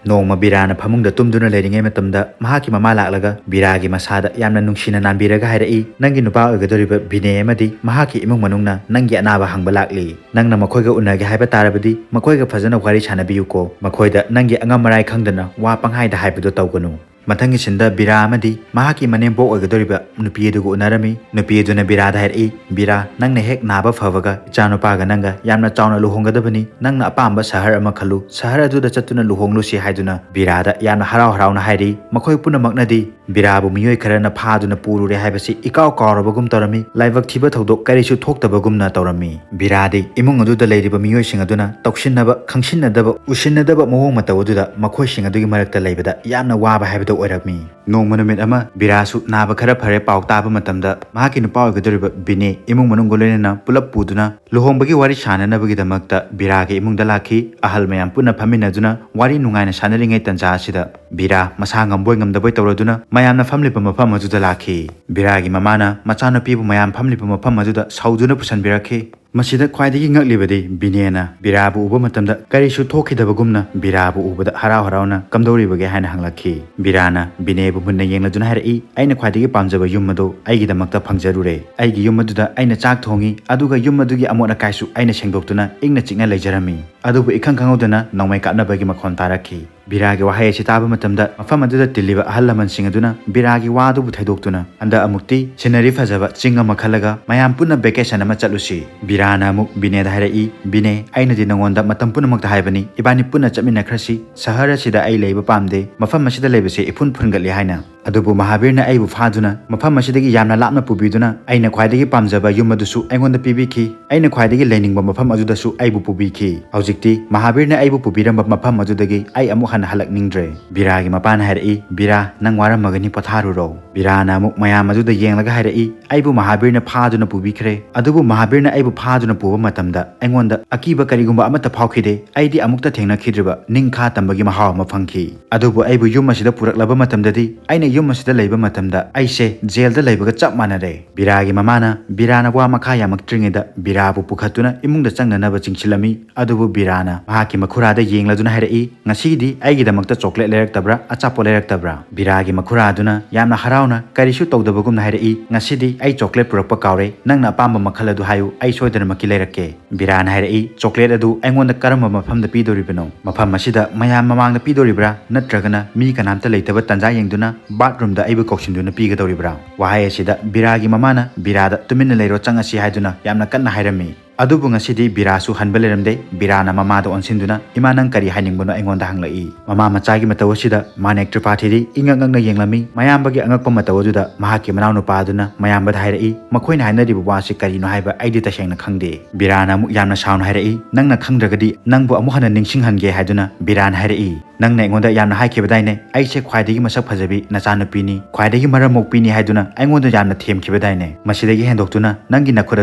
ꯅꯣꯡꯃ ꯕꯤꯔꯥꯅ ꯐꯃꯨꯡꯗ ꯇꯨꯝꯗꯨꯅ ꯂꯩꯔꯤꯉꯩ ꯃꯇꯝꯗ ꯃꯍꯥꯛꯀꯤ ꯃꯃꯥ ꯂꯥꯛꯂꯒ ꯕꯤꯔꯥꯒꯤ ꯃꯁꯥꯗ ꯌꯥꯝꯅ ꯅꯨꯡꯁꯤꯅ ꯅꯥꯟꯕꯤꯔꯒ ꯍꯥꯏꯔꯛꯏ, "ꯅꯪꯒꯤ ꯅꯨꯄꯥ ꯑꯣꯏꯒꯗꯧꯔꯤꯕ ꯕꯤꯅꯦ ꯑꯃꯗꯤ ꯃꯍꯥꯛꯀꯤ ꯏꯃꯨꯡ ꯃꯅꯨꯡꯅ ꯅꯪꯒꯤ ꯑꯅꯥꯕ ꯍꯪꯕ ꯂꯥꯛꯂꯤ꯫ ꯅꯪꯅ ꯃꯈꯣꯏꯒ ꯎꯅꯒꯦ ꯍꯥꯏꯕ ꯇꯥꯔꯕꯗꯤ ꯃꯈꯣꯏꯒ ꯐꯖꯅ ꯋꯥꯔꯤ ꯁꯥꯟꯅꯕꯤꯌꯨꯀꯣ꯫ ꯃꯈꯣꯏꯗ ꯅꯪꯒꯤ ꯑꯉꯝ ꯑꯔꯥꯏ ꯈꯪꯗꯅ ꯋꯥ ꯄꯪꯍꯥꯏꯗ ꯍꯥꯏꯕꯗꯨ ꯇꯧꯒꯅꯨ"꯫ ꯃꯊꯪꯒꯤ ꯁꯤꯟꯗ ꯕꯤꯔꯥ ꯑꯃꯗꯤ ꯃꯍꯥꯛꯀꯤ ꯃꯅꯦꯝꯕꯣꯛ ꯑꯣꯏꯒꯗꯧꯔꯤꯕ ꯅꯨꯄꯤ ꯑꯗꯨꯒ ꯎꯅꯔꯝꯃꯤ꯫ ꯅꯨꯄꯤ ꯑꯗꯨꯅ ꯕꯤꯔꯥꯗ ꯍꯥꯏꯔꯛꯏ, "ꯕꯤꯔꯥ, ꯅꯪꯅ ꯍꯦꯛ ꯅꯥꯕ ꯐꯕꯒ ꯏꯆꯥꯅꯨꯄꯥꯒ ꯅꯪꯒ ꯌꯥꯝꯅ ꯆꯥꯎꯅ ꯂꯨꯍꯣꯡꯒꯗꯕꯅꯤ꯫ ꯅꯪꯅ ꯑꯄꯥꯝꯕ ꯁꯍꯔ ꯑꯃ ꯈꯜꯂꯨ, ꯁꯍꯔ ꯑꯗꯨꯗ ꯆꯠꯇꯨꯅ ꯂꯨꯍꯣꯡꯂꯨꯁꯤ" ꯍꯥꯏꯗꯨꯅ ꯕꯤꯔꯥꯗ ꯌꯥꯝꯅ ꯍꯔꯥꯎ ꯍꯔꯥꯎꯅ ꯍꯥꯏꯔꯤ꯫ ꯃꯈꯣꯏ ꯄꯨꯝꯅꯃꯛꯅꯗꯤ ꯕꯤꯔꯥꯕꯨ ꯃꯤꯑꯣꯏ ꯈꯔꯅ ꯐꯥꯗꯨꯅ ꯄꯨꯔꯨꯔꯦ ꯍꯥꯏꯕꯁꯤ ꯏꯀꯥꯎ ꯀꯥꯎꯔꯕꯒꯨꯝ ꯇꯧꯔꯝꯃꯤ꯫ ꯂꯥꯏꯕꯛ ꯊꯤꯕ ꯊꯧꯗꯣꯛ ꯀꯔꯤꯁꯨ ꯊꯣꯛꯇꯕꯒꯨꯝꯅ ꯇꯧꯔꯝꯃꯤ꯫ ꯕꯤꯔꯥꯗꯤ ꯏꯃꯨꯡ ꯑꯗꯨꯗ ꯂꯩꯔꯤꯕ ꯃꯤꯑꯣꯏꯁꯤꯡ ꯑꯗꯨꯅ ꯇꯧꯁꯤꯟꯅꯕ, ꯈꯪꯁꯤꯟꯅꯗꯕ, ꯎꯁꯤꯟꯅꯗꯕ ꯃꯑꯣꯡ ꯃꯇꯧ ꯑꯗꯨꯗ ꯃꯈꯣꯏꯁꯤꯡ ꯑꯗꯨꯒꯤ ꯃꯔꯛꯇ ꯂꯩꯕꯗ ꯌꯥꯝꯅ ꯋꯥꯕ ꯍꯥꯏꯕꯗꯨ ꯑꯣꯏꯔꯝꯃꯤ꯫ ꯅꯣꯡꯃ ꯅꯨꯃꯤꯠ ꯑꯃ ꯕꯤꯔꯥꯁꯨ ꯅꯥꯕ ꯈꯔ ꯐꯔꯦ ꯄꯥꯎ ꯇꯥꯕ ꯃꯇꯝꯗ, ꯃꯍꯥꯛꯀꯤ ꯅꯨꯄꯥ ꯑꯣꯏꯒꯗꯧꯔꯤꯕ ꯕꯤꯅꯦ ꯏꯃꯨꯡ ꯃꯅꯨꯡꯒ ꯂꯣꯏꯅꯅ ꯄꯨꯂꯞ ꯄꯨꯗꯨꯅ ꯂꯨꯍꯣꯡꯕꯒꯤ ꯋꯥꯔꯤ ꯁꯥꯟꯅꯅꯕꯒꯤꯗꯃꯛꯇ ꯕꯤꯔꯥꯒꯤ ꯏꯃꯨꯡꯗ ꯂꯥꯛꯈꯤ꯫ ꯑꯍꯜ ꯃꯌꯥꯝ ꯄꯨꯟꯅ ꯐꯝꯃꯤꯟꯅꯗꯨꯅ ꯋꯥꯔꯤ ꯅꯨꯡꯉꯥꯏꯅ ꯁꯥꯟꯅꯔꯤꯉꯩ ꯇꯟꯖꯥ ꯑꯁꯤꯗ ꯕꯤꯔꯥ ꯃꯁꯥ ꯉꯝꯕꯣꯏ ꯉꯝꯗꯕꯣꯏ ꯇꯧꯔꯗꯨꯅ ꯃꯌꯥꯝꯅ ꯐꯝꯂꯤꯕ ꯃꯐꯝ ꯑꯗꯨꯗ ꯂꯥꯛꯈꯤ꯫ ꯕꯤꯔꯥꯒꯤ ꯃꯃꯥꯅ ꯃꯆꯥꯅꯨꯄꯤꯕꯨ ꯃꯌꯥꯝ ꯐꯝꯂꯤꯕ ꯃꯐꯝ ꯑꯗꯨꯗ ꯁꯧꯗꯨꯅ ꯄꯨꯁꯟꯕꯤꯔꯛꯈꯤ꯫ ꯃꯁꯤꯗ ꯈ꯭ꯋꯥꯏꯗꯒꯤ ꯉꯛꯂꯤꯕꯗꯤ ꯕꯤꯅꯦꯅ ꯕꯤꯔꯥꯕꯨ ꯎꯕ ꯃꯇꯝꯗ ꯀꯔꯤꯁꯨ ꯊꯣꯛꯈꯤꯗꯕꯒꯨꯝꯅ ꯕꯤꯔꯥꯕꯨ ꯎꯕꯗ ꯍꯔꯥꯎ ꯍꯔꯥꯎꯅ ꯀꯝꯗꯧꯔꯤꯕꯒꯦ ꯍꯥꯏꯅ ꯍꯪꯂꯛꯈꯤ꯫ ꯕꯤꯔꯥꯅ ꯕꯤꯅꯦꯕꯨ ꯃꯨꯟꯅ ꯌꯦꯡꯂꯗꯨꯅ ꯍꯥꯏꯔꯛꯏ, "ꯑꯩꯅ ꯈ꯭ꯋꯥꯏꯗꯒꯤ ꯄꯥꯝꯖꯕ ꯌꯨꯝ ꯑꯗꯨ ꯑꯩꯒꯤꯗꯃꯛꯇ ꯐꯪꯖꯔꯨꯔꯦ꯫ ꯑꯩꯒꯤ ꯌꯨꯝ ꯑꯗꯨꯗ ꯑꯩꯅ ꯆꯥꯛ ꯊꯣꯡꯉꯤ, ꯑꯗꯨꯒ ꯌꯨꯝ ꯑꯗꯨꯒꯤ ꯑꯃꯣꯠ ꯑꯀꯥꯏꯁꯨ ꯑꯩꯅ ꯁꯦꯡꯗꯣꯛꯇꯨꯅ ꯏꯪꯅ ꯆꯤꯛꯅ ꯂꯩꯖꯔꯝꯃꯤ꯫ ꯑꯗꯨꯕꯨ ꯏꯈꯪ ꯈꯪꯍꯧꯗꯅ ꯅꯣꯡꯃꯩ ꯀꯥꯞꯅꯕꯒꯤ ꯃꯈꯣꯟ ꯇꯥꯔꯛꯈꯤ꯫" ꯕꯤꯔꯥꯒꯤ ꯋꯥꯍꯩ ꯑꯁꯤ ꯇꯥꯕ ꯃꯇꯝꯗ ꯃꯐꯝ ꯑꯗꯨꯗ ꯇꯤꯜꯂꯤꯕ ꯑꯍꯜ ꯂꯃꯟꯁꯤꯡ ꯑꯗꯨꯅ ꯕꯤꯔꯥꯒꯤ ꯋꯥ ꯑꯗꯨꯕꯨ ꯊꯩꯗꯣꯛꯇꯨꯅ, "ꯍꯟꯗꯛ ꯑꯃꯨꯛꯇꯤ ꯁꯤꯅꯔꯤ ꯐꯖꯕ ꯆꯤꯡ ꯑꯃ ꯈꯜꯂꯒ ꯃꯌꯥꯝ ꯄꯨꯟꯅ ꯚꯦꯀꯦꯁꯟ ꯑꯃ ꯆꯠꯂꯨꯁꯤ꯫" ꯕꯤꯔꯥꯅ ꯑꯃꯨꯛ ꯕꯤꯅꯦꯗ ꯍꯥꯏꯔꯛꯏ, "ꯕꯤꯅꯦ, ꯑꯩꯅꯗꯤ ꯅꯉꯣꯟꯗ ꯃꯇꯝ ꯄꯨꯝꯅꯃꯛꯇ ꯍꯥꯏꯕꯅꯤ, ꯏꯕꯥꯅꯤ ꯄꯨꯟꯅ ꯆꯠꯃꯤꯟꯅꯈ꯭ꯔꯁꯤ꯫ ꯁꯍꯔ ꯑꯁꯤꯗ ꯑꯩ ꯂꯩꯕ ꯄꯥꯝꯗꯦ, ꯃꯐꯝ ꯑꯁꯤꯗ ꯂꯩꯕꯁꯦ ꯏꯐꯨꯟ ꯐꯨꯟꯒꯠꯂꯤ" ꯍꯥꯏꯅ꯫ ꯑꯗꯨꯕꯨ ꯃꯍꯥꯕꯤꯔꯅ ꯑꯩꯕꯨ ꯐꯥꯗꯨꯅ ꯃꯐꯝ ꯑꯁꯤꯗꯒꯤ ꯌꯥꯝꯅ ꯂꯥꯞꯅ ꯄꯨꯕꯤꯗꯨꯅ ꯑꯩꯅ ꯈ꯭ꯋꯥꯏꯗꯒꯤ ꯄꯥꯝꯖꯕ ꯌꯨꯝ ꯑꯗꯨꯁꯨ ꯑꯩꯉꯣꯟꯗ ꯄꯤꯕꯤꯈꯤ꯫ ꯑꯩꯅ ꯈ꯭ꯋꯥꯏꯗꯒꯤ ꯂꯩꯅꯤꯡꯕ ꯃꯐꯝ ꯑꯗꯨꯗꯁꯨ ꯑꯩꯕꯨ ꯄꯨꯕꯤꯈꯤ꯫ ꯍꯧꯖꯤꯛꯇꯤ ꯃꯍꯥꯕꯤꯔꯅ ꯑꯩꯕꯨ ꯄꯨꯕꯤꯔꯝꯕ ꯃꯐꯝ ꯑꯗꯨꯗꯒꯤ ꯑꯩ ꯑꯃꯨꯛ ꯍꯟꯅ ꯍꯜꯂꯛꯅꯤꯡꯗ꯭ꯔꯦ꯫ ꯕꯤꯔꯥꯒꯤ ꯃꯄꯥꯅ ꯍꯥꯏꯔꯛꯏ, "ꯕꯤꯔꯥ, ꯅꯪ ꯋꯥꯔꯝꯃꯒꯅꯤ, ꯄꯣꯊꯥꯔꯨꯔꯣ꯫" ꯕꯤꯔꯥꯅ ꯑꯃꯨꯛ ꯃꯌꯥꯝ ꯑꯗꯨꯗ ꯌꯦꯡꯂꯒ ꯍꯥꯏꯔꯛꯏ, "ꯑꯩꯕꯨ ꯃꯍꯥꯕꯤꯔꯅ ꯐꯥꯗꯨꯅ ꯄꯨꯕꯤꯈ꯭ꯔꯦ꯫ ꯑꯗꯨꯕꯨ ꯃꯍꯥꯕꯤꯔꯅ ꯑꯩꯕꯨ ꯐꯥꯗꯨꯅ ꯄꯨꯕ ꯃꯇꯝꯗ ꯑꯩꯉꯣꯟꯗ ꯑꯀꯤꯕ ꯀꯔꯤꯒꯨꯝꯕ ꯑꯃꯠꯇ ꯐꯥꯎꯈꯤꯗꯦ꯫ ꯑꯩꯗꯤ ꯑꯃꯨꯛꯇ ꯊꯦꯡꯅꯈꯤꯗ꯭ꯔꯤꯕ ꯅꯤꯡꯈꯥ ꯇꯝꯕꯒꯤ ꯃꯍꯥꯎ ꯑꯃ ꯐꯪꯈꯤ꯫ ꯑꯗꯨꯕꯨ ꯑꯩꯕꯨ ꯌꯨꯝ ꯑꯁꯤꯗ ꯄꯨꯔꯛꯂꯕ ꯃꯇꯝꯗꯗꯤ ꯑꯩꯅ ꯌꯨꯝ ꯑꯁꯤꯗ ꯂꯩꯕ ꯃꯇꯝꯗ ꯑꯩꯁꯦ ꯖꯦꯜꯗ ꯂꯩꯕꯒ ꯆꯞ ꯃꯥꯟꯅꯔꯦ꯫ ꯕꯤꯔꯥꯒꯤ ꯃꯃꯥꯅ ꯕꯤꯔꯥꯅ ꯋꯥ ꯃꯈꯥ ꯌꯥꯝꯃꯛꯇ꯭ꯔꯤꯉꯩꯗ ꯕꯤꯔꯥꯕꯨ ꯄꯨꯈꯠꯇꯨꯅ ꯏꯃꯨꯡꯗ ꯆꯪꯅꯅꯕ ꯆꯤꯡꯁꯤꯜꯂꯝꯃꯤ꯫ ꯑꯗꯨꯕꯨ ꯕꯤꯔꯥꯅ ꯃꯍꯥꯛꯀꯤ ꯃꯈꯨꯔꯥꯗ ꯌꯦꯡꯂꯗꯨꯅ ꯍꯥꯏꯔꯛꯏ, "ꯉꯁꯤꯗꯤ ꯑꯩꯒꯤꯗꯃꯛꯇ ꯆꯣꯀ꯭ꯂꯦꯠ ꯂꯩꯔꯛꯇꯕ꯭ꯔꯥ, ꯑꯆꯥꯄꯣꯠ ꯂꯩꯔꯛꯇꯕ꯭ꯔꯥ?" ꯕꯤꯔꯥꯒꯤ ꯃꯈꯨꯔꯥꯗꯨꯅ ꯌꯥꯝꯅ ꯍꯔꯥꯎꯅ ꯀꯔꯤꯁꯨ ꯇꯧꯗꯕꯒꯨꯝꯅ ꯍꯥꯏꯔꯛꯏ, "ꯉꯁꯤꯗꯤ ꯑꯩ ꯆꯣꯀ꯭ꯂꯦꯠ ꯄꯨꯔꯛꯄ ꯀꯥꯎꯔꯦ, ꯅꯪꯅ ꯑꯄꯥꯝꯕ ꯃꯈꯜ ꯑꯗꯨ ꯍꯥꯏꯌꯨ, ꯑꯩ ꯁꯣꯏꯗꯅꯃꯛꯀꯤ ꯂꯩꯔꯛꯀꯦ꯫" ꯕꯤꯔꯥꯅ ꯍꯥꯏꯔꯛꯏ, "ꯆꯣꯀ꯭ꯂꯦꯠ ꯑꯗꯨ ꯑꯩꯉꯣꯟꯗ ꯀꯔꯝꯕ ꯃꯐꯝꯗ ꯄꯤꯗꯣꯔꯤꯕꯅꯣ? ꯃꯐꯝ ꯑꯁꯤꯗ ꯃꯌꯥꯝ ꯃꯃꯥꯡꯗ ꯄꯤꯗꯣꯔꯤꯕ꯭ꯔꯥ, ꯅꯠꯇ꯭ꯔꯒꯅ ꯃꯤ ꯀꯅꯥꯝꯇ ꯂꯩꯇꯕ ꯇꯥꯟꯖꯥ ꯌꯦꯡꯗꯨꯅ ꯕꯥꯠꯔꯨꯝꯗ ꯑꯩꯕꯨ ꯀꯧꯁꯤꯟꯗꯨꯅ ꯄꯤꯒꯗꯧꯔꯤꯕ꯭ꯔꯥ?" ꯋꯥꯍꯩ ꯑꯁꯤꯗ ꯕꯤꯔꯥꯒꯤ ꯃꯃꯥꯅ ꯕꯤꯔꯥꯗ "ꯇꯨꯃꯤꯟꯅ ꯂꯩꯔꯣ, ꯆꯪꯉꯁꯤ" ꯍꯥꯏꯗꯨꯅ ꯌꯥꯝꯅ ꯀꯟꯅ ꯍꯥꯏꯔꯝꯃꯤ꯫ ꯑꯗꯨꯕꯨ ꯉꯁꯤꯗꯤ ꯕꯤꯔꯥꯁꯨ ꯍꯟꯕ ꯂꯩꯔꯝꯗꯦ꯫ ꯕꯤꯔꯥꯅ ꯃꯃꯥꯗ ꯑꯣꯟꯁꯤꯟꯗꯨꯅ, "ꯏꯃꯥ, ꯅꯪ ꯀꯔꯤ ꯍꯥꯏꯅꯤꯡꯕꯅꯣ ꯑꯩꯉꯣꯟꯗ ꯍꯪꯂꯛꯏ?" ꯃꯃꯥ ꯃꯆꯥꯒꯤ ꯃꯇꯧ ꯑꯁꯤꯗ ꯃꯥꯅꯦꯛ ꯇ꯭ꯔꯤꯄꯥꯊꯤꯗꯤ ꯏꯉꯛ ꯉꯛꯅ ꯌꯦꯡꯂꯝꯃꯤ꯫ ꯃꯌꯥꯝꯕꯒꯤ ꯑꯉꯛꯄ ꯃꯇꯧ ꯑꯗꯨꯗ ꯃꯍꯥꯛꯀꯤ ꯃꯅꯥꯎꯅꯨꯄꯥ ꯑꯗꯨꯅ ꯃꯌꯥꯝꯕꯗ ꯍꯥꯏꯔꯛꯏ, "ꯃꯈꯣꯏꯅ ꯍꯥꯏꯅꯔꯤꯕ ꯋꯥꯁꯤ ꯀꯔꯤꯅꯣ ꯍꯥꯏꯕ ꯑꯩꯗꯤ ꯇꯁꯦꯡꯅ ꯈꯪꯗꯦ꯫" ꯕꯤꯔꯥꯅ ꯑꯃꯨꯛ ꯌꯥꯝꯅ ꯁꯥꯎꯅ ꯍꯥꯏꯔꯛꯏ, "ꯅꯪꯅ ꯈꯪꯗ꯭ꯔꯒꯗꯤ ꯅꯪꯕꯨ ꯑꯃꯨꯛ ꯍꯟꯅ ꯅꯤꯡꯁꯤꯡꯍꯟꯒꯦ" ꯍꯥꯏꯗꯨꯅ ꯕꯤꯔꯥꯅ ꯍꯥꯏꯔꯛꯏ꯫ "ꯅꯪꯅ ꯑꯩꯉꯣꯟꯗ ꯌꯥꯝꯅ ꯍꯥꯏꯈꯤꯕꯗꯥꯏꯅꯦ, ꯑꯩꯁꯦ ꯈ꯭ꯋꯥꯏꯗꯒꯤ ꯃꯁꯛ ꯐꯖꯕꯤ ꯅꯆꯥꯅꯨꯄꯤꯅꯤ, ꯈ꯭ꯋꯥꯏꯗꯒꯤ ꯃꯔꯝ ꯃꯣꯛꯄꯤꯅꯤ ꯍꯥꯏꯗꯨꯅ ꯑꯩꯉꯣꯟꯗ ꯌꯥꯝꯅ ꯊꯦꯝꯈꯤꯕꯗꯥꯏꯅꯦ꯫ ꯃꯁꯤꯗꯒꯤ ꯍꯦꯟꯗꯣꯛꯇꯨꯅ ꯅꯪꯒꯤ ꯅꯈꯨꯠ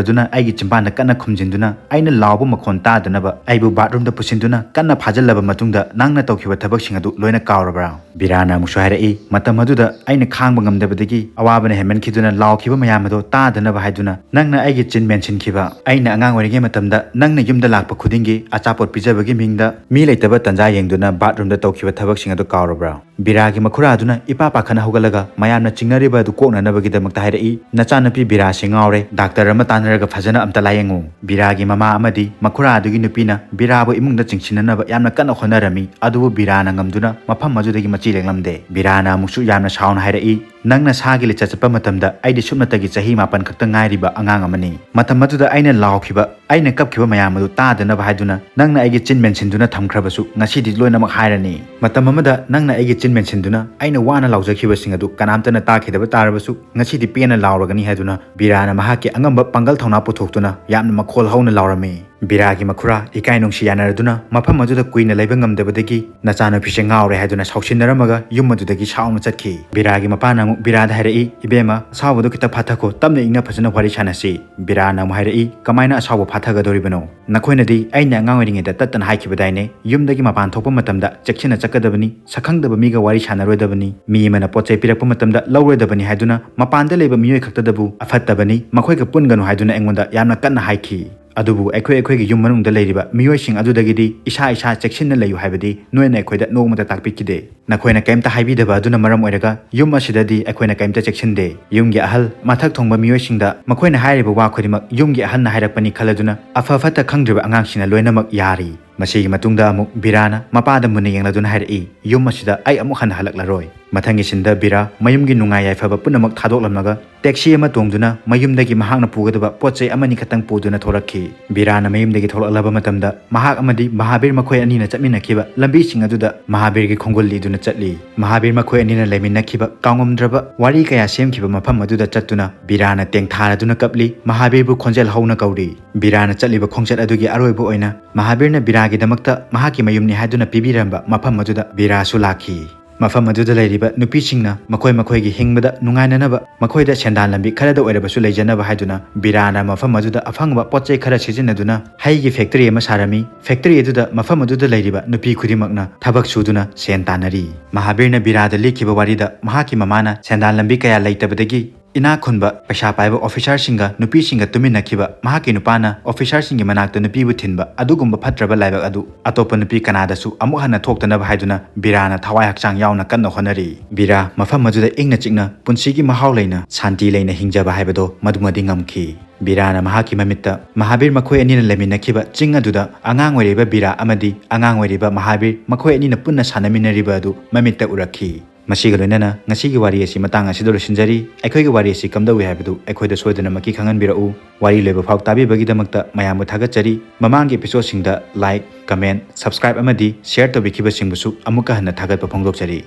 ꯑꯗꯨꯅ ꯑꯩꯒꯤ ꯆꯤꯝꯕꯥꯟꯗ ꯀꯟꯅ ꯈꯨꯝꯖꯤꯟꯗꯨꯅ ꯑꯩꯅ ꯂꯥꯎꯕ ꯃꯈꯣꯟ ꯇꯥꯗꯅꯕ ꯑꯩꯕꯨ ꯕꯥꯠꯔꯨꯝꯗ ꯄꯨꯁꯤꯟꯗꯨꯅ ꯀꯟꯅ ꯐꯥꯖꯤꯜꯂꯕ ꯃꯇꯨꯡꯗ ꯅꯪꯅ ꯇꯧꯈꯤꯕ ꯊꯕꯛꯁꯤꯡ ꯑꯗꯨ ꯂꯣꯏꯅ ꯀꯥꯎꯔꯕ꯭ꯔꯥ?" ꯕꯤꯔꯥꯅ ꯑꯃꯨꯛꯁꯨ ꯍꯥꯏꯔꯛꯏ, "ꯃꯇꯝ ꯑꯗꯨꯗ ꯑꯩꯅ ꯈꯥꯡꯕ ꯉꯝꯗꯕꯗꯒꯤ ꯑꯋꯥꯕꯅ ꯍꯦꯟꯃꯟꯈꯤꯗꯨꯅ ꯂꯥꯎꯈꯤꯕ ꯃꯌꯥꯝ ꯑꯗꯨ ꯇꯥꯗꯅꯕ ꯍꯥꯏꯗꯨꯅ ꯅꯪꯅ ꯑꯩꯒꯤ ꯆꯤꯟ ꯃꯦꯟꯁꯤꯟꯈꯤꯕ, ꯑꯩꯅ ꯑꯉꯥꯡ ꯑꯣꯏꯔꯤꯉꯩ ꯃꯇꯝꯗ ꯅꯪꯅ ꯌꯨꯝꯗ ꯂꯥꯛꯄ ꯈꯨꯗꯤꯡꯒꯤ ꯑꯆꯥꯄꯣꯠ ꯄꯤꯖꯕꯒꯤ ꯃꯤꯡꯗ ꯃꯤ ꯂꯩꯇꯕ ꯇꯥꯟꯖꯥ ꯌꯦꯡꯗꯨꯅ ꯕꯥꯠꯔꯨꯝꯗ ꯇꯧꯈꯤꯕ ꯊꯕꯛꯁꯤꯡ ꯑꯗꯨ ꯀꯥꯎꯔꯕ꯭ꯔꯥ?" ꯕꯤꯔꯥꯒꯤ ꯃꯈꯨꯔꯥ ꯑꯗꯨꯅ ꯏꯄꯥ ꯄꯥꯈꯠꯅ ꯍꯧꯒꯠꯂꯒ ꯃꯌꯥꯝꯅ ꯆꯤꯡꯅꯔꯤꯕ ꯑꯗꯨ ꯀꯣꯛꯅꯅꯕꯒꯤꯗꯃꯛꯇ ꯍꯥꯏꯔꯛꯏ, "ꯅꯆꯥꯅꯨꯄꯤ ꯕꯤꯔꯥꯁꯤ ꯉꯥꯎꯔꯦ, ꯗꯥꯛꯇꯔ ꯑꯃ ꯇꯥꯟꯅꯔꯒ ꯐꯖꯅ ꯑꯝꯇ ꯂꯥꯌꯦꯡꯉꯨ꯫" ꯕꯤꯔꯥꯒꯤ ꯃꯃꯥ ꯑꯃꯗꯤ ꯃꯈꯨꯔꯥ ꯑꯗꯨꯒꯤ ꯅꯨꯄꯤꯅ ꯕꯤꯔꯥꯕꯨ ꯏꯃꯨꯡꯗ ꯆꯤꯡꯁꯤꯟꯅꯅꯕ ꯌꯥꯝꯅ ꯀꯟꯅ ꯍꯣꯠꯅꯔꯝꯃꯤ꯫ ꯑꯗꯨꯕꯨ ꯕꯤꯔꯥꯅ ꯉꯝꯗꯨꯅ ꯃꯐꯝ ꯑꯗꯨꯗꯒꯤ ꯃꯆꯤ ꯂꯦꯡꯂꯝꯗꯦ꯫ ꯕꯤꯔꯥꯅ ꯑꯃꯨꯛꯁꯨ ꯌꯥꯝꯅ ꯁꯥꯎꯅ ꯍꯥꯏꯔꯛꯏ, "ꯅꯪ ꯅꯁꯥꯒꯤ ꯂꯤꯆꯠ ꯆꯠꯄ ꯃꯇꯝꯗ ꯑꯩꯗꯤ ꯁꯨꯞꯅꯇꯒꯤ ꯆꯍꯤ ꯃꯥꯄꯟ ꯈꯛꯇ ꯉꯥꯏꯔꯤꯕ ꯑꯉꯥꯡ ꯑꯃꯅꯤ꯫ ꯃꯇꯝ ꯑꯗꯨꯗ ꯑꯩꯅ ꯂꯥꯎꯈꯤꯕ, ꯑꯩꯅ ꯀꯞꯈꯤꯕ ꯃꯌꯥꯝ ꯑꯗꯨ ꯇꯥꯗꯅꯕ ꯍꯥꯏꯗꯨꯅ ꯅꯪꯅ ꯑꯩꯒꯤ ꯆꯤꯟ ꯃꯦꯟꯁꯤꯟꯗꯨꯅ ꯊꯝꯈ꯭ꯔꯕꯁꯨ ꯉꯁꯤꯗꯤ ꯂꯣꯏꯅꯃꯛ ꯍꯥꯏꯔꯅꯤ꯫ ꯃꯇꯝ ꯑꯃꯗ ꯅꯪꯅ ꯑꯩꯒꯤ ꯆꯤꯟ ꯃꯦꯟꯁꯤꯟꯗꯨꯅ ꯑꯩꯅ ꯋꯥꯅ ꯂꯥꯎꯖꯈꯤꯕꯁꯤꯡ ꯑꯗꯨ ꯀꯅꯥꯝꯇꯅ ꯇꯥꯈꯤꯗꯕ ꯇꯥꯔꯕꯁꯨ ꯉꯁꯤꯗꯤ ꯄꯦꯟꯅ ꯂꯥꯎꯔꯒꯅꯤ" ꯍꯥꯏꯗꯨꯅ ꯕꯤꯔꯥꯅ ꯃꯍꯥꯛꯀꯤ ꯑꯉꯝꯕ ꯄꯥꯡꯒꯜ ꯊꯧꯅꯥ ꯄꯨꯊꯣꯛꯇꯨꯅ ꯌꯥꯝꯅ ꯃꯈꯣꯜ ꯍꯧꯅ ꯂꯥꯎꯔꯝꯃꯤ꯫ ꯕꯤꯔꯥꯒꯤ ꯃꯈꯨꯔꯥ ꯏꯀꯥꯏ ꯅꯨꯡꯁꯤ ꯌꯥꯅꯔꯗꯨꯅ ꯃꯐꯝ ꯑꯗꯨꯗ ꯀꯨꯏꯅ ꯂꯩꯕ ꯉꯝꯗꯕꯗꯒꯤ ꯅꯆꯥꯅꯨꯄꯤꯁꯦ ꯉꯥꯎꯔꯦ ꯍꯥꯏꯗꯨꯅ ꯁꯥꯎꯁꯤꯟꯅꯔꯝꯃꯒ ꯌꯨꯝ ꯑꯗꯨꯗꯒꯤ ꯁꯥꯎꯅ ꯆꯠꯈꯤ꯫ ꯕꯤꯔꯥꯒꯤ ꯃꯄꯥꯅ ꯑꯃꯨꯛ ꯕꯤꯔꯥꯗ ꯍꯥꯏꯔꯛꯏ, "ꯏꯕꯦꯝꯃ, ꯑꯁꯥꯎꯕꯗꯣ ꯈꯤꯇ ꯐꯥꯊꯈꯣ, ꯇꯞꯅ ꯏꯪꯅ ꯐꯖꯅ ꯋꯥꯔꯤ ꯁꯥꯟꯅꯁꯤ"꯫ ꯕꯤꯔꯥꯅ ꯑꯃꯨꯛ ꯍꯥꯏꯔꯛꯏ, "ꯀꯃꯥꯏꯅ ꯑꯁꯥꯎꯕ ꯐꯥꯊꯒꯗꯧꯔꯤꯕꯅꯣ? ꯅꯈꯣꯏꯅꯗꯤ ꯑꯩꯅ ꯑꯉꯥꯡ ꯑꯣꯏꯔꯤꯉꯩꯗ ꯇꯠꯇꯅ ꯍꯥꯏꯈꯤꯕꯗꯥꯏꯅꯦ, ꯌꯨꯝꯗꯒꯤ ꯃꯄꯥꯟ ꯊꯣꯛꯄ ꯃꯇꯝꯗ ꯆꯦꯛꯁꯤꯟꯅ ꯆꯠꯀꯗꯕꯅꯤ, ꯁꯛꯈꯪꯗꯕ ꯃꯤꯒ ꯋꯥꯔꯤ ꯁꯥꯟꯅꯔꯣꯏꯗꯕꯅꯤ, ꯃꯤ ꯑꯃꯅ ꯄꯣꯠ ꯆꯩ ꯄꯤꯔꯛꯄ ꯃꯇꯝꯗ ꯂꯧꯔꯣꯏꯗꯕꯅꯤ ꯍꯥꯏꯗꯨꯅ ꯃꯄꯥꯟꯗ ꯂꯩꯕ ꯃꯤꯑꯣꯏ ꯈꯛꯇꯗꯕꯨ ꯑꯐꯠꯇꯕꯅꯤ, ꯃꯈꯣꯏꯒ ꯄꯨꯟꯒꯅꯨ ꯍꯥꯏꯗꯨꯅ ꯑꯩꯉꯣꯟꯗ ꯌꯥꯝꯅ ꯀꯟꯅ ꯍꯥꯏꯈꯤ꯫ ꯑꯗꯨꯕꯨ ꯑꯩꯈꯣꯏ ꯑꯩꯈꯣꯏꯒꯤ ꯌꯨꯝ ꯃꯅꯨꯡꯗ ꯂꯩꯔꯤꯕ ꯃꯤꯑꯣꯏꯁꯤꯡ ꯑꯗꯨꯗꯒꯤꯗꯤ ꯏꯁꯥ ꯏꯁꯥ ꯆꯦꯛꯁꯤꯟꯅ ꯂꯩꯌꯨ ꯍꯥꯏꯕꯗꯤ ꯅꯣꯏꯅ ꯑꯩꯈꯣꯏꯗ ꯅꯣꯡꯃꯇ ꯇꯥꯛꯄꯤꯈꯤꯗꯦ꯫ ꯅꯈꯣꯏꯅ ꯀꯩꯝꯇ ꯍꯥꯏꯕꯤꯗꯕ ꯑꯗꯨꯅ ꯃꯔꯝ ꯑꯣꯏꯔꯒ ꯌꯨꯝ ꯑꯁꯤꯗꯗꯤ ꯑꯩꯈꯣꯏꯅ ꯀꯩꯝꯇ ꯆꯦꯛꯁꯤꯟꯗꯦ꯫ ꯌꯨꯝꯒꯤ ꯑꯍꯜ, ꯃꯊꯛ ꯊꯣꯡꯕ ꯃꯤꯑꯣꯏꯁꯤꯡꯗ ꯃꯈꯣꯏꯅ ꯍꯥꯏꯔꯤꯕ ꯋꯥ ꯈꯨꯗꯤꯡꯃꯛ ꯌꯨꯝꯒꯤ ꯑꯍꯜꯅ ꯍꯥꯏꯔꯛꯄꯅꯤ ꯈꯜꯂꯗꯨꯅ ꯑꯐ ꯐꯠꯇ ꯈꯪꯗ꯭ꯔꯤꯕ ꯑꯉꯥꯡꯁꯤꯡꯅ ꯂꯣꯏꯅꯃꯛ ꯌꯥꯔꯤ"꯫ ꯃꯁꯤꯒꯤ ꯃꯇꯨꯡꯗ ꯑꯃꯨꯛ ꯕꯤꯔꯥꯅ ꯃꯄꯥꯗ ꯃꯨꯟꯅ ꯌꯦꯡꯂꯗꯨꯅ ꯍꯥꯏꯔꯛꯏ, "ꯌꯨꯝ ꯑꯁꯤꯗ ꯑꯩ ꯑꯃꯨꯛ ꯍꯟꯅ ꯍꯜꯂꯛꯂꯔꯣꯏ"꯫ ꯃꯊꯪꯒꯤ ꯁꯤꯟꯗ ꯕꯤꯔꯥ ꯃꯌꯨꯝꯒꯤ ꯅꯨꯡꯉꯥꯏ ꯌꯥꯏꯐꯕ ꯄꯨꯝꯅꯃꯛ ꯊꯥꯗꯣꯛꯂꯝꯂꯒ ꯇꯦꯛꯁꯤ ꯑꯃ ꯇꯣꯡꯗꯨꯅ ꯃꯌꯨꯝꯗꯒꯤ ꯃꯍꯥꯛꯅ ꯄꯨꯒꯗꯕ ꯄꯣꯠ ꯆꯩ ꯑꯃꯅꯤ ꯈꯛꯇꯪ ꯄꯨꯗꯨꯅ ꯊꯣꯔꯛꯈꯤ꯫ ꯕꯤꯔꯥꯅ ꯃꯌꯨꯝꯗꯒꯤ ꯊꯣꯛꯂꯛꯂꯕ ꯃꯇꯝꯗ ꯃꯍꯥꯛ ꯑꯃꯗꯤ ꯃꯍꯥꯕꯤꯔ ꯃꯈꯣꯏ ꯑꯅꯤꯅ ꯆꯠꯃꯤꯟꯅꯈꯤꯕ ꯂꯝꯕꯤꯁꯤꯡ ꯑꯗꯨꯗ ꯃꯍꯥꯕꯤꯔꯒꯤ ꯈꯣꯡꯒꯨꯜ ꯂꯤꯗꯨꯅ ꯆꯠꯂꯤ꯫ ꯃꯍꯥꯕꯤꯔ ꯃꯈꯣꯏ ꯑꯅꯤꯅ ꯂꯩꯃꯤꯟꯅꯈꯤꯕ ꯀꯥꯎꯉꯝꯗ꯭ꯔꯕ ꯋꯥꯔꯤ ꯀꯌꯥ ꯁꯦꯝꯈꯤꯕ ꯃꯐꯝ ꯑꯗꯨꯗ ꯆꯠꯇꯨꯅ ꯕꯤꯔꯥꯅ ꯇꯦꯡꯊꯥꯔꯗꯨꯅ ꯀꯞꯂꯤ, ꯃꯍꯥꯕꯤꯔꯕꯨ ꯈꯣꯟꯖꯦꯜ ꯍꯧꯅ ꯀꯧꯔꯤ꯫ ꯕꯤꯔꯥꯅ ꯆꯠꯂꯤꯕ ꯈꯣꯡꯆꯠ ꯑꯗꯨꯒꯤ ꯑꯔꯣꯏꯕ ꯑꯣꯏꯅ ꯃꯍꯥꯕꯤꯔꯅ ꯕꯤꯔꯥꯒꯤꯗꯃꯛꯇ ꯃꯍꯥꯛꯀꯤ ꯃꯌꯨꯝꯅꯤ ꯍꯥꯏꯗꯨꯅ ꯄꯤꯕꯤꯔꯝꯕ ꯃꯐꯝ ꯑꯗꯨꯗ ꯕꯤꯔꯥꯁꯨ ꯂꯥꯛꯈꯤ꯫ ꯃꯐꯝ ꯑꯗꯨꯗ ꯂꯩꯔꯤꯕ ꯅꯨꯄꯤꯁꯤꯡꯅ ꯃꯈꯣꯏ ꯃꯈꯣꯏꯒꯤ ꯍꯤꯡꯕꯗ ꯅꯨꯡꯉꯥꯏꯅꯅꯕ, ꯃꯈꯣꯏꯗ ꯁꯦꯟꯗꯥꯟ ꯂꯝꯕꯤ ꯈꯔꯗ ꯑꯣꯏꯔꯕꯁꯨ ꯂꯩꯖꯅꯕ ꯍꯥꯏꯗꯨꯅ ꯕꯤꯔꯥꯅ ꯃꯐꯝ ꯑꯗꯨꯗ ꯑꯐꯪꯕ ꯄꯣꯠ ꯆꯩ ꯈꯔ ꯁꯤꯖꯤꯟꯅꯗꯨꯅ ꯍꯩꯒꯤ ꯐꯦꯛꯇꯔꯤ ꯑꯃ ꯁꯥꯔꯝꯃꯤ꯫ ꯐꯦꯛꯇꯔꯤ ꯑꯗꯨꯗ ꯃꯐꯝ ꯑꯗꯨꯗ ꯂꯩꯔꯤꯕ ꯅꯨꯄꯤ ꯈꯨꯗꯤꯡꯃꯛꯅ ꯊꯕꯛ ꯁꯨꯗꯨꯅ ꯁꯦꯟ ꯇꯥꯟꯅꯔꯤ꯫ ꯃꯍꯥꯕꯤꯔꯅ ꯕꯤꯔꯥꯗ ꯂꯤꯈꯤꯕ ꯋꯥꯔꯤꯗ ꯃꯍꯥꯛꯀꯤ ꯃꯃꯥꯅ ꯁꯦꯟꯗꯥꯟ ꯂꯝꯕꯤ ꯀꯌꯥ ꯂꯩꯇꯕꯗꯒꯤ ꯏꯅꯥꯛ ꯈꯨꯟꯕ, ꯄꯩꯁꯥ ꯄꯥꯏꯕ ꯑꯣꯐꯤꯁꯥꯔꯁꯤꯡꯒ ꯅꯨꯄꯤꯁꯤꯡꯒ ꯇꯨꯃꯤꯟꯅꯈꯤꯕ ꯃꯍꯥꯛꯀꯤ ꯅꯨꯄꯥꯅ ꯑꯣꯐꯤꯁꯥꯔꯁꯤꯡꯒꯤ ꯃꯅꯥꯛꯇ ꯅꯨꯄꯤꯕꯨ ꯊꯤꯟꯕ ꯑꯗꯨꯒꯨꯝꯕ ꯐꯠꯇ꯭ꯔꯕ ꯂꯥꯏꯕꯛ ꯑꯗꯨ ꯑꯇꯣꯞꯄ ꯅꯨꯄꯤ ꯀꯅꯥꯗꯁꯨ ꯑꯃꯨꯛ ꯍꯟꯅ ꯊꯣꯛꯇꯅꯕ ꯍꯥꯏꯗꯨꯅ ꯕꯤꯔꯥꯅ ꯊꯋꯥꯏ ꯍꯛꯆꯥꯡ ꯌꯥꯎꯅ ꯀꯟꯅ ꯍꯣꯠꯅꯔꯤ꯫ ꯕꯤꯔꯥ ꯃꯐꯝ ꯑꯗꯨꯗ ꯏꯪꯅ ꯆꯤꯛꯅ ꯄꯨꯟꯁꯤꯒꯤ ꯃꯍꯥꯎ ꯂꯩꯅ ꯁꯥꯟꯇꯤ ꯂꯩꯅ ꯍꯤꯡꯖꯕ ꯍꯥꯏꯕꯗꯣ ꯃꯗꯨꯃꯗꯤ ꯉꯝꯈꯤ꯫ ꯕꯤꯔꯥꯅ ꯃꯍꯥꯛꯀꯤ ꯃꯃꯤꯠꯇ ꯃꯍꯥꯕꯤꯔ ꯃꯈꯣꯏ ꯑꯅꯤꯅ ꯂꯩꯃꯤꯟꯅꯈꯤꯕ ꯆꯤꯡ ꯑꯗꯨꯗ ꯑꯉꯥꯡ ꯑꯣꯏꯔꯤꯕ ꯕꯤꯔꯥ ꯑꯃꯗꯤ ꯑꯉꯥꯡ ꯑꯣꯏꯔꯤꯕ ꯃꯍꯥꯕꯤꯔ ꯃꯈꯣꯏ ꯑꯅꯤꯅ ꯄꯨꯟꯅ ꯁꯥꯟꯅꯃꯤꯟꯅꯔꯤꯕ ꯑꯗꯨ ꯃꯃꯤꯠꯇ ꯎꯔꯛꯈꯤ꯫ ꯃꯁꯤꯒ ꯂꯣꯏꯅꯅ ꯉꯁꯤꯒꯤ ꯋꯥꯔꯤ ꯑꯁꯤ ꯃꯇꯥꯡ ꯑꯁꯤꯗ ꯂꯣꯏꯁꯤꯟꯖꯔꯤ꯫ ꯑꯩꯈꯣꯏꯒꯤ ꯋꯥꯔꯤ ꯑꯁꯤ ꯀꯝꯗꯧꯏ ꯍꯥꯏꯕꯗꯨ ꯑꯩꯈꯣꯏꯗ ꯁꯣꯏꯗꯅꯃꯛꯀꯤ ꯈꯪꯍꯟꯕꯤꯔꯛꯎ꯫ ꯋꯥꯔꯤ ꯂꯣꯏꯕ ꯐꯥꯎ ꯇꯥꯕꯤꯕꯒꯤꯗꯃꯛꯇ ꯃꯌꯥꯝꯕꯨ ꯊꯥꯒꯠꯆꯔꯤ꯫ ꯃꯃꯥꯡꯒꯤ episodeꯁꯤꯡꯗ like, comment, subscribe ꯑꯃꯗꯤ share ꯇꯧꯕꯤꯈꯤꯕꯁꯤꯡꯕꯨꯁꯨ ꯑꯃꯨꯛꯀ ꯍꯟꯅ ꯊꯥꯒꯠꯄ ꯐꯣꯡꯗꯣꯛꯆꯔꯤ꯫